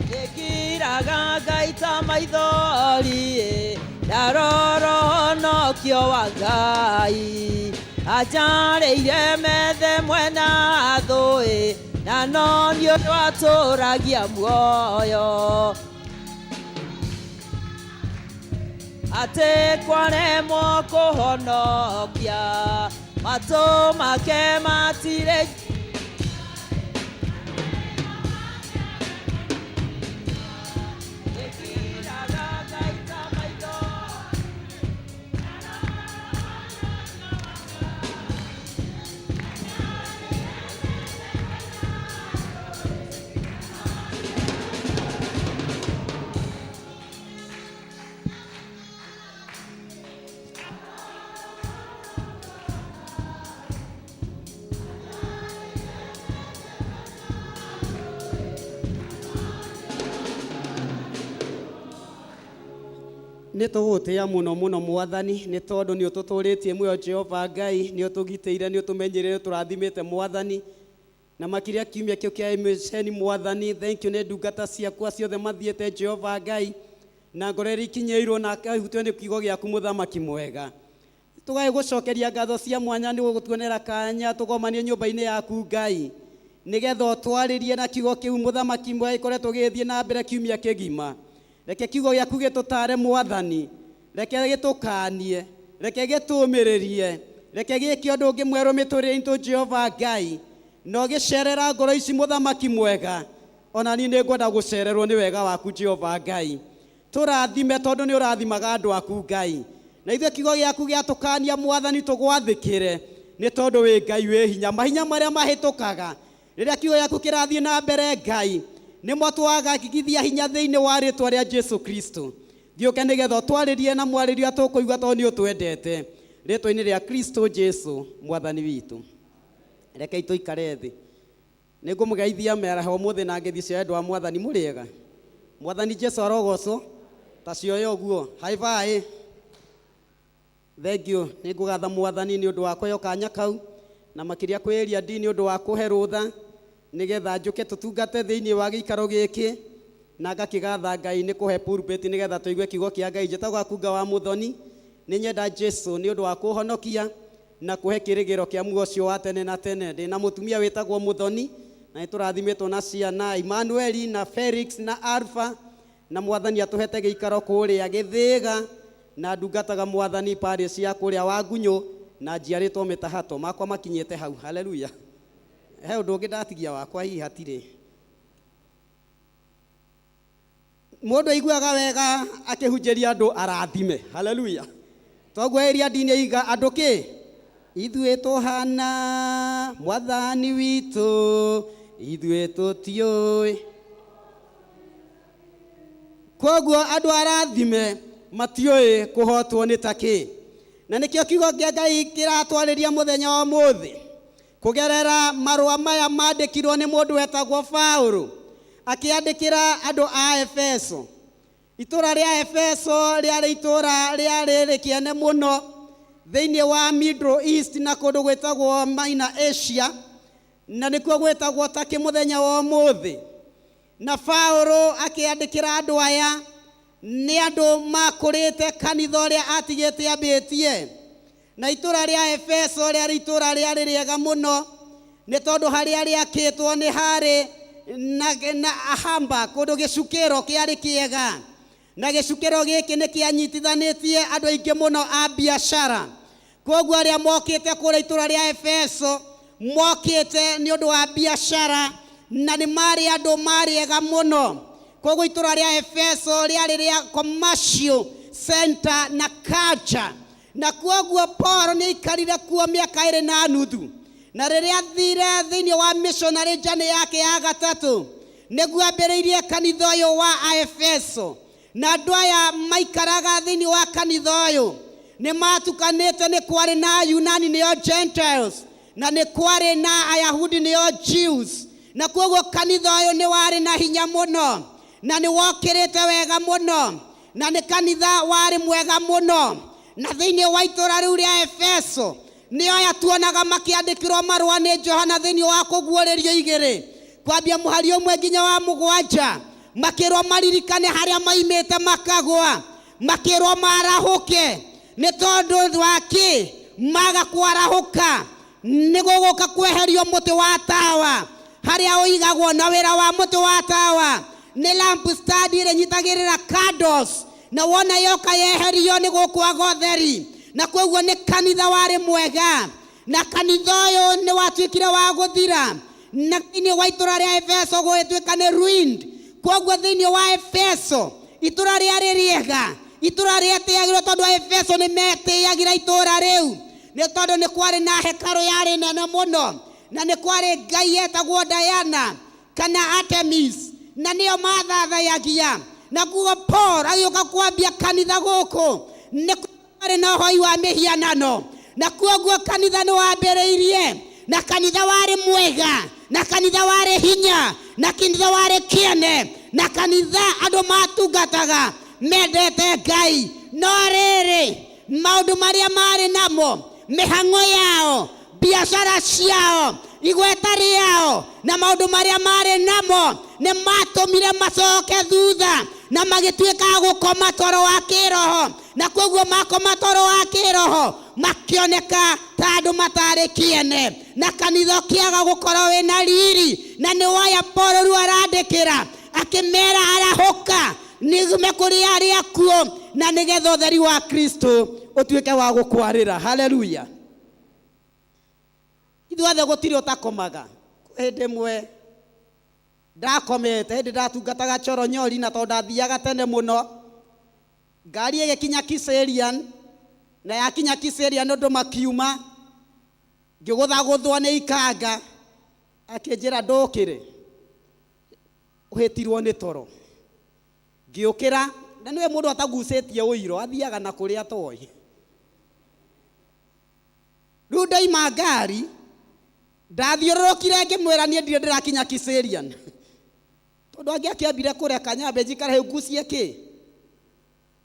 Ndĩngiraga Ngai ta maithori, ndarora ũhonokio wa Ngai. Anjarĩire methe mwena thũ, na no nĩ ũyũ atũragia muoyo. Atĩ kwaremwo kũhonokia, matũ make matirĩ Nĩ tũgũtĩĩa mũno mũno Mwathani, nĩ tondũ nĩ ũtũtũrĩtie muoyo Jehova Ngai, nĩ ũtũgitĩire, nĩ ũtũmenyereire, tũrathimĩte Mwathani. Na makĩria kiumia kĩu kĩa mĩceni Mwathani, thank you nĩ ndungata ciakwa ciothe mathiĩte Jehova Ngai, na ngoro ĩrĩa ikinyĩirwo na akahutio nĩ kiugo gĩaku mũthamaki mwega. Tũgaĩ gũcokeria ngatho cia mwanya nĩ gũtuonera kanya tũgomanie nyũmba-inĩ yaku Ngai, nĩgetha ũtwarĩrie na kiugo kĩu mũthamaki mwega gĩkoretwo gĩgĩthiĩ na mbere kiumia kĩgima. Reke kiugo gĩaku gĩtũtare Mwathani, reke gĩtũkanie, reke gĩtũũmĩrĩrie, reke gĩke ũndũ ũngĩ mwerũ mĩtũrĩre itũ Jehova Ngai, na ũgĩcerera ngoro ici mũthamaki mwega. Ona niĩ nĩ ngwenda gũcererwo nĩ wega waku Jehova Ngai. Tũrathime tondũ nĩ ũrathimaga andũ aku Ngai, na ithuĩ kiugo gĩaku gĩatũkania Mwathani tũgwathĩkĩre, nĩ tondũ wĩ Ngai wĩ hinya. Mahinya marĩa mahĩtũkaga rĩrĩa kiugo gĩaku kĩrathiĩ na mbere Ngai, nĩmo twagagithia hinya thĩinĩ wa rĩtwa rĩa Jesu Kristo. Thiũke nĩgetha ũtwarĩrie na mwarĩrio tũkũigua tondũ nĩ ũtwendete, rĩtwa-inĩ rĩa Kristo Jesu Mwathani witũ. Rekei tũikare thĩ. Nĩ ngũmũgeithia mĩaraho ũmũthĩ na ngeithi cia wendo wa Mwathani. Mũrĩega? Mwathani Jesu arogocwo. Ta cioya ũguo. Haibai. Thank you. Nĩ ngũgatha Mwathani nĩ ũndũ wa kũheo kanya kau, na makĩria kwĩria ndi nĩ ũndũ wa kũhe rũtha nĩgetha njũke tũtungate thĩinĩ wa gĩikaro gĩkĩ, na ngakĩgatha Ngai nĩ kũhe pulpit nĩgetha tũigue kiugo kĩa Ngai. Njĩtagwo Gakunga wa Mũthoni. Nĩ nyenda Jesu nĩ ũndũ wa kũhonokia na kũhe kĩrĩgĩro kĩa muoyo ũcio wa tene na tene. Ndĩ na mũtumia wĩtagwo Mũthoni, na nĩ tũrathimĩtwo na ciana Emmanuel na Felix na Alpha. Na mwathani atũhete gĩikaro kũrĩa Gĩthĩga, na ndungataga mwathani parish ya kũrĩa Wangunyũ, na njiarĩtwo mĩtahato makwa makinyĩte hau. Haleluya. He ũndũ ũngĩ ndatigia wakwa hihi hatirĩ. Mũndũ aiguaga wega akĩhunjĩria andũ arathime. Haleluya. Toguo ĩria ndini iga andũ kĩ? Ithuĩ tũhana mwathani witũ, ithuĩ tũtiũĩ. Koguo andũ arathime matiũĩ kũhotwo nĩ ta kĩ. Na nĩkĩo kiugo kĩa Ngai kĩratwarĩria mũthenya wa ũmũthĩ kũgerera marũa maya mandĩkirwo nĩ mũndũ wetagwo Paũlũ akĩandĩkĩra andũ a Efeso. Itũra rĩa Efeso rĩarĩ itũra rĩarĩ rĩkĩene mũno thĩinĩ wa Middle East na kũndũ gwĩtagwo Minor Asia, na nĩkuo gwĩtagwo Turkey mũthenya wa ũmũthĩ. Na Paũlũ akĩandĩkĩra andũ aya nĩ andũ makũrĩte kanitha ũrĩa atigĩte ambĩtie. Na itũra rĩa Efeso rĩarĩ itũra rĩarĩ rĩega mũno nĩ tondũ harĩa rĩakĩtwo nĩ harĩ na ahamba kũndũ gĩcukĩro kĩarĩ kĩega. Na gĩcukĩro gĩkĩ nĩ kĩanyitithanĩtie andũ aingĩ mũno a biacara. Koguo arĩa mokĩte kũrĩa itũra rĩa Efeso mokĩte nĩ ũndũ wa biacara, na nĩ marĩ andũ marĩ ega mũno. Koguo itũra rĩa Efeso rĩarĩ rĩa commercial center na culture. Na koguo Paul nĩ aikarire kuo mĩaka ĩrĩ na nuthu. Na rĩrĩa athire thĩinĩ wa missionary journey yake ya gatatũ, nĩguo ambĩrĩirie kanitha ũyũ wa Aefeso. Na andũ aya maikaraga thĩinĩ wa kanitha ũyũ nĩ matukanĩte, nĩ kwarĩ na Ayunani nĩo Gentiles, na nĩ kwarĩ na Ayahudi nĩo Jews. Na koguo kanitha ũyũ nĩ warĩ na hinya mũno, na nĩ wokĩrĩte wega mũno, na nĩ kanitha warĩ mwega mũno. Na thĩinĩ wa itũra rĩu rĩa Efeso nĩo aya tuonaga makĩandĩkĩrwo marũa nĩ Johana thĩinĩ wa kũguũrĩrio igĩrĩ kwambia mũhari ũmwe nginya wa mũgwanja, makĩrwo maririkane harĩa maimĩte makagwa, makĩrwo marahũke nĩ tondũ wa kĩ maga kwarahũka nĩ gũgũka kweherio mũtĩ wa tawa harĩa ũigagwo. Na wĩra wa mũtĩ wa tawa nĩ lamp stand ĩrĩa ĩnyitagĩrĩra candles, na wona yoka yeherio nĩ gũkwaga ũtheri. Na koguo nĩ kanitha warĩ mwega, na kanitha ũyũ nĩ watuĩkire wa gũthira. Na thĩinĩ wa itũra rĩa Efeso gũgĩtuĩka nĩ ruined. Koguo thĩinĩ wa Efeso itũra rĩarĩ rĩega, itũra rĩetĩagĩrwo tondũ Efeso nĩ metĩagĩra itũra rĩu nĩ tondũ nĩ kwarĩ na hekarũ yarĩ nene mũno, na nĩ kwarĩ ngai yetagwo Diana kana Artemis, na nĩo mathathayagia. Na kuo Paul agĩũka kwambia kanitha gũkũ nĩ kwarĩ na ũhoi wa mĩhianano, na kuoguo kanitha nĩ wambĩrĩirie, na kanitha warĩ mwega, na kanitha warĩ hinya, na kanitha warĩ kĩene, na kanitha andũ matungataga mendete Ngai. No rĩrĩ, maũndũ marĩa marĩ namo, mĩhang'o yao, biacara ciao, igweta rĩao, na maũndũ marĩa marĩ namo nĩ matũmire macoke thutha na magĩtuĩka a gũkoma toro wa kĩroho. Na koguo makoma toro wa kĩroho makĩoneka ta andũ matarĩ kĩene, na kanitha ũkĩaga gũkorwo wĩna riri. Na nĩ waya Paul rĩu arandĩkĩra akĩmera arahũka nĩgume kũrĩ arĩa akuũ, na nĩgetha ũtheri wa Kristo ũtuĩke wa gũkwarĩra. Haleluya. Ithuothe gũtirĩ ũtakomaga. Hĩndĩ ĩmwe ndakomete, hĩndĩ ndatungataga Choronyori, na tondũ ndathiaga tene mũno, ngari ĩgĩkinya Kiserian, na yakinya Kiserian ũndũ makiuma, ngĩgũthagũthwo nĩ ikanga, akĩnjĩra ndũkĩre, ũhĩtirwo nĩ toro. Ngĩũkĩra, na nĩwe mũndũ atagucĩtie ũiro, athiaga na kũrĩa atoĩ. Rĩu ndaima ngari, ndathiũrũrũkire ngĩmwĩra niĩ ndirĩ ndĩrakinya Kiserian, tondũ angĩ akĩambire kũreka nyambe njikare hau ngucie kĩ.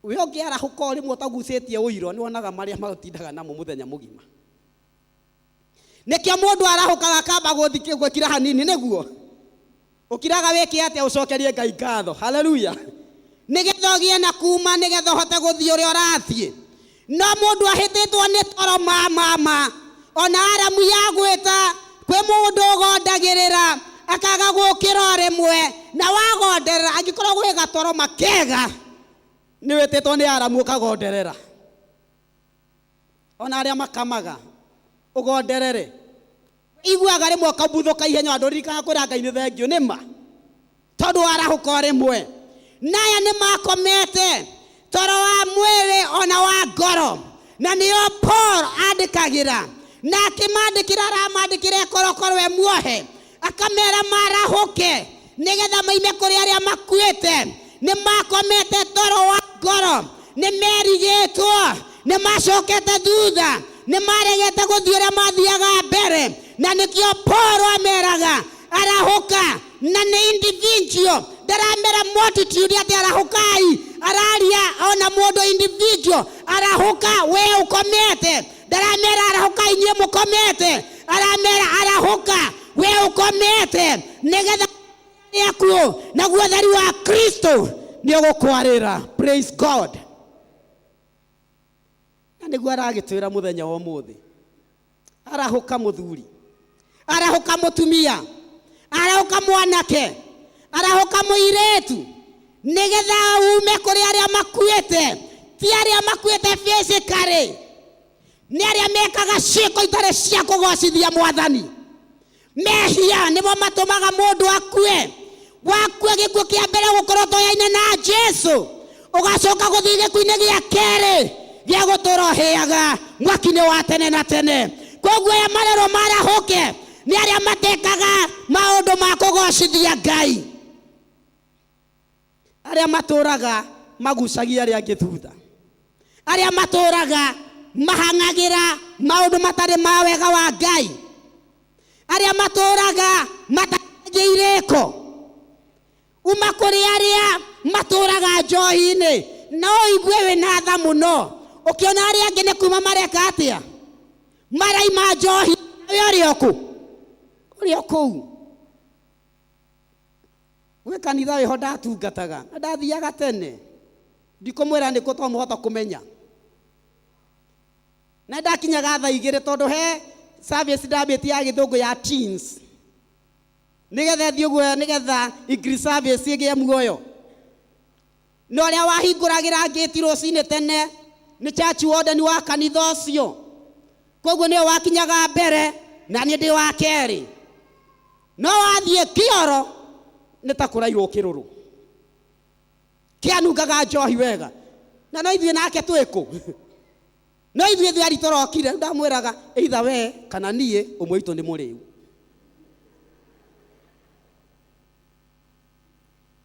We ũngĩarahũka o rĩmwe ũtagucĩtie ũiro, nĩ wonaga marĩa matindaga namo mũthenya mũgima. Nĩkĩo mũndũ arahũkaga akamba gũkira hanini, nĩguo ũkiraga wĩke atĩa, ũcokerie Ngai ngatho. Haleluya. Nĩgetha ũgĩe na kuma, nĩgetha ũhote gũthiĩ ũrĩa ũrathiĩ. No mũndũ ahĩtĩtwo nĩ toro ma ona aramu ya gwĩta kwĩ mũndũ ũgondagĩrĩra Akaga gũkĩra o rĩmwe na wagonderera, angĩkorwo gwĩ gatoro makega nĩ wĩtĩtwo nĩ aramu ũkagonderera. Ona arĩa makamaga ũgonderere, iguaga rĩmwe ũkabuthũka ihenya, andũ ririkana kwĩra Ngai nĩ thengio nĩ ma, tondũ warahũka o rĩmwe. Naya nĩ makomete toro wa mwĩrĩ ona wa ngoro, na nĩo Paul andĩkagĩra, na akĩmandĩkĩra aramandĩkĩra ĩkorokoro e muohe, akamera marahũke nĩgetha maime kũrĩ arĩa makuĩte. Nĩ makomete toro wa ngoro, nĩ merigĩtwo, nĩ macokete thutha, nĩ maregete gũthiĩ ũrĩa mathiaga mbere, na nĩkĩo Paul ameraga arahũka, na nĩ individual, ndaramera multitude atĩ arahũkai, araria ona mũndũ individual, arahũka we ũkomete, ndaramera arahũka inyuĩ mũkomete, aramera arahũka we ũkomete, nĩgetha rĩakuo naguo theri wa Kristo nĩ ũgũkwarĩra. Praise God. Na nĩguo aragĩtwĩra mũthenya wa ũmũthĩ, arahũka mũthuri, arahũka mũtumia, arahũka mwanake, arahũka mũirĩtu, nĩgetha ume kũrĩ arĩa makuĩte. Ti arĩa makuĩte physically, nĩ arĩa mekaga ciĩko itarĩ cia kũgocithia Mwathani. Mehia nĩmo matũmaga mũndũ akue. Wakua gĩkuũ kĩa mbere gũkorwo toyaine na Jesu, ũgacoka gũthiĩ gĩkuũ-inĩ gĩa kerĩ gĩa gũtũra ũhĩaga mwaki-inĩ wa tene na tene. Koguo aya marerwo marahũke nĩ arĩa matekaga maũndũ ma kũgocithia Ngai, arĩa matũraga magucagia arĩa angĩ thutha, arĩa matũraga mahang'agĩra maũndũ matarĩ ma wega wa Ngai, arĩa matũraga mataragia irĩko. Uma kũrĩ arĩa matũraga njohi-inĩ, no ũigue wĩna tha mũno ũkĩona arĩa angĩ nĩ kuma mareka atĩa, maraima njohi, we ũrĩ o kũ? Ũrĩ o kũu. Gwĩ kanitha wĩho ndatungataga na ndathiaga tene, ndikũmwĩra nĩkũ tondũ mũhota kũmenya. Na ndakinyaga thaa igĩrĩ tondũ he service ndambĩtie ya gĩthũngũ ya teens, nĩgetha ĩthiĩ ũguo, nĩgetha English service ĩgĩe muoyo. Na ũrĩa wahingũragĩra ngĩti rũcinĩ tene nĩ church warden wa kanitha ũcio, koguo nĩwe wakinyaga mbere na niĩ ndĩ wa kerĩ. No wathiĩ kĩoro nĩ ta kũrairwo kĩrũrũ, kĩanungaga njohi wega. Na no ithuĩ nake twĩkũ? No ithuĩ thweri tũrokire, ndamwĩraga either we kana niĩ, ũmwe witũ nĩ mũrĩu.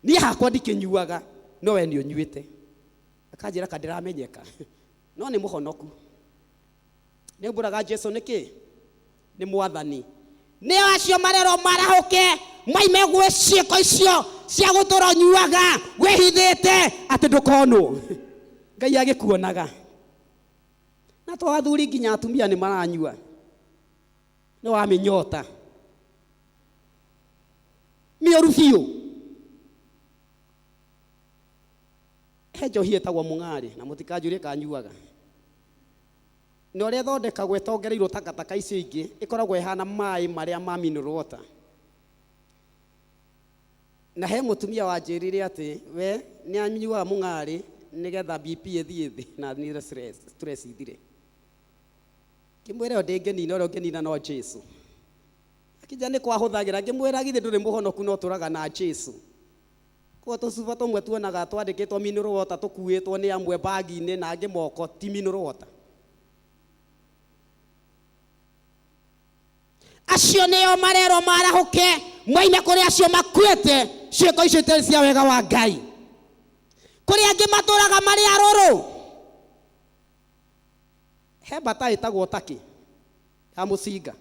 Niĩ hakwa ndikĩnyuaga, no we nĩ ũnyuĩte. Akanjĩra ka ndĩramenyeka, no nĩ mũhonoku. Nĩ mbũraga Jesu nĩkĩ? Nĩ Mwathani. Nĩ acio marerwo marahũke maime gwĩ ciĩko icio cia gũtũra ũnyuaga wĩhithĩte atĩ ndũkonwo, Ngai agĩkuonaga. Na to athuri, nginya atumia nĩ maranyua, nĩ wamĩnyota mĩũru biũ. He njohi ĩtagwo mũng'arĩ, na mũtikanjũrie kanyuaga na ũrĩa ĩthondekagwo, ĩtongereirwo takataka icio ingĩ, ĩkoragwo ĩhana maĩ marĩa ma mineral water. Na he mũtumia wanjĩrire atĩ we nĩ anyuaga mũng'arĩ nĩgetha BP ĩthiĩ thĩ na nire stress, stress ithire. Ngĩmwĩra ĩyo ndĩngĩnina, ũrĩa ũngĩnina no Jesu. Akĩnjĩra nĩ kwahũthagĩra, ngĩmwĩra githĩ ndũrĩ mũhonoku no tũraga na Jesu. Koguo tũcuba tũmwe tuonaga twandĩkĩtwo mineral water tũkuĩtwo nĩ amwe bagi-inĩ na angĩ moko ti mineral water. Acio nĩo marerwo marahũke moime kũrĩ acio makuĩte ciĩko icio itarĩ cia wega wa Ngai. Kũrĩ angĩ matũraga marĩ arũrũ. He mbata ĩtagwo takĩ ya mũcinga.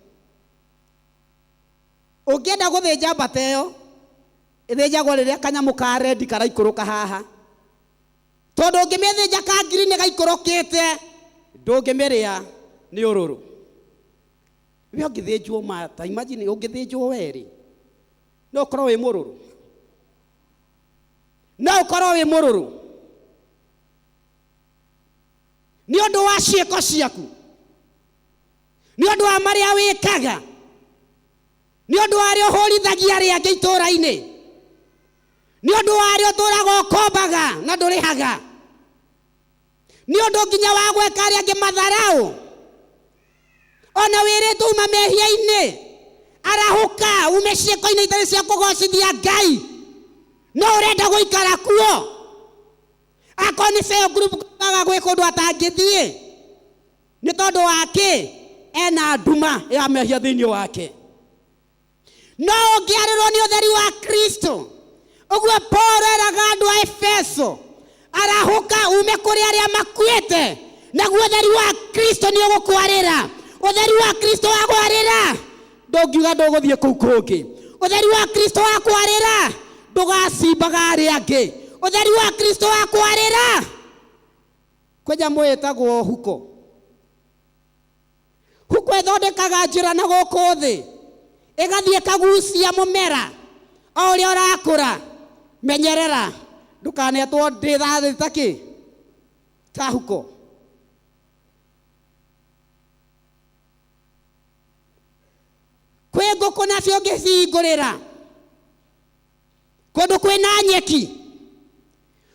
Ũngĩenda gũthĩnja mbata ĩyo, ĩthĩnjagwo rĩrĩa kanyamũ ka rendi karaikũrũka haha, tondũ ũngĩmĩthĩnja ka ngiri nĩ gaikũrũkĩte, ndũngĩmĩrĩa nĩ ũrũrũ. We ũngĩthĩnjwo mata, imagine ũngĩthĩnjwo werĩ, no ũkorwo wĩ mũrũrũ, no ũkorwo wĩ mũrũrũ nĩ ũndũ wa ciĩko ciaku, nĩ ũndũ wa marĩa wĩkaga, nĩ ũndũ wa wa arĩa ũhũrithagia arĩa angĩ itũũra-inĩ, nĩ ũndũ wa arĩa ũtũũraga ũkombaga na ndũrĩhaga, nĩ ũndũ nginya wa gwĩka arĩa angĩ matharau, ona wĩrĩtwo uma mehia-inĩ, arahũka ume ciĩko-inĩ itarĩ cia kũgocithia Ngai, no ũrenda gũikara kuo. Akorwo nĩ cell group kaga gwĩ kũndũ atangĩthiĩ nĩ tondũ wa kĩ? Ena nduma ya mehia thĩinĩ wake. No ũngĩarĩrwo nĩ ũtheri wa Kristo, ũguo Paulo eraga andũ a Efeso, arahũka ume kũrĩ arĩa makuĩte, naguo ũtheri wa Kristo nĩ ũgũkwarĩra. Ũtheri wa Kristo wakwarĩra, ndũngiuga ndũgũthiĩ kũu kũngĩ. Ũtheri wa Kristo wakwarĩra, ndũgacimbaga arĩa angĩ. Ũtheri wa Kristo wakwarĩra, kwĩ nyamũ ĩtagwo huko. Huko ĩthondekaga njĩra na gũkũ thĩ, ĩgathiĩ ĩkagucia mũmera o ũrĩa ũrakũra. Menyerera ndũkanetwo ndĩ thathĩ ta kĩ ta huko. Kwĩ ngũkũ nacio ũngĩcihingũrĩra kũndũ kwĩna nyeki,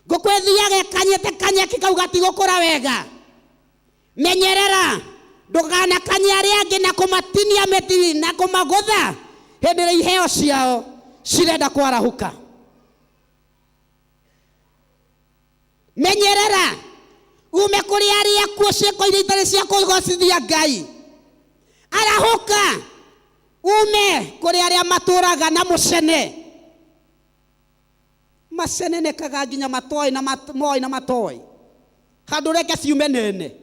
ngũkũ ĩthiaga ĩkanyĩte kanyeki kau gatigũkũra wega. Menyerera ndũkanakanye arĩa angĩ na kũmatinia mĩtĩ na kũmagũtha hĩndĩ ĩrĩa iheo ciao cirenda kwarahũka. Menyerera ume kũrĩ arĩa akuũ ciĩko iria itarĩ cia kũgocithia Ngai. Arahũka ume kũrĩ arĩa matũraga na mũcene, macenenekaga nginya matoĩ na moĩ na matoĩ, handũ reke ciume nene.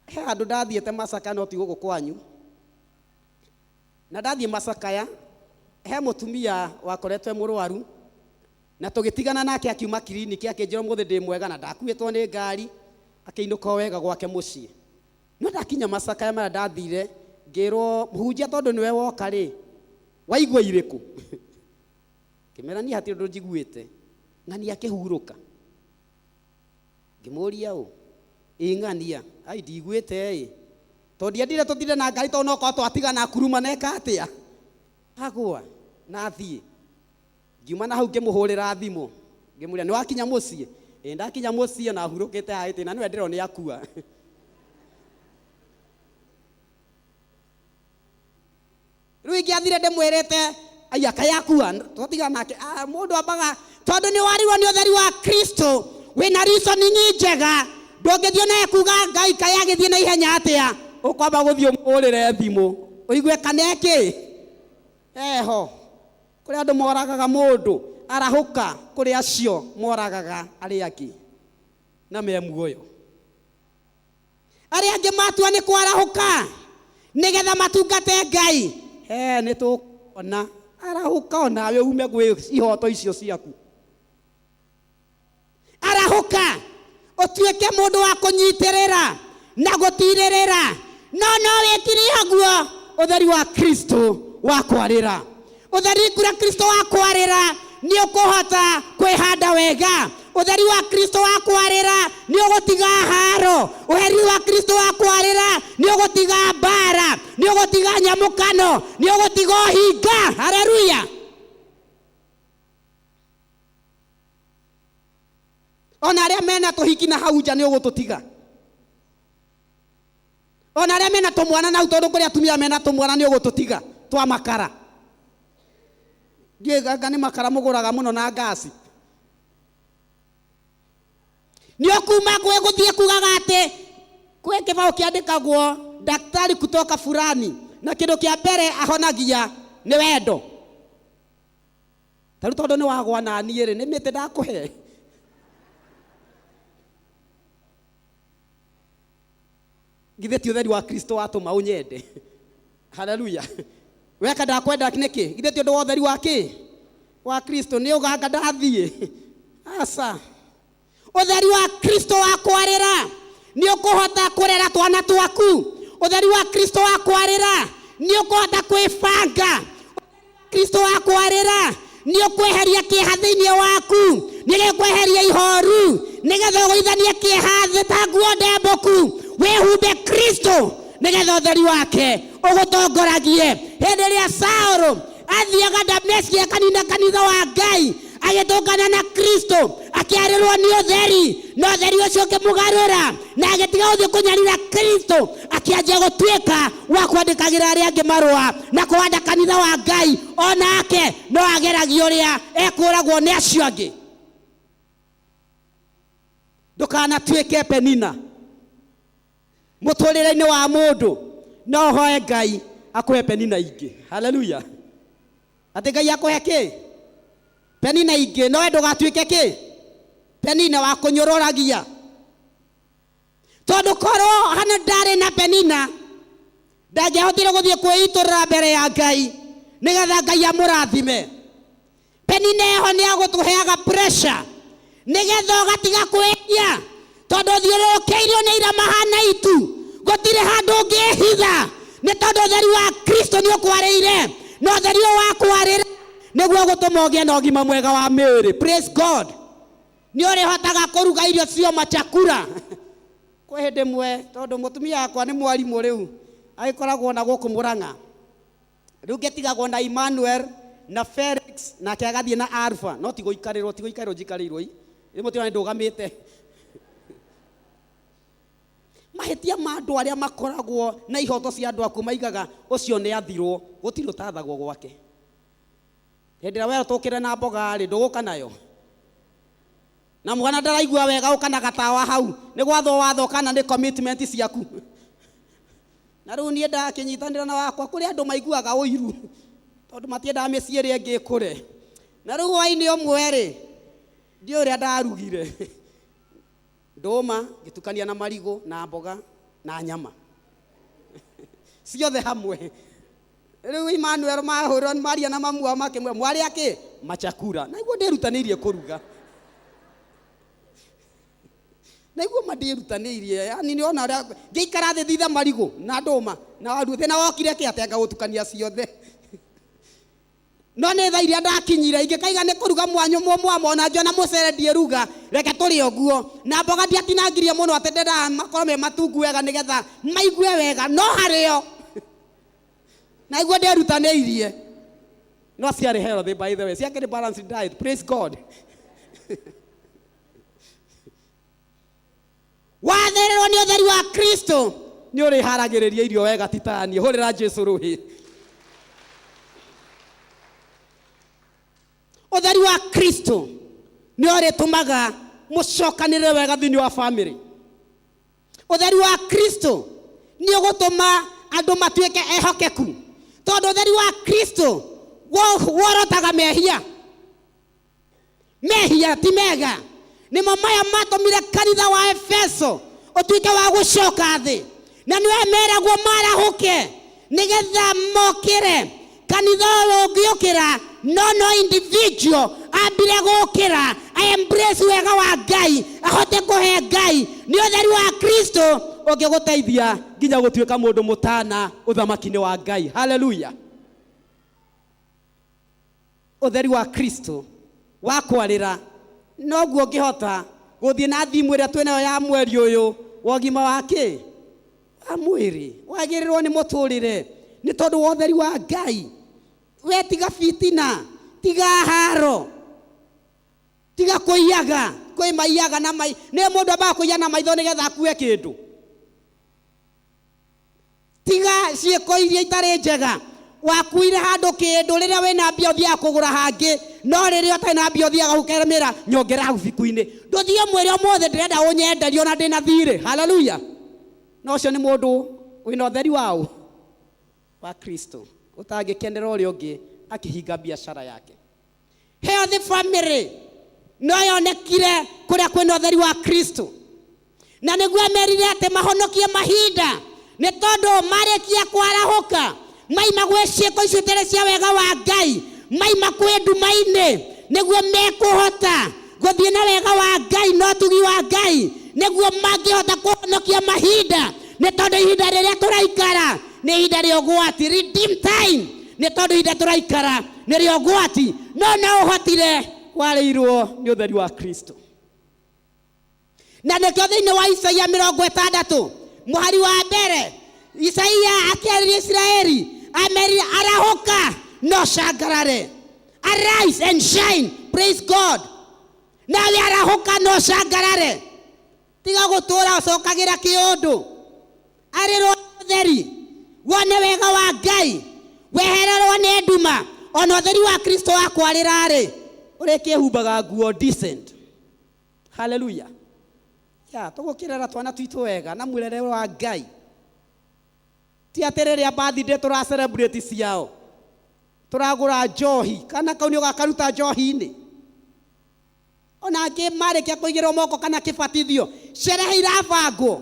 He handũ ndathiĩte Macakaya, no ti gũkũ kwanyu, na ndathiĩ Macakaya he mũtumia wakoretwo e mũrwaru, na tũgĩtigana nake akiuma kiriniki akĩnjĩra ũmũthĩ ndĩ mwega, na ndakuĩtwo nĩ ngari, akĩinũka o wega gwake mũciĩ. No ndakinya Macakaya marĩa ndathire, ngĩrwo mũhunjia tondũ nĩwe woka rĩ, waigua irĩkũ? Ngĩmera niĩ hatirĩ ũndũ njiguĩte. Ng'ania akĩhurũka. Ngĩmũria ũ, ĩ ng'ania, ai ndiguĩte ĩ, tondũ ndiendire tũtinde na ngari tondũ no korwo twatigana kuruma na eka atĩa, agũa na athiĩ. Ngiuma na hau ngĩmũhũrĩra thimũ, ngĩmũria nĩ wakinya mũciĩ? Ĩ ndakinya mũciĩ na hurũkĩte haha ĩtĩ, na nĩwe ndĩrona nĩ akua. Rĩu ingĩathire ndĩmwĩrĩte aya kaĩ akua, twatigana nake. Mũndũ ambaga tondũ nĩ warirwo nĩ ũtheri wa Kristo, wĩna reasoning njega, ndũngĩthiĩ naye kuga Ngai kaĩ agĩthiĩ na ihenya atĩa, ũkwamba gũthiĩ ũmũhũrĩre thimũ ũigue kana ĩkĩ eho. Kũrĩ andũ moragaga mũndũ, arahũka kũrĩ acio moragaga arĩa angĩ na me muoyo. Arĩa angĩ matua nĩ kwarahũka nĩgetha matungate Ngai, he nĩ tũkuona. Arahũka onawe ume gwĩ ihoto icio ciaku. Arahũka ũtuĩke mũndũ wa kũnyitĩrĩra na gũtirĩrĩra, no no wĩkire ũguo ũtheri wa Kristo wa kwarĩra. Ũtheri kũrĩa Kristo wa kwarĩra nĩ ũkũhota kwĩhanda wega. Ũtheri wa Kristo wa kwarĩra nĩ ũgũtiga haro. Ũtheri wa Kristo wa kwarĩra nĩ ũgũtiga mbara, nĩ ũgũtiga nyamũkano, nĩ ũgũtiga ũhinga. Haleluya! Ona arĩa mena tũhiki na hau nja nĩ ũgũtũtiga. Ona arĩa mena tũmwana na hau, tondũ kũrĩ atumia mena tũmwana nĩ ũgũtũtiga twa makara. Ndiũĩ anga nĩ makara mũgũraga mũno na ngasi. Nĩ ũkuma gwĩ gũthiĩ kugaga atĩ kwĩ kĩbaũ kĩandĩkagwo daktari kutoka fulani, na kĩndũ kĩa mbere ahonagia nĩ wendo. Ta rĩu tondũ nĩ wagwa na niĩ rĩ, nĩ mĩtĩ ndakũhe. Githĩ ti ũtheri wa Kristo watũma ũnyende? Haleluya! Weka ndakwenda nĩkĩ? Githĩ ti ũndũ wa ũtheri wa kĩ? Wa Kristo. Nĩ ũganga ndathiĩ? Aca. Ũtheri wa Kristo wa kwarĩra nĩ ũkũhota kũrera twana twaku. Ũtheri wa Kristo wa kwarĩra nĩ ũkũhota kwĩbanga. Kristo wa kwarĩra nĩ ũkweheria kĩeha thĩinĩ waku, nĩ gĩkweheria ihoru, nĩgetha ũgũithanie kĩeha thĩ ta nguo ndembũku, wĩhumbe Kristo Nĩgetha ũtheri wake ũgũtongoragie. Hĩndĩ ĩrĩa Saũlũ athiaga Dameski akanina kanitha wa Ngai, agĩtũngana na Kristo, akĩarĩrwo nĩ ũtheri, na ũtheri ũcio ũkĩmũgarũra, na agĩtiga gũthiĩ kũnyarira Kristo, akĩanjia gũtuĩka wa kwandĩkagĩra arĩa angĩ marũa na kũhanda kanitha wa Ngai. Onake no ageragia ũrĩa ekũragwo nĩ acio angĩ. Ndũkanatuĩke Penina mũtũrĩre-inĩ wa mũndũ, no ũhoe Ngai akũhe Penina ingĩ. Haleluya! Atĩ Ngai akũhe kĩ? Penina ingĩ. No we ndũgatuĩke kĩ? Penina wa kũnyũrũragia. Tondũ korwo Hana ndarĩ na Penina, ndangĩahotire gũthiĩ kwĩitũrũra mbere ya Ngai nĩgetha Ngai amũrathime. Penina ĩho nĩ agũtũheaga pressure nĩgetha ũgatiga kwĩhia, tondũ ũthiũrũrũkĩirio nĩ ira mahana itu, gũtirĩ handũ ũngĩĩhitha, nĩ tondũ ũtheri wa Kristo nĩ ũkwarĩire, na ũtheri ũyũ wa kwarĩra nĩguo ũgũtũma ũgĩe na ũgima mwega wa mĩĩrĩ. Praise God. Nĩ ũrĩhotaga kũruga irio cio machakura. Kwĩ hĩndĩ ĩmwe, tondũ mũtumia wakwa nĩ mwarimũ rĩu, agĩkoragwo na gũkũ Mũrang'a, rĩu ngĩtigagwo na Emmanuel na Felix, nake agathiĩ na Alpha. No ti gũikarĩrwo, ti gũikarĩrwo njikarĩirwo i rĩmwe tũrona ndũgamĩte. Mahĩtia ma andũ arĩa makoragwo na ihoto cia andũ aku maigaga ũcio nĩ athirwo, gũtirĩ ũtathagwo gwake. Hĩndĩ ĩrĩa werwo tũkĩre na mboga rĩ, ndũgũka nayo. Na mwana ndaraigua wega, ũka na gatawa hau, nĩ gwathwo watho kana nĩ commitment ciaku. Na rĩu niĩ ndakĩnyitanĩra na wakwa, kũrĩ andũ maiguaga ũiru tondũ matiendaga mĩciĩ ĩrĩa ĩngĩ ĩkũre. Na rĩu hwaĩ-inĩ ũmwe rĩ, ndiũĩ ũrĩa ndarugire. Ndũma ngĩtukania na marigũ na mboga na nyama ciothe hamwe. Rĩu Emmanuel mahũrwo maria na mamu wao makĩmwĩra mwarĩ akĩ machakura. Na iguo ndĩrutanĩirie kũruga, na iguo ma ndĩrutanĩirie, yani nĩ ona ũrĩa ngĩikara thĩ thitha marigũ na ndũma na waru, thĩna wokire kĩ atĩ anga gũtukania ciothe. No nĩ thaa iria ndakinyire ingĩkaiga nĩ kũruga mwanyũ mwamo, ona ngĩona mũcere ndiĩruga, reke tũrĩe ũguo. Na mboga ndiatinangirie mũno atĩ ndendaga makorwo me matungu wega nĩgetha maigue wega, no harĩo na iguo ndĩrutanĩirie. No ciarĩ healthy, by the way, ciakĩrĩ balanced diet. Praise God. Wathererwo nĩ ũtheri wa Kristo, nĩ ũrĩharagĩrĩria irio wega. Titani hũrĩra Jesu rũhĩ. Ũtheri wa Kristo nĩ ũrĩtũmaga mũcokanĩrĩre wega thĩinĩ wa family. Ũtheri wa Kristo nĩ ũgũtũma andũ matuĩke ehokeku, tondũ ũtheri wa Kristo worotaga mehia. Mehia ti mega, nĩmo maya matũmire kanitha wa Efeso ũtuĩke wa gũcoka thĩ, na nĩwe meragwo marahũke nĩgetha mokĩre. Kanitha ũyũ ũngĩũkĩra, no individual ambire gũkĩra, a embrace wega wa Ngai, ahote kũhe Ngai. Nĩ ũtheri wa Kristo ũngĩgũteithia nginya gũtuĩka mũndũ mũtana ũthamaki-inĩ wa Ngai. Haleluya. Ũtheri wa Kristo wa kwarĩra noguo ũngĩhota gũthiĩ na thimu ĩrĩa twĩnayo ya mweri ũyũ wa ũgima wa kĩ wa mwĩrĩ, wagĩrĩrwo nĩ mũtũrĩre nĩ tondũ wa ũtheri wa Ngai. We tiga fitina, tiga haro, tiga kũiyaga. Kwĩ maiyaga na mai nĩ mũndũ ambaga kũiya na maitho nĩgetha akue kĩndũ. Tiga ciĩko iria itarĩ njega. Wakuire handũ kĩndũ, rĩrĩa wĩna mbia ũthiaga kũgũra hangĩ, no rĩrĩa ũtarĩ na mbia ũthiaga ũkemĩra nyongera hau biku-inĩ. Ndũthiĩ ũmwĩre ũmũthĩ ndĩrenda ũnyenderie ona ndĩna thirĩ. Haleluya. No ũcio nĩ mũndũ wĩna ũtheri waũ wa Kristo, ũtangĩkenera ũrĩa ũngĩ akĩhinga biacara yake. Healthy family no yonekire kũrĩa kwĩna ũtheri wa Kristo, na nĩguo amerire atĩ mahonokie mahinda, nĩ tondũ marĩkia kwarahũka maima gwĩ ciĩko icio itarĩ cia wega wa Ngai, maima kwĩ nduma-inĩ, nĩguo mekũhota gũthiĩ na wega wa Ngai na ũtugi wa Ngai, nĩguo mangĩhota kũhonokia mahinda, nĩ tondũ ihinda rĩrĩa tũraikara nĩ ihinda rĩa ũgwati. Redeem time, nĩ tondũ ihinda tũraikara nĩ rĩa ũgwati, no no ũhotire warĩirwo nĩ ũtheri wa Kristo. Na nĩkĩo thĩinĩ wa Isaia 60 mũhari wa mbere Isaia akĩarĩria Isiraeli amerire arahũka no cangarare. Arise and shine, praise God. Nawe arahũka no cangarare. Tiga gũtũra ũcokagĩra kĩũndũ. Arĩrwo ũtheri wone wega wa Ngai, wehererwo nĩ nduma, ona ũtheri wa Kristo wakwarĩra-rĩ, ũrĩkĩhumbaga nguo decent. Hallelujah. Ya, tũgũkĩrera twana twitũ wega na mũrere wa Ngai. Ti atĩ rĩrĩa birthday tũra celebrate ciao tũragũra njohi, kana kau nĩ ũgakaruta njohi-inĩ. Ona angĩ marĩkia kũigĩrwo moko kana kĩbatithio, sherehe irabangwo,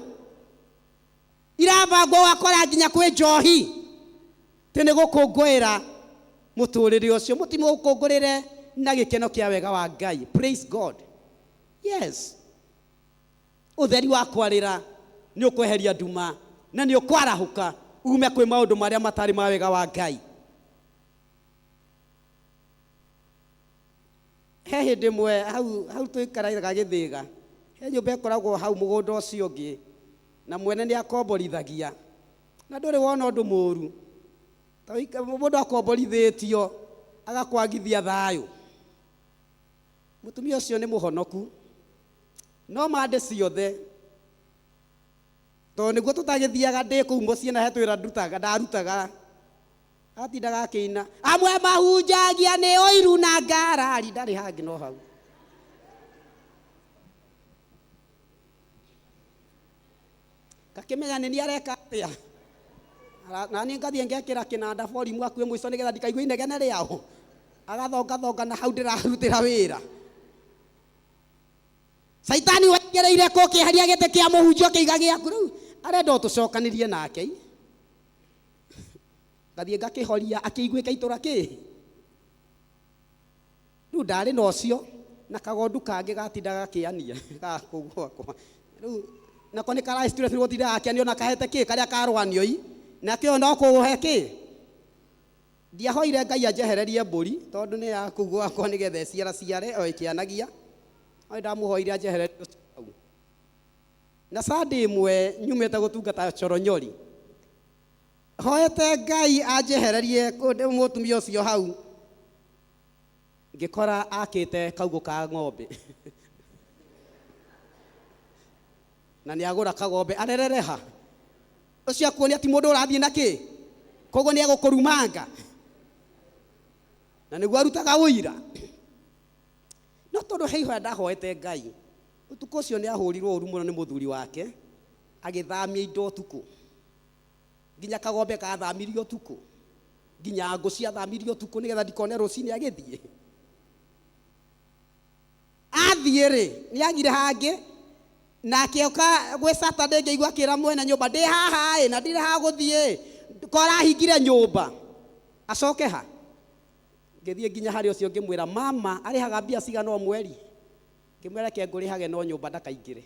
irabangwo ũgakora nginya kwĩ njohi. Tĩ nĩ gũkũngũĩra mũtũrĩre ũcio, mũtimũkũngũĩre na gĩkeno kĩa wega wa Ngai. Praise God. Yes. Ũtheri wa kwarĩra nĩ ũkweheria nduma na nĩ ũkwarahũka ume kwĩ maũndũ marĩa matarĩ ma wega wa Ngai. He hĩndĩ ĩmwe hau, hau tũikaraga Gĩthĩga, he nyũmba ĩkoragwo hau mũgũnda ũcio ũngĩ, na mwene nĩ akomborithagia, na ndũrĩ wona ũndũ mũru. Mũndũ akomborithĩtio agakwagithia thayũ. Mũtumia ũcio nĩ mũhonoku, no mande ciothe tondũ nĩguo tũtagĩthiaga ndĩ kũu mũciĩ na he twĩra ndutaga, ndarutaga. Atindaga akĩina amwe mahunjagia nĩ ũiru na ngarari, ndarĩ hangĩ no hau. Ngakĩmenya nĩ niĩ areka atĩa. Na niĩ ngathiĩ ngekĩra kĩnanda volume hakuhĩ mũico nĩgetha ndikaigue inegene rĩao. Agathongathonga na hau ndĩrarutĩra wĩra. Caitani waingĩrĩire kũ ũkĩeheria gĩtĩ kĩa mũhunjia ũkĩiga gĩaku rĩu arenda ũtũcokanĩrie nake. Ngathiĩ ngakĩhoria akĩiguĩka itũra kĩ. Rĩu ndarĩ na ũcio na kagondu kangĩ gatindaga gakĩania gakũu gwakwa. Rĩu nako nĩ kara stress gũtindaga gakĩania ona kahete kĩ karĩa karwanio i. Nakĩo no kũhe kĩ. Ndiahoire Ngai anjehererie mbũri tondũ nĩ ya kũu gwakwa nĩgetha ĩciaraciare o ĩkĩanagia. No ndamũhoire anjehererie ũcio hau. Na Sunday ĩmwe nyumĩte gũtungata Choronyori, hoete Ngai anjehererie mũtumia ũcio hau, ngĩkora akĩte kaugũ ka ng'ombe. Na nĩagũra kagombe arerere ha. Ũcio akuonia ti mũndũ ũrathiĩ na kĩ, koguo nĩegũkũrumanga. Na nĩguo arutaga ũira. No tondũ he ihoya ndahoete Ngai, ũtukũ ũcio nĩahũrirwo ũru mũno nĩ mũthuri wake, agĩthamia indo ũtukũ. Nginya kagombe kathamirio ũtukũ, nginya ngũ ciathamirio ũtukũ nĩgetha ndikone rũcinĩ agĩthiĩ. Athiĩ rĩ, nĩagire hangĩ, na akĩũka gwĩ Saturday ngĩigua akĩra mwene nyũmba, ndĩ haha ĩ, na ndirĩ ha gũthiĩ, ko arahingire nyũmba. Acoke ha? Ngĩthiĩ nginya harĩ ũcio ngĩmwĩra, mama arĩhaga mbia cigana o mweri? Ngĩmwĩra reke ngũrĩhage no nyũmba ndakaingĩre,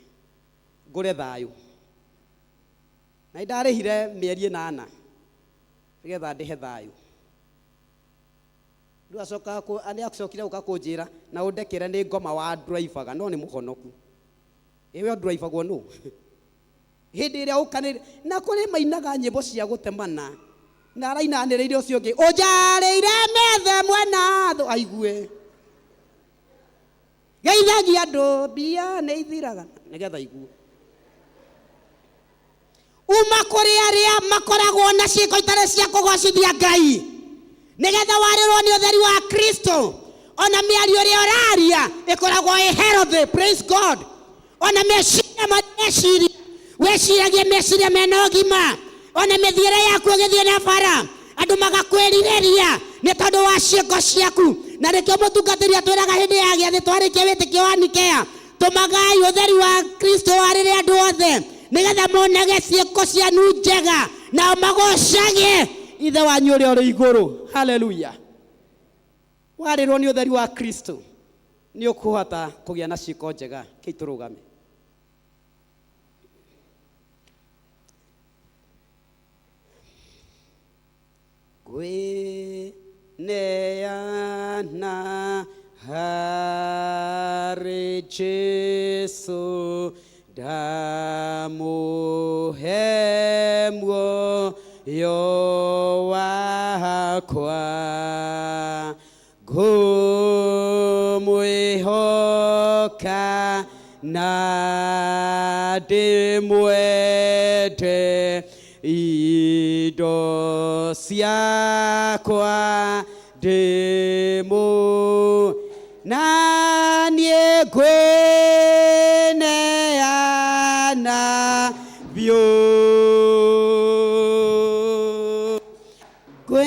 ngũre thayũ. Na nĩndarĩhire mĩeri 8 nĩgetha ndĩhe thayũ. Rĩu acoka nĩ acokire gũka kũnjĩra na ũndekere nĩ ngoma wa drivaga no nĩ mũhonoku. Ĩ we ũndrivagwo nũ? Hĩndĩ ĩrĩa ũkanĩrĩire, na kũrĩ mainaga nyĩmbo cia gũtemana, na araina anĩrĩire ũcio ũngĩ, ũnjarĩire metha ĩmwe na thũ, aigue. Geithagia andũ, mbia nĩ ithiraga, nĩgetha aigue. Uma kũrĩ arĩa makoragwo na ciĩko itarĩ cia kũgocithia Ngai, nĩgetha warĩrwo nĩ ũtheri wa Kristo. Ona mĩario ĩrĩa ũraria ĩkoragwo ĩ healthy, praise God. Ona meciria marĩa meciria, wĩciragie meciria mena ũgima. Ona mĩthiĩre yaku ĩgĩthiĩ na bara, andũ magakwĩrirĩria nĩ tondũ wa ciĩko ciaku. Na nĩkĩo mũtungatĩri atwĩraga hĩndĩ ya gĩathĩ twarĩkia wĩtĩkio wa Nikea, tũmagai ũtheri wa Kristo warĩre andũ othe, nĩgetha monage ciĩko cianyu njega nao magocage Ithe wanyu ũrĩa ũrĩ igũrũ. Hallelujah. Warĩrwo nĩ ũtheri wa Kristo nĩ ũkũhota kũgĩa na ciĩko njega. Kei tũrũgame. Ngwĩneana harĩ Jesũ, ndamũhe muoyo. Yo wakwa ngũmwĩhoka na ndĩmwende indo ciakwa ndĩmũ na niĩ ngwĩneana biũ ngwĩ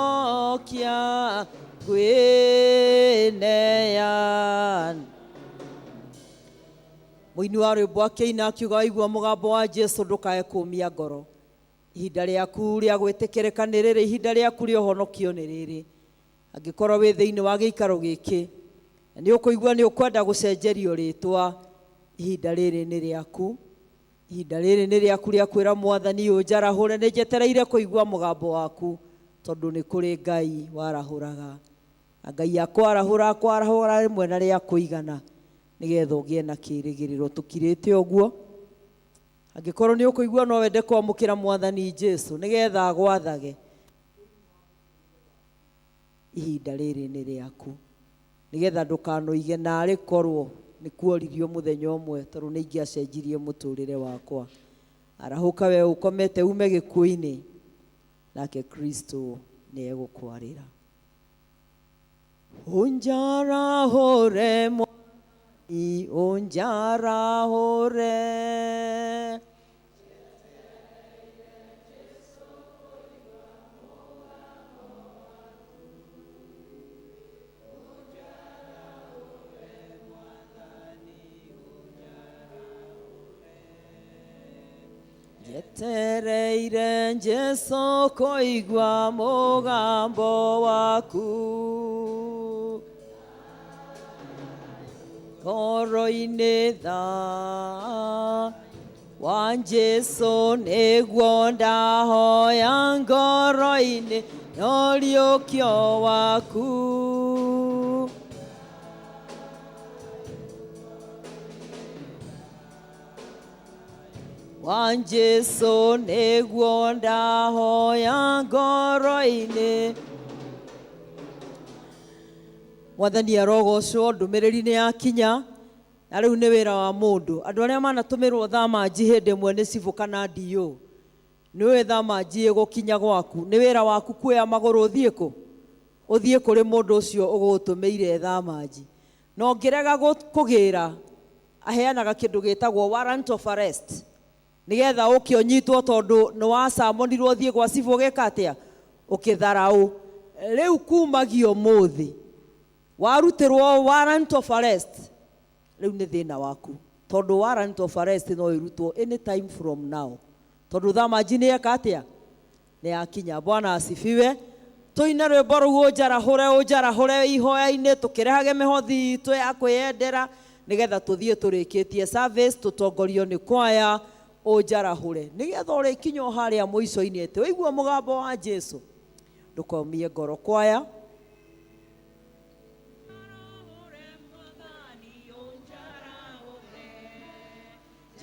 Mũhonokia ngwĩneana. Mũini wa rwĩmbo akĩina akiuga waigua mũgambo wa Jesu ndũkae kũmia ngoro. Ihinda rĩaku rĩa gwĩtĩkĩrĩka nĩ rĩrĩ, ihinda rĩaku rĩa ũhonokio nĩ rĩrĩ. Angĩkorwo wĩ thĩinĩ wa gĩikaro gĩkĩ na nĩ ũkũigua nĩ ũkwenda gũcenjerio rĩtwa, ihinda rĩrĩ nĩ rĩaku. Ihinda rĩrĩ nĩ rĩaku rĩa kwĩra Mwathani ũnjarahũre, nĩ njetereire kũigua mũgambo waku, tondũ nĩ kũrĩ Ngai warahũraga. Na Ngai akwarahũra akwarahũra rĩmwe na rĩa kũigana, nĩgetha ũgĩe na kĩĩrĩgĩrĩro. Tũkirĩte ũguo, angĩkorwo nĩ ũkũigua no wende kwamũkĩra Mwathani Jesu nĩgetha agwathage, ihinda rĩrĩ nĩ rĩaku, nĩgetha ndũkanoige narĩ korwo nĩ kuoririo mũthenya ũmwe, tondũ nĩ ingĩacenjirie mũtũrĩre wakwa. Arahũka we ũkomete ume gĩkuũ-inĩ, nake Kristo nĩ egũkwarĩra. Ũnjarahũre Mwathani, ũnjarahũre. Njetereire Jesu kũigua mũgambo waku. Ngoro-inĩ tha wa Jesu nĩguo ndahoya, ngoro-inĩ no ũriũkio waku. Wa Jesu nĩguo ndahoya ngoro-inĩ. Mwathani arogocwo, ndũmĩrĩri nĩ yakinya, na rĩu nĩ wĩra wa mũndũ. Andũ arĩa manatũmĩrwo thamanji hĩndĩ ĩmwe nĩ cibũ kana DO, nĩ ũĩ thamanji ĩgũkinya gwaku, nĩ wĩra waku kuoya magũrũ ũthiĩ kũ? Ũthiĩ kũrĩ mũndũ ũcio ũgũgũtũmĩire thamanji. Na ũngĩrega kũgĩra, aheanaga kĩndũ gĩtagwo warrant of arrest, nĩgetha ũke ũnyitwo tondũ nĩ wacamonirwo ũthiĩ gwa cibũ ũgĩka atĩa? Ũkĩtharaũ. Rĩu kumagio ũmũthĩ warutĩrwo warrant of arrest, rĩu nĩ thĩna waku, tondũ warrant of arrest no ĩrutwo any time from now, tondũ thamanji nĩ eka atĩa? Nĩ yakinya. Bwana asifiwe. Tũine rwĩmbo rũu ũnjarahũre, ũnjarahũre ihoya-inĩ, tũkĩrehage mĩhothi itũ ya kwĩyendera, nĩgetha tũthiĩ tũrĩkĩtie service, tũtongorio nĩ kwaya ũnjarahũre, nĩgetha ũrĩkinya o harĩa mũico-inĩ atĩ waigua mũgambo wa Jesu ndũkomie ngoro. Kwaya.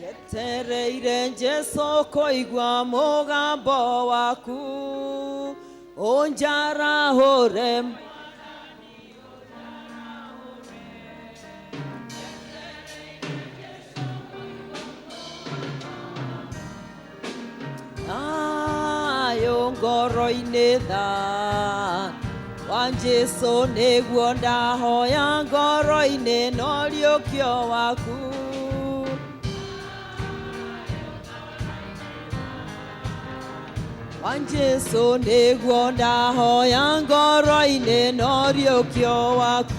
Njetereire Jesu kũigua mũgambo waku, ũnjarahũre. Thayũ ngoro-inĩ tha wa Jesu nĩguo ndahoya, ngoro-inĩ no ũriũkio waku. Wa Jesu nĩguo ndahoya, ngoro-inĩ no ũriũkio waku.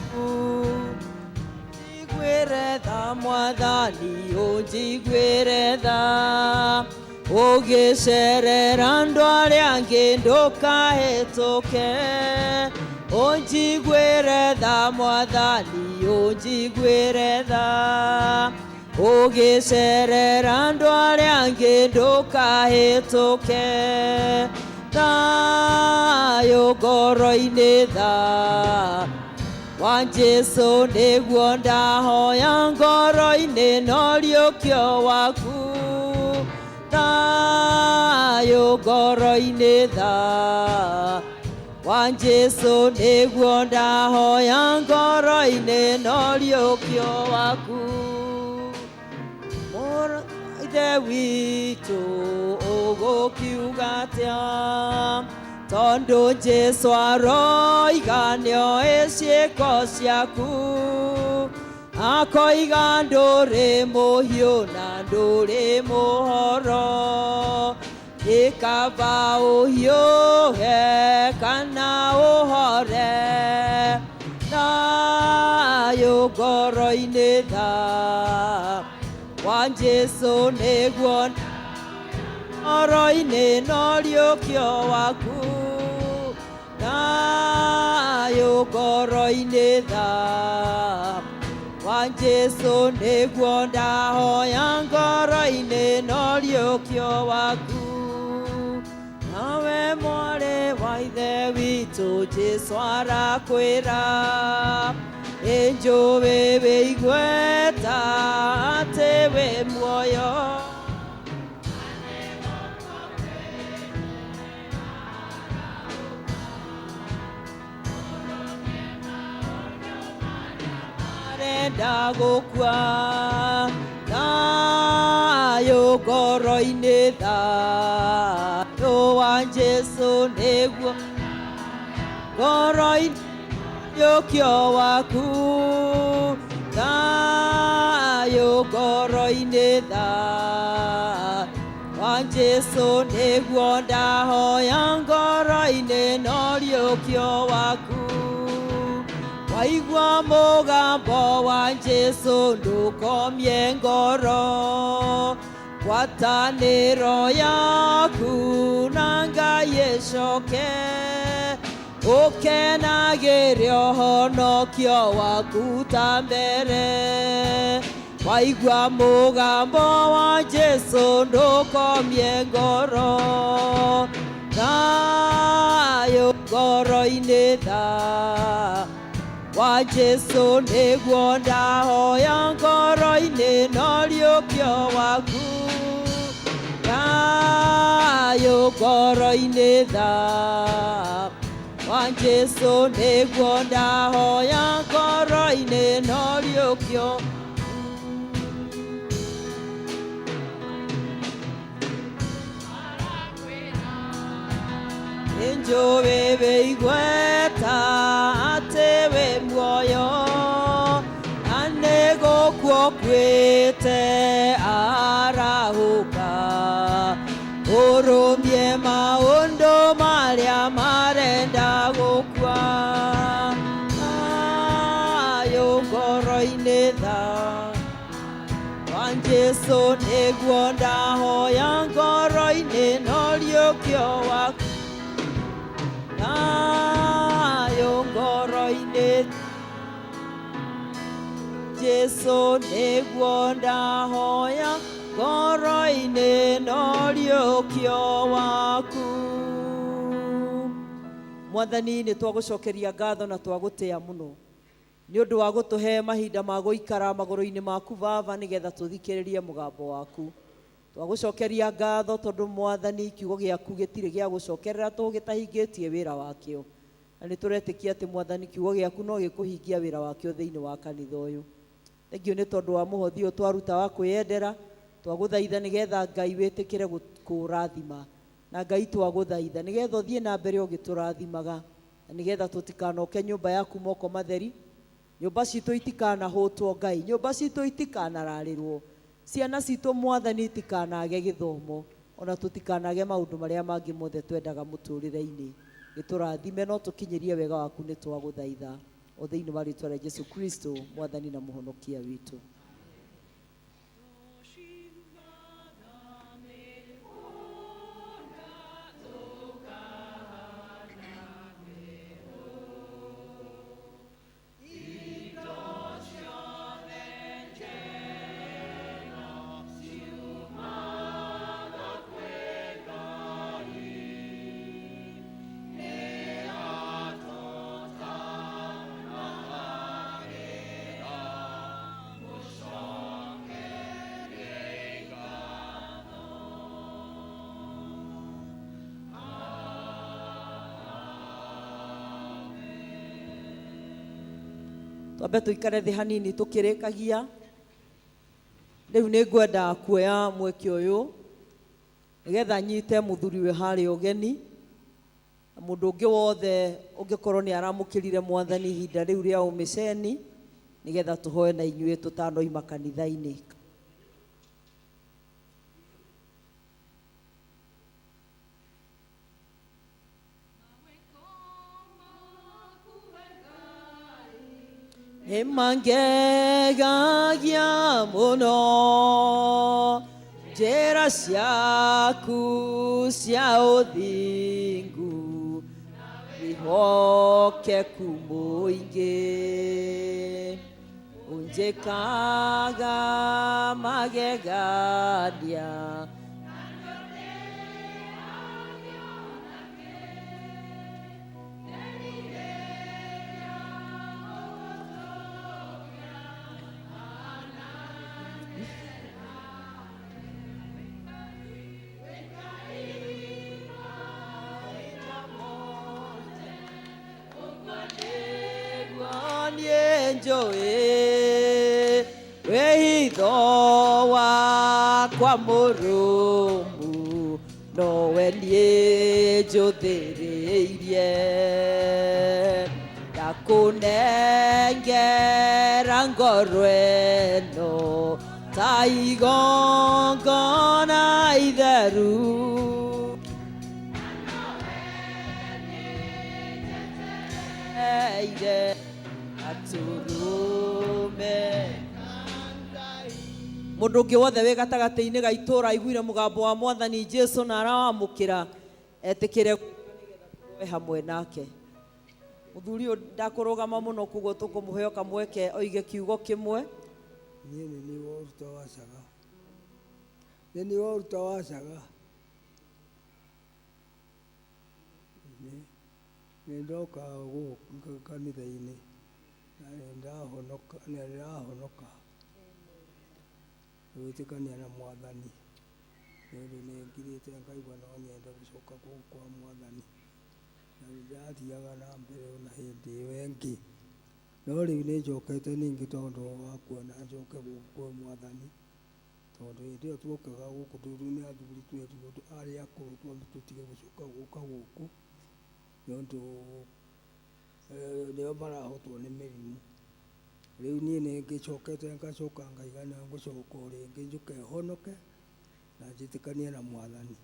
Njiguĩre tha Mwathani, ũnjiguĩre tha, ũgĩcerera andũ arĩa angĩ ndũkahĩtũke. Ũnjiguĩre tha Mwathani, ũnjiguĩre tha, ũgĩcerera andũ arĩa angĩ ndũkahĩtũke. Thayũ ngoro-inĩ tha wa Jesu nĩguo ndahoya ngoro-inĩ no riũkio waku. Thayũ ngoro-inĩ tha wa Jesu nĩguo ndahoya ngoro-inĩ no riũkio waku. Mũrũ Ithe witũ ũgũkiuga atĩa tondũ Jesu aroiga nĩoĩ ciĩko ciaku akoiga ndũrĩ mũhiũ na ndũrĩ mũhoro nĩ kaba ũhiũhe kana ũhore thayũ ngoro-inĩ tha wa Jesu nĩguo ngoro-inĩ no riũkio waku. Thayũ ngoro-inĩ tha wa Jesu nĩguo ndahoya ngoro-inĩ no riũkio waku. Nawe mwarĩ wa Ithe witũ Jesu arakwĩra ĩnjũĩ wĩigweta atĩ wĩ muoyo. Arenda gũkua thayũ ngoro-inĩ thayũ wa Jesu nĩguo ngoro-inĩ riũkio waku. Thayũ ngoro-inĩ tha wa Jesu nĩguo ndahoya ngoro-inĩ no riũkio waku. Waigua mũgambo wa Jesu ndũkomie ngoro ngwatanĩro yaku na Ngai ĩcoke ũkenagĩre ũhonokio waku ta mbere. Waigua mũgambo wa Jesu ndũkomie ngoro thayũ ngoro-inĩ tha wa Jesu nĩguo ndahoya ngoro-inĩ no riũkio waku. Thayũ ngoro-inĩ tha wa Jesu nĩguo ndahoya ngoro-inĩ no riũkio. Njũĩ wĩigweta atĩ wĩ muoyo na nĩgũkua ũkuĩte arahũka ũrũmie maũndũ marĩa marenda gũkua thayũ ngoro-inĩ tha wa Jesu nĩguo ndahoya ngoro-inĩ no riũkio waku. Thayũ ngoro-inĩ Jesu nĩguo ndahoya ngoro-inĩ no riũkio waku. Mwathani nĩ twagũcokeria ngatho na twagũtĩa mũno nĩ ũndũ wa gũtũhe mahinda ma gũikara magũrũ-inĩ maku Baba nĩgetha tũthikĩrĩrie mũgambo waku. Twagũcokeria ngatho tondũ Mwathani kiugo gĩaku gĩtirĩ gĩa gũcokerera tũhũ gĩtahingĩtie wĩra wakĩo na nĩ tũretĩkia atĩ Mwathani kiugo gĩaku no gĩkũhingia wĩra wakĩo thĩinĩ wa kanitha ũyũ. Thengio nĩ tondũ wa mũhothi ũyũ twaruta wa kwĩyendera twagũthaitha nĩgetha Ngai wĩtĩkĩre kũũrathima na Ngai twagũthaitha nĩgetha ũthiĩ na mbere ũgĩtũrathimaga na nĩgetha tũtikanoke nyũmba yaku moko matheri nyũmba citũ itikanahũtwo Ngai nyũmba citũ itikanararĩrwo ciana citũ Mwathani itikanage gĩthomo ona tũtikanage maũndũ marĩa mangĩ mothe twendaga mũtũrĩre-inĩ. Gĩtũrathime no tũkinyĩrie wega waku nĩ twagũthaitha o thĩinĩ wa rĩtwa rĩa Jesu Kristo Mwathani na Mũhonokia witũ. Twambe tũikare thĩ hanini tũkĩrĩkagia. Rĩu nĩ ngwenda kuoya mweke ũyũ nĩgetha nyite mũthuri wĩ harĩa ũgeni na mũndũ ũngĩ wothe ũngĩkorwo nĩ aramũkĩrire mwathani ihinda rĩu rĩa ũmĩceni nĩgetha tũhoe na inyuĩ tũtanoima kanitha-inĩ. Nĩ mangegagia mũno njĩra ciaku cia ũthingu wĩhokeku mũingĩ ũnjĩkaga magegania niĩ njũĩ wĩhitho wakwa mũrũmu nowe niĩ njũthĩrĩirie ndakũnengera ngoro ĩno ta igongona itheru. Eire aturume mundu ungi wothe wi gatagati-ini ga itura aiguire mugambo wa mwathani Jesu na arawamukira etikire we hamwe nake. Muthuri uyu ndakũrũgama mũno koguo tũkũmũhe o kamweke oige kiugo kĩmwe. Niĩ nĩ niĩ woruta wacaga, nĩ niĩ woruta wacaga, nĩ ndoka gũkũ kanitha-inĩ na nĩ ndahonoka, nĩ ndĩrahonoka gwĩtĩkania na mwathani nĩ ũndũ nĩ ngirĩte ngaigua no nyende gũcoka gũkũ kwa mwathani na nĩ ndathiaga na mbere ona hĩndĩ ĩyo ĩngĩ no rĩu nĩ njokete ningĩ tondũ wa kuona njoke gũkũ kwa mwathani tondũ hĩndĩ ĩyo tuokaga gũkũ tondũ nĩ athuri twerirwo arĩa akũrũ twambe tũtige gũcoka gũka gũkũ nĩ ũndũ nĩo marahotwo nĩ mĩrimũ. Rĩu niĩ nĩ ngĩcokete ngacoka ngaiga nĩ ngũcoka o rĩngĩ njũke honoke na njĩtĩkanie na mwathani.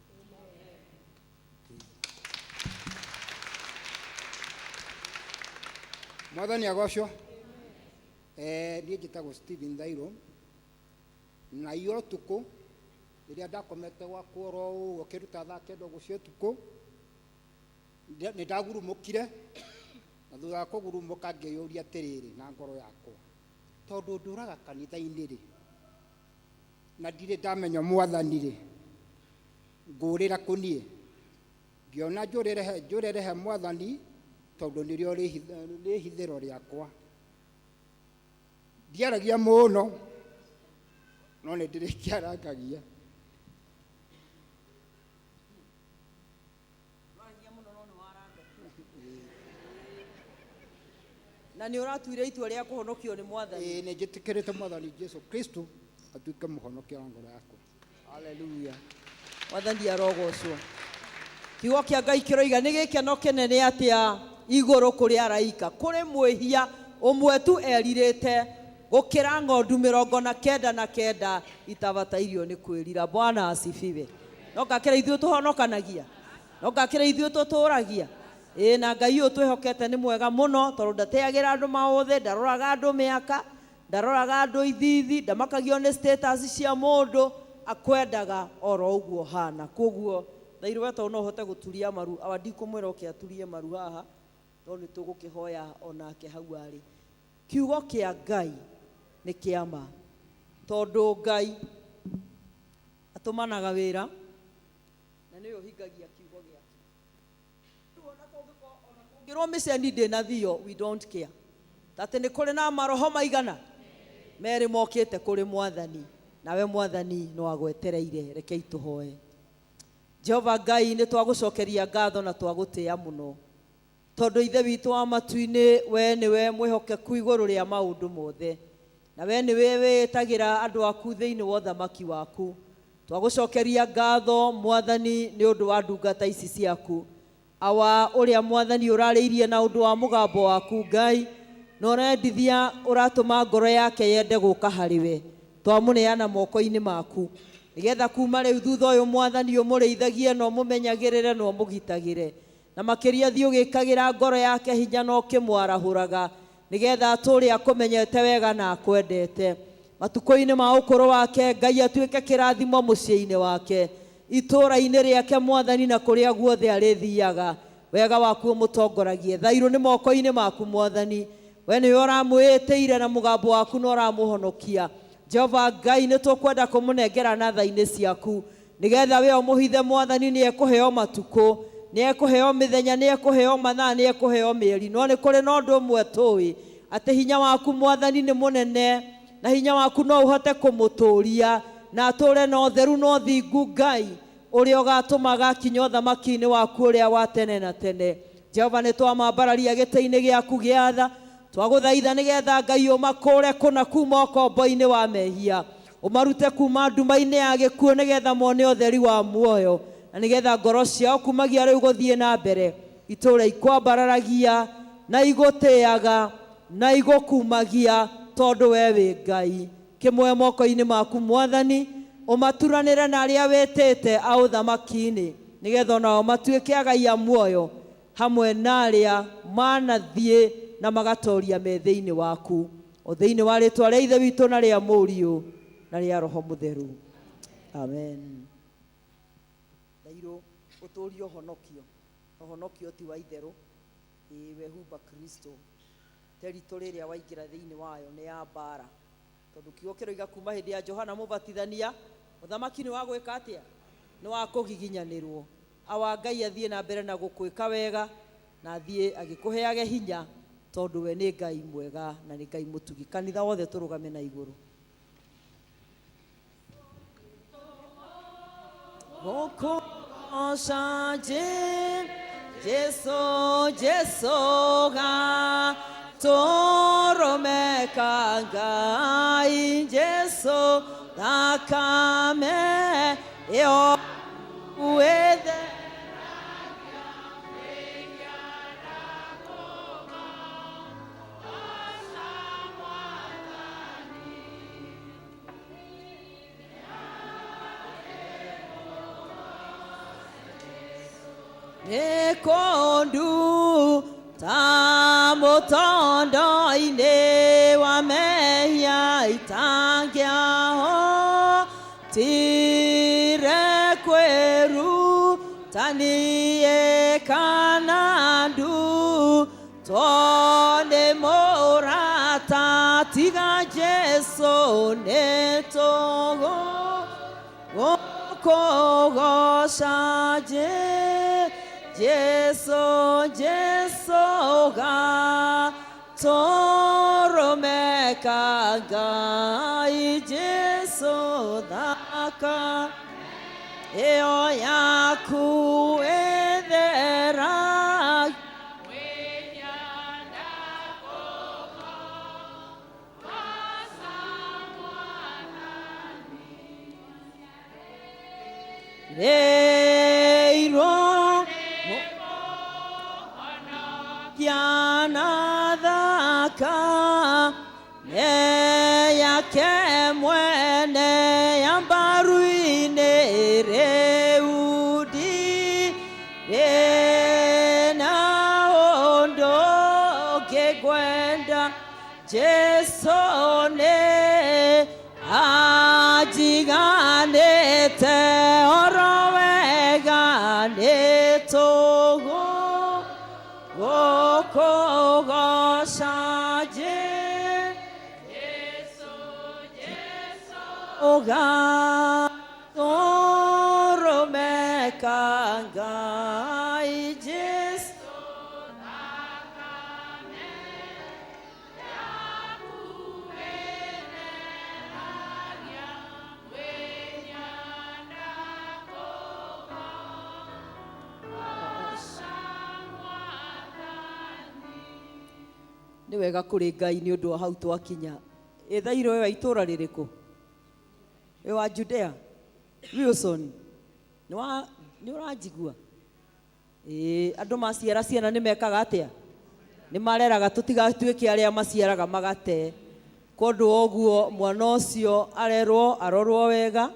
Mwathani agocwo. Niĩ njĩtagwo Stephen Thairũ na ira ũtukũ rĩrĩa ndakomete gwakwa oro ũguo kĩndũ ta thaa kenda ũguo cia ũtukũ nĩ ndagurumũkire na thutha wa kũgurumũka ngĩyũria atĩrĩrĩ na ngoro yakwa tondũ ndũraga kanitha-inĩ rĩ na ndirĩ ndamenya mwathani rĩ ngũrĩra kũ niĩ ngĩona njũrĩre he mwathani tondũ nĩrĩo rĩhithĩro rĩakwa. Ndiaragia mũno no nĩ ndĩrĩkĩarangagia. Na nĩ ũratuire itua rĩa kũhonokio nĩ mwathani. Ĩĩ, nĩ njĩtĩkĩrĩte mwathani Jesu Kristo atuĩke mũhonokia wa ngoro yakwa. Haleluya. Mwathani arogocwo. Kiugo kĩa Ngai kĩroiga nĩ gĩkeno kĩnene atĩa igũrũ kũrĩ araika kũrĩ mwĩhia ũmwe tu erirĩte gũkĩra ng'ondu 99 itabatairio nĩ kwĩrira. Bwana asifiwe. No ngakĩra ithuĩ tũhonokanagia, no ngakĩra ithuĩ tũtũragia. Ĩĩ, na Ngai ũyũ twĩhokete nĩ mwega mũno tondũ ndateagĩra andũ maũthĩ, ndaroraga andũ mĩaka, ndaroraga andũ ithithi, ndamakagio nĩ status cia mũndũ, akwendaga oro ũguo hana. Koguo Thairũ we tondũ no ũhote gũturia maru, awa ndikũmwĩra oke aturie maru haha, no nĩ tũgũkĩhoya onake hau arĩ. Kiugo kĩa Ngai nĩ kĩa ma tondũ Ngai atũmanaga wĩra na nĩwe ũhingagia kiugo gĩake. Ngĩrwo mĩceni ndĩnathio, we don't care. Atĩ nĩ kũrĩ na maroho maigana merĩ mokĩte kũrĩ mwathani, nawe mwathani no agwetereire. Rekei tũhoe. Jehova Ngai, nĩ twagũcokeria ngatho na twagũtĩa mũno. Tondũ Ithe witũ wa matu-inĩ, we nĩwe mwĩhokeku igũrũ rĩa maũndũ mothe, na we nĩwe wĩtagĩra andũ aku thĩinĩ wa ũthamaki waku. Twagũcokeria ngatho Mwathani nĩ ũndũ wa ndungata ici ciaku, awa ũrĩa Mwathani ũrarĩirie na ũndũ wa mũgambo waku Ngai, na ũrendithia ũratũma ngoro yake yende gũka harĩ we. Twamũneana moko-inĩ maku nĩgetha kuma rĩu thutha ũyũ Mwathani ũmũrĩithagie na ũmũmenyagĩrĩre na ũmũgitagĩre, na makĩria thiĩ ũgĩkagĩra ngoro yake hinya na ũkĩmwarahũraga nĩgetha atũũre akũmenyete wega na akwendete. Matukũ-inĩ ma ũkũrũ wake Ngai atuĩke kĩrathimo mũciĩ-inĩ wake, itũũra-inĩ rĩake Mwathani, na kũrĩa guothe arĩthiaga wega waku ũmũtongoragie. Thairũ nĩ moko-inĩ maku Mwathani, we nĩwe ũramwĩtĩire na mũgambo waku na ũramũhonokia. Jehova Ngai, nĩ tũkwenda kũmũnengera na tha-inĩ ciaku nĩgetha we ũmũhithe Mwathani. Nĩ ekũheo matukũ, nĩ ekũheo mĩthenya, nĩ ekũheo mathaa, nĩ ekũheo mĩeri, no nĩ kũrĩ na ũndũ ũmwe tũĩ, atĩ hinya waku Mwathani nĩ mũnene, na hinya waku no ũhote kũmũtũũria na atũũre na ũtheru na ũthingu Ngai ũrĩa ũgatũmaga akinya ũthamaki-inĩ waku ũrĩa wa tene na tene. Jehova, nĩ twamambararia gĩtĩ-inĩ gĩaku gĩa tha, twagũthaitha nĩgetha Ngai ũmakũũre kũna kuma ũkombo-inĩ wa mehia, ũmarute kuma nduma-inĩ ya gĩkuũ nĩgetha mone ũtheri wa muoyo, na nĩgetha ngoro ciao kumagia rĩu gũthiĩ na mbere itũũre ikwambararagia na igũtĩaga na igũkumagia, tondũ we wĩ Ngai. Kĩmoe moko-inĩ maku Mwathani, ũmaturanĩre na arĩa wĩtĩte a ũthamaki-inĩ, nĩgetha onao matuĩke agai a muoyo hamwe na arĩa manathiĩ na magatoria me thĩinĩ waku, o thĩinĩ wa rĩtwa rĩa Ithe witũ na rĩa Mũriũ na rĩa Roho Mũtheru, amen. Thairũ ũtũrie ũhonokio, ũhonokio ti wa itherũ. Ĩĩ, wehumba Kristo, teritũ rĩrĩa waingĩra thĩinĩ wayo nĩ ya mbara, tondũ kiugo kĩroiga kuma hĩndĩ ya Johana Mũbatithania mũthamaki nĩ wa gwĩka atĩa? Nĩ wa kũgiginyanĩrwo. Awa Ngai athiĩ na mbere na gũkwĩka wega na athiĩ agĩkũheage hinya, tondũ we nĩ Ngai mwega na nĩ Ngai mũtugi. Kanitha wothe tũrũgame na igũrũ. Gũkũgoca Jesu, Jesu gatũrũme ka Ngai, Jesu thakame ĩyo wĩthe Nĩkũndu ta mũtondo-inĩ wa mehia itangĩahotire kwĩruta niĩ kana ndu tondũ mũrata tiga Jesu nĩ tũgũ gũkũgoca Jesu, Jesu gatũrũme ka Ngai, Jesu thaka ĩyo yaku ĩthera. Reirwo kiana thaka yake mwene ya mbaru-inĩ rĩu ndirĩ na ũndũ ũngĩngwenda. Jesu nĩ anjiganĩte oro wega nĩ tũgũ gũkũgoca Jesu gatũrũme ka Ngai, Jesu Nĩ wega kũrĩ Ngai nĩ ũndũ wa hau twakinya. Ĩthairwo ĩyo itũũra rĩrĩkũ? Wĩ wa Judea? Wilson, nĩ wa nĩ ũranjigua? Ĩĩ, andũ maciara ciana nĩ mekaga atĩa? Nĩ mareraga tũtigatuĩke arĩa maciaraga magate. Kondũ wa ũguo mwana ũcio arerwo arorwo wega.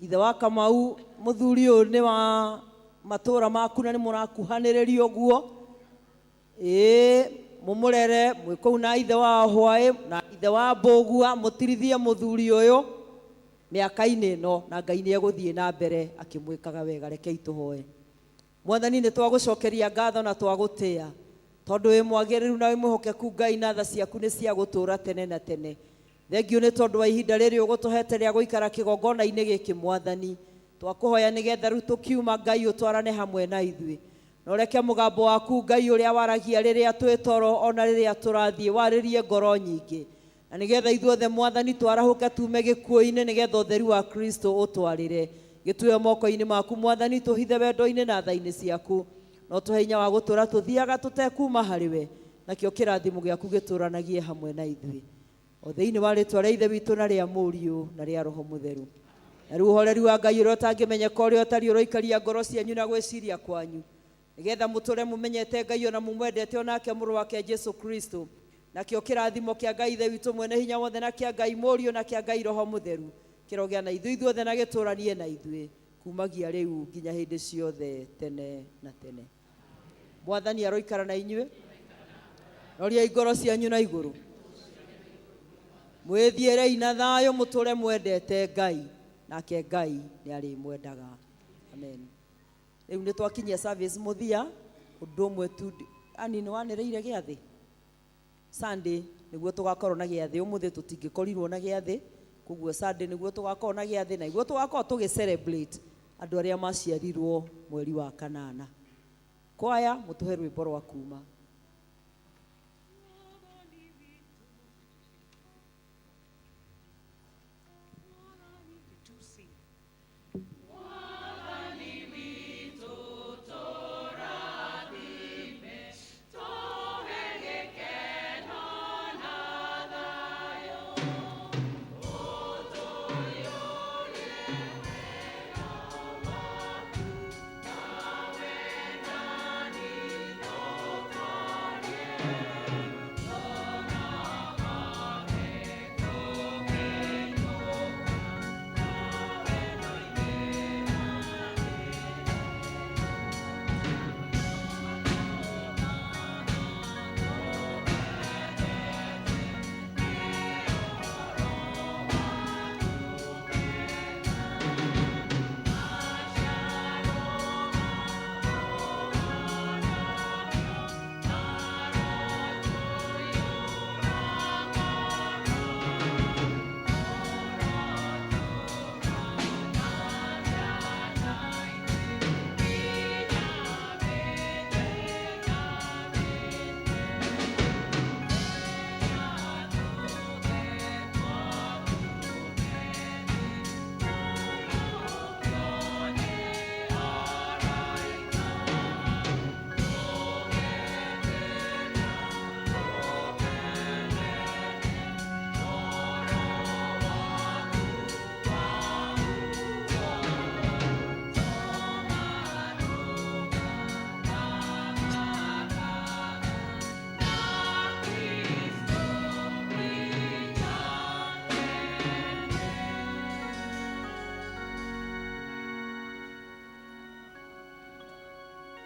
Ithe wa Kamau mũthuri ũyũ nĩ wa matũũra maku na nĩ mũrakuhanĩrĩria ũguo. Ĩĩ, mũmũrere mwĩ kũu na ithe wa Hwaĩ na ithe wa Mbũgua, mũtirithie mũthuri ũyũ mĩaka-inĩ ĩno na Ngai nĩ egũthiĩ na mbere akĩmwĩkaga wega. Rekei tũhoe. Mwathani, nĩ twagũcokeria ngatho na twagũtĩa tondũ wĩ mwagĩrĩru na wĩ mwĩhokeku Ngai, na tha ciaku nĩ cia gũtũũra tene na tene. Thengio nĩ tondũ wa ihinda rĩrĩ ũgũtũhete rĩa gũikara kĩgongona-inĩ gĩkĩ Mwathani. Twakũhoya nĩgetha rĩu tũkiuma Ngai ũtwarane hamwe na ithuĩ. Na ũreke mũgambo waku Ngai ũrĩa waragia rĩrĩa twĩ toro ona rĩrĩa tũrathiĩ warĩrie ngoro nyingĩ. Na nĩgetha ithuothe Mwathani twarahũke tume gĩkuũ-inĩ nĩgetha ũtheru wa Kristo ũtwarĩre. Gĩtue moko-inĩ maku Mwathani, tũhithe wendo-inĩ na tha-inĩ ciaku. Na ũtũhe hinya wa gũtũũra tũthiaga tũtekuma harĩ we, nakĩo kĩrathimo gĩaku gĩtũũranagie hamwe na ithuĩ. O thĩinĩ wa rĩtwa rĩa Ithe witũ na rĩa Mũriũ na rĩa Roho Mũtheru. Na rĩu ũhoreri wa Ngai ũrĩa ũtangĩmenyeka ũrĩa ũtariĩ ũroikaria ngoro cianyu na gwĩciria kwanyu, nĩgetha mũtũre mũmenyete Ngai ona mũmwendete onake mũrũ wake Jesu Kristo. Nakĩo kĩrathimo kĩa Ngai Ithe witũ mwene hinya wothe na kĩa Ngai Mũriũ na kĩa Ngai Roho Mũtheru kĩrogĩa na ithuĩ ithuothe na gĩtũũranie na ithuĩ kumagia rĩu nginya hĩndĩ ciothe tene na tene. Mwathani aroikara na inyuĩ. Roriai ngoro cianyu na igũrũ. Mwĩthiĩrei na thayũ mũtũre mwendete Ngai, nake Ngai nĩ arĩmwendaga. Amen. Rĩu nĩ twakinyia service mũthia, ũndũ ũmwe tu ani nĩ wanĩrĩire gĩathĩ Sunday nĩguo tũgakorwo na gĩathĩ. Ũmũthĩ tũtingĩkorirwo na gĩathĩ, koguo Sunday nĩguo tũgakorwo na gĩathĩ na nĩguo tũgakorwo tũgĩ celebrate andũ arĩa maciarirwo mweri wa kanana. Kwaya mũtũhe rwĩmbo rwa kuma. Thank you.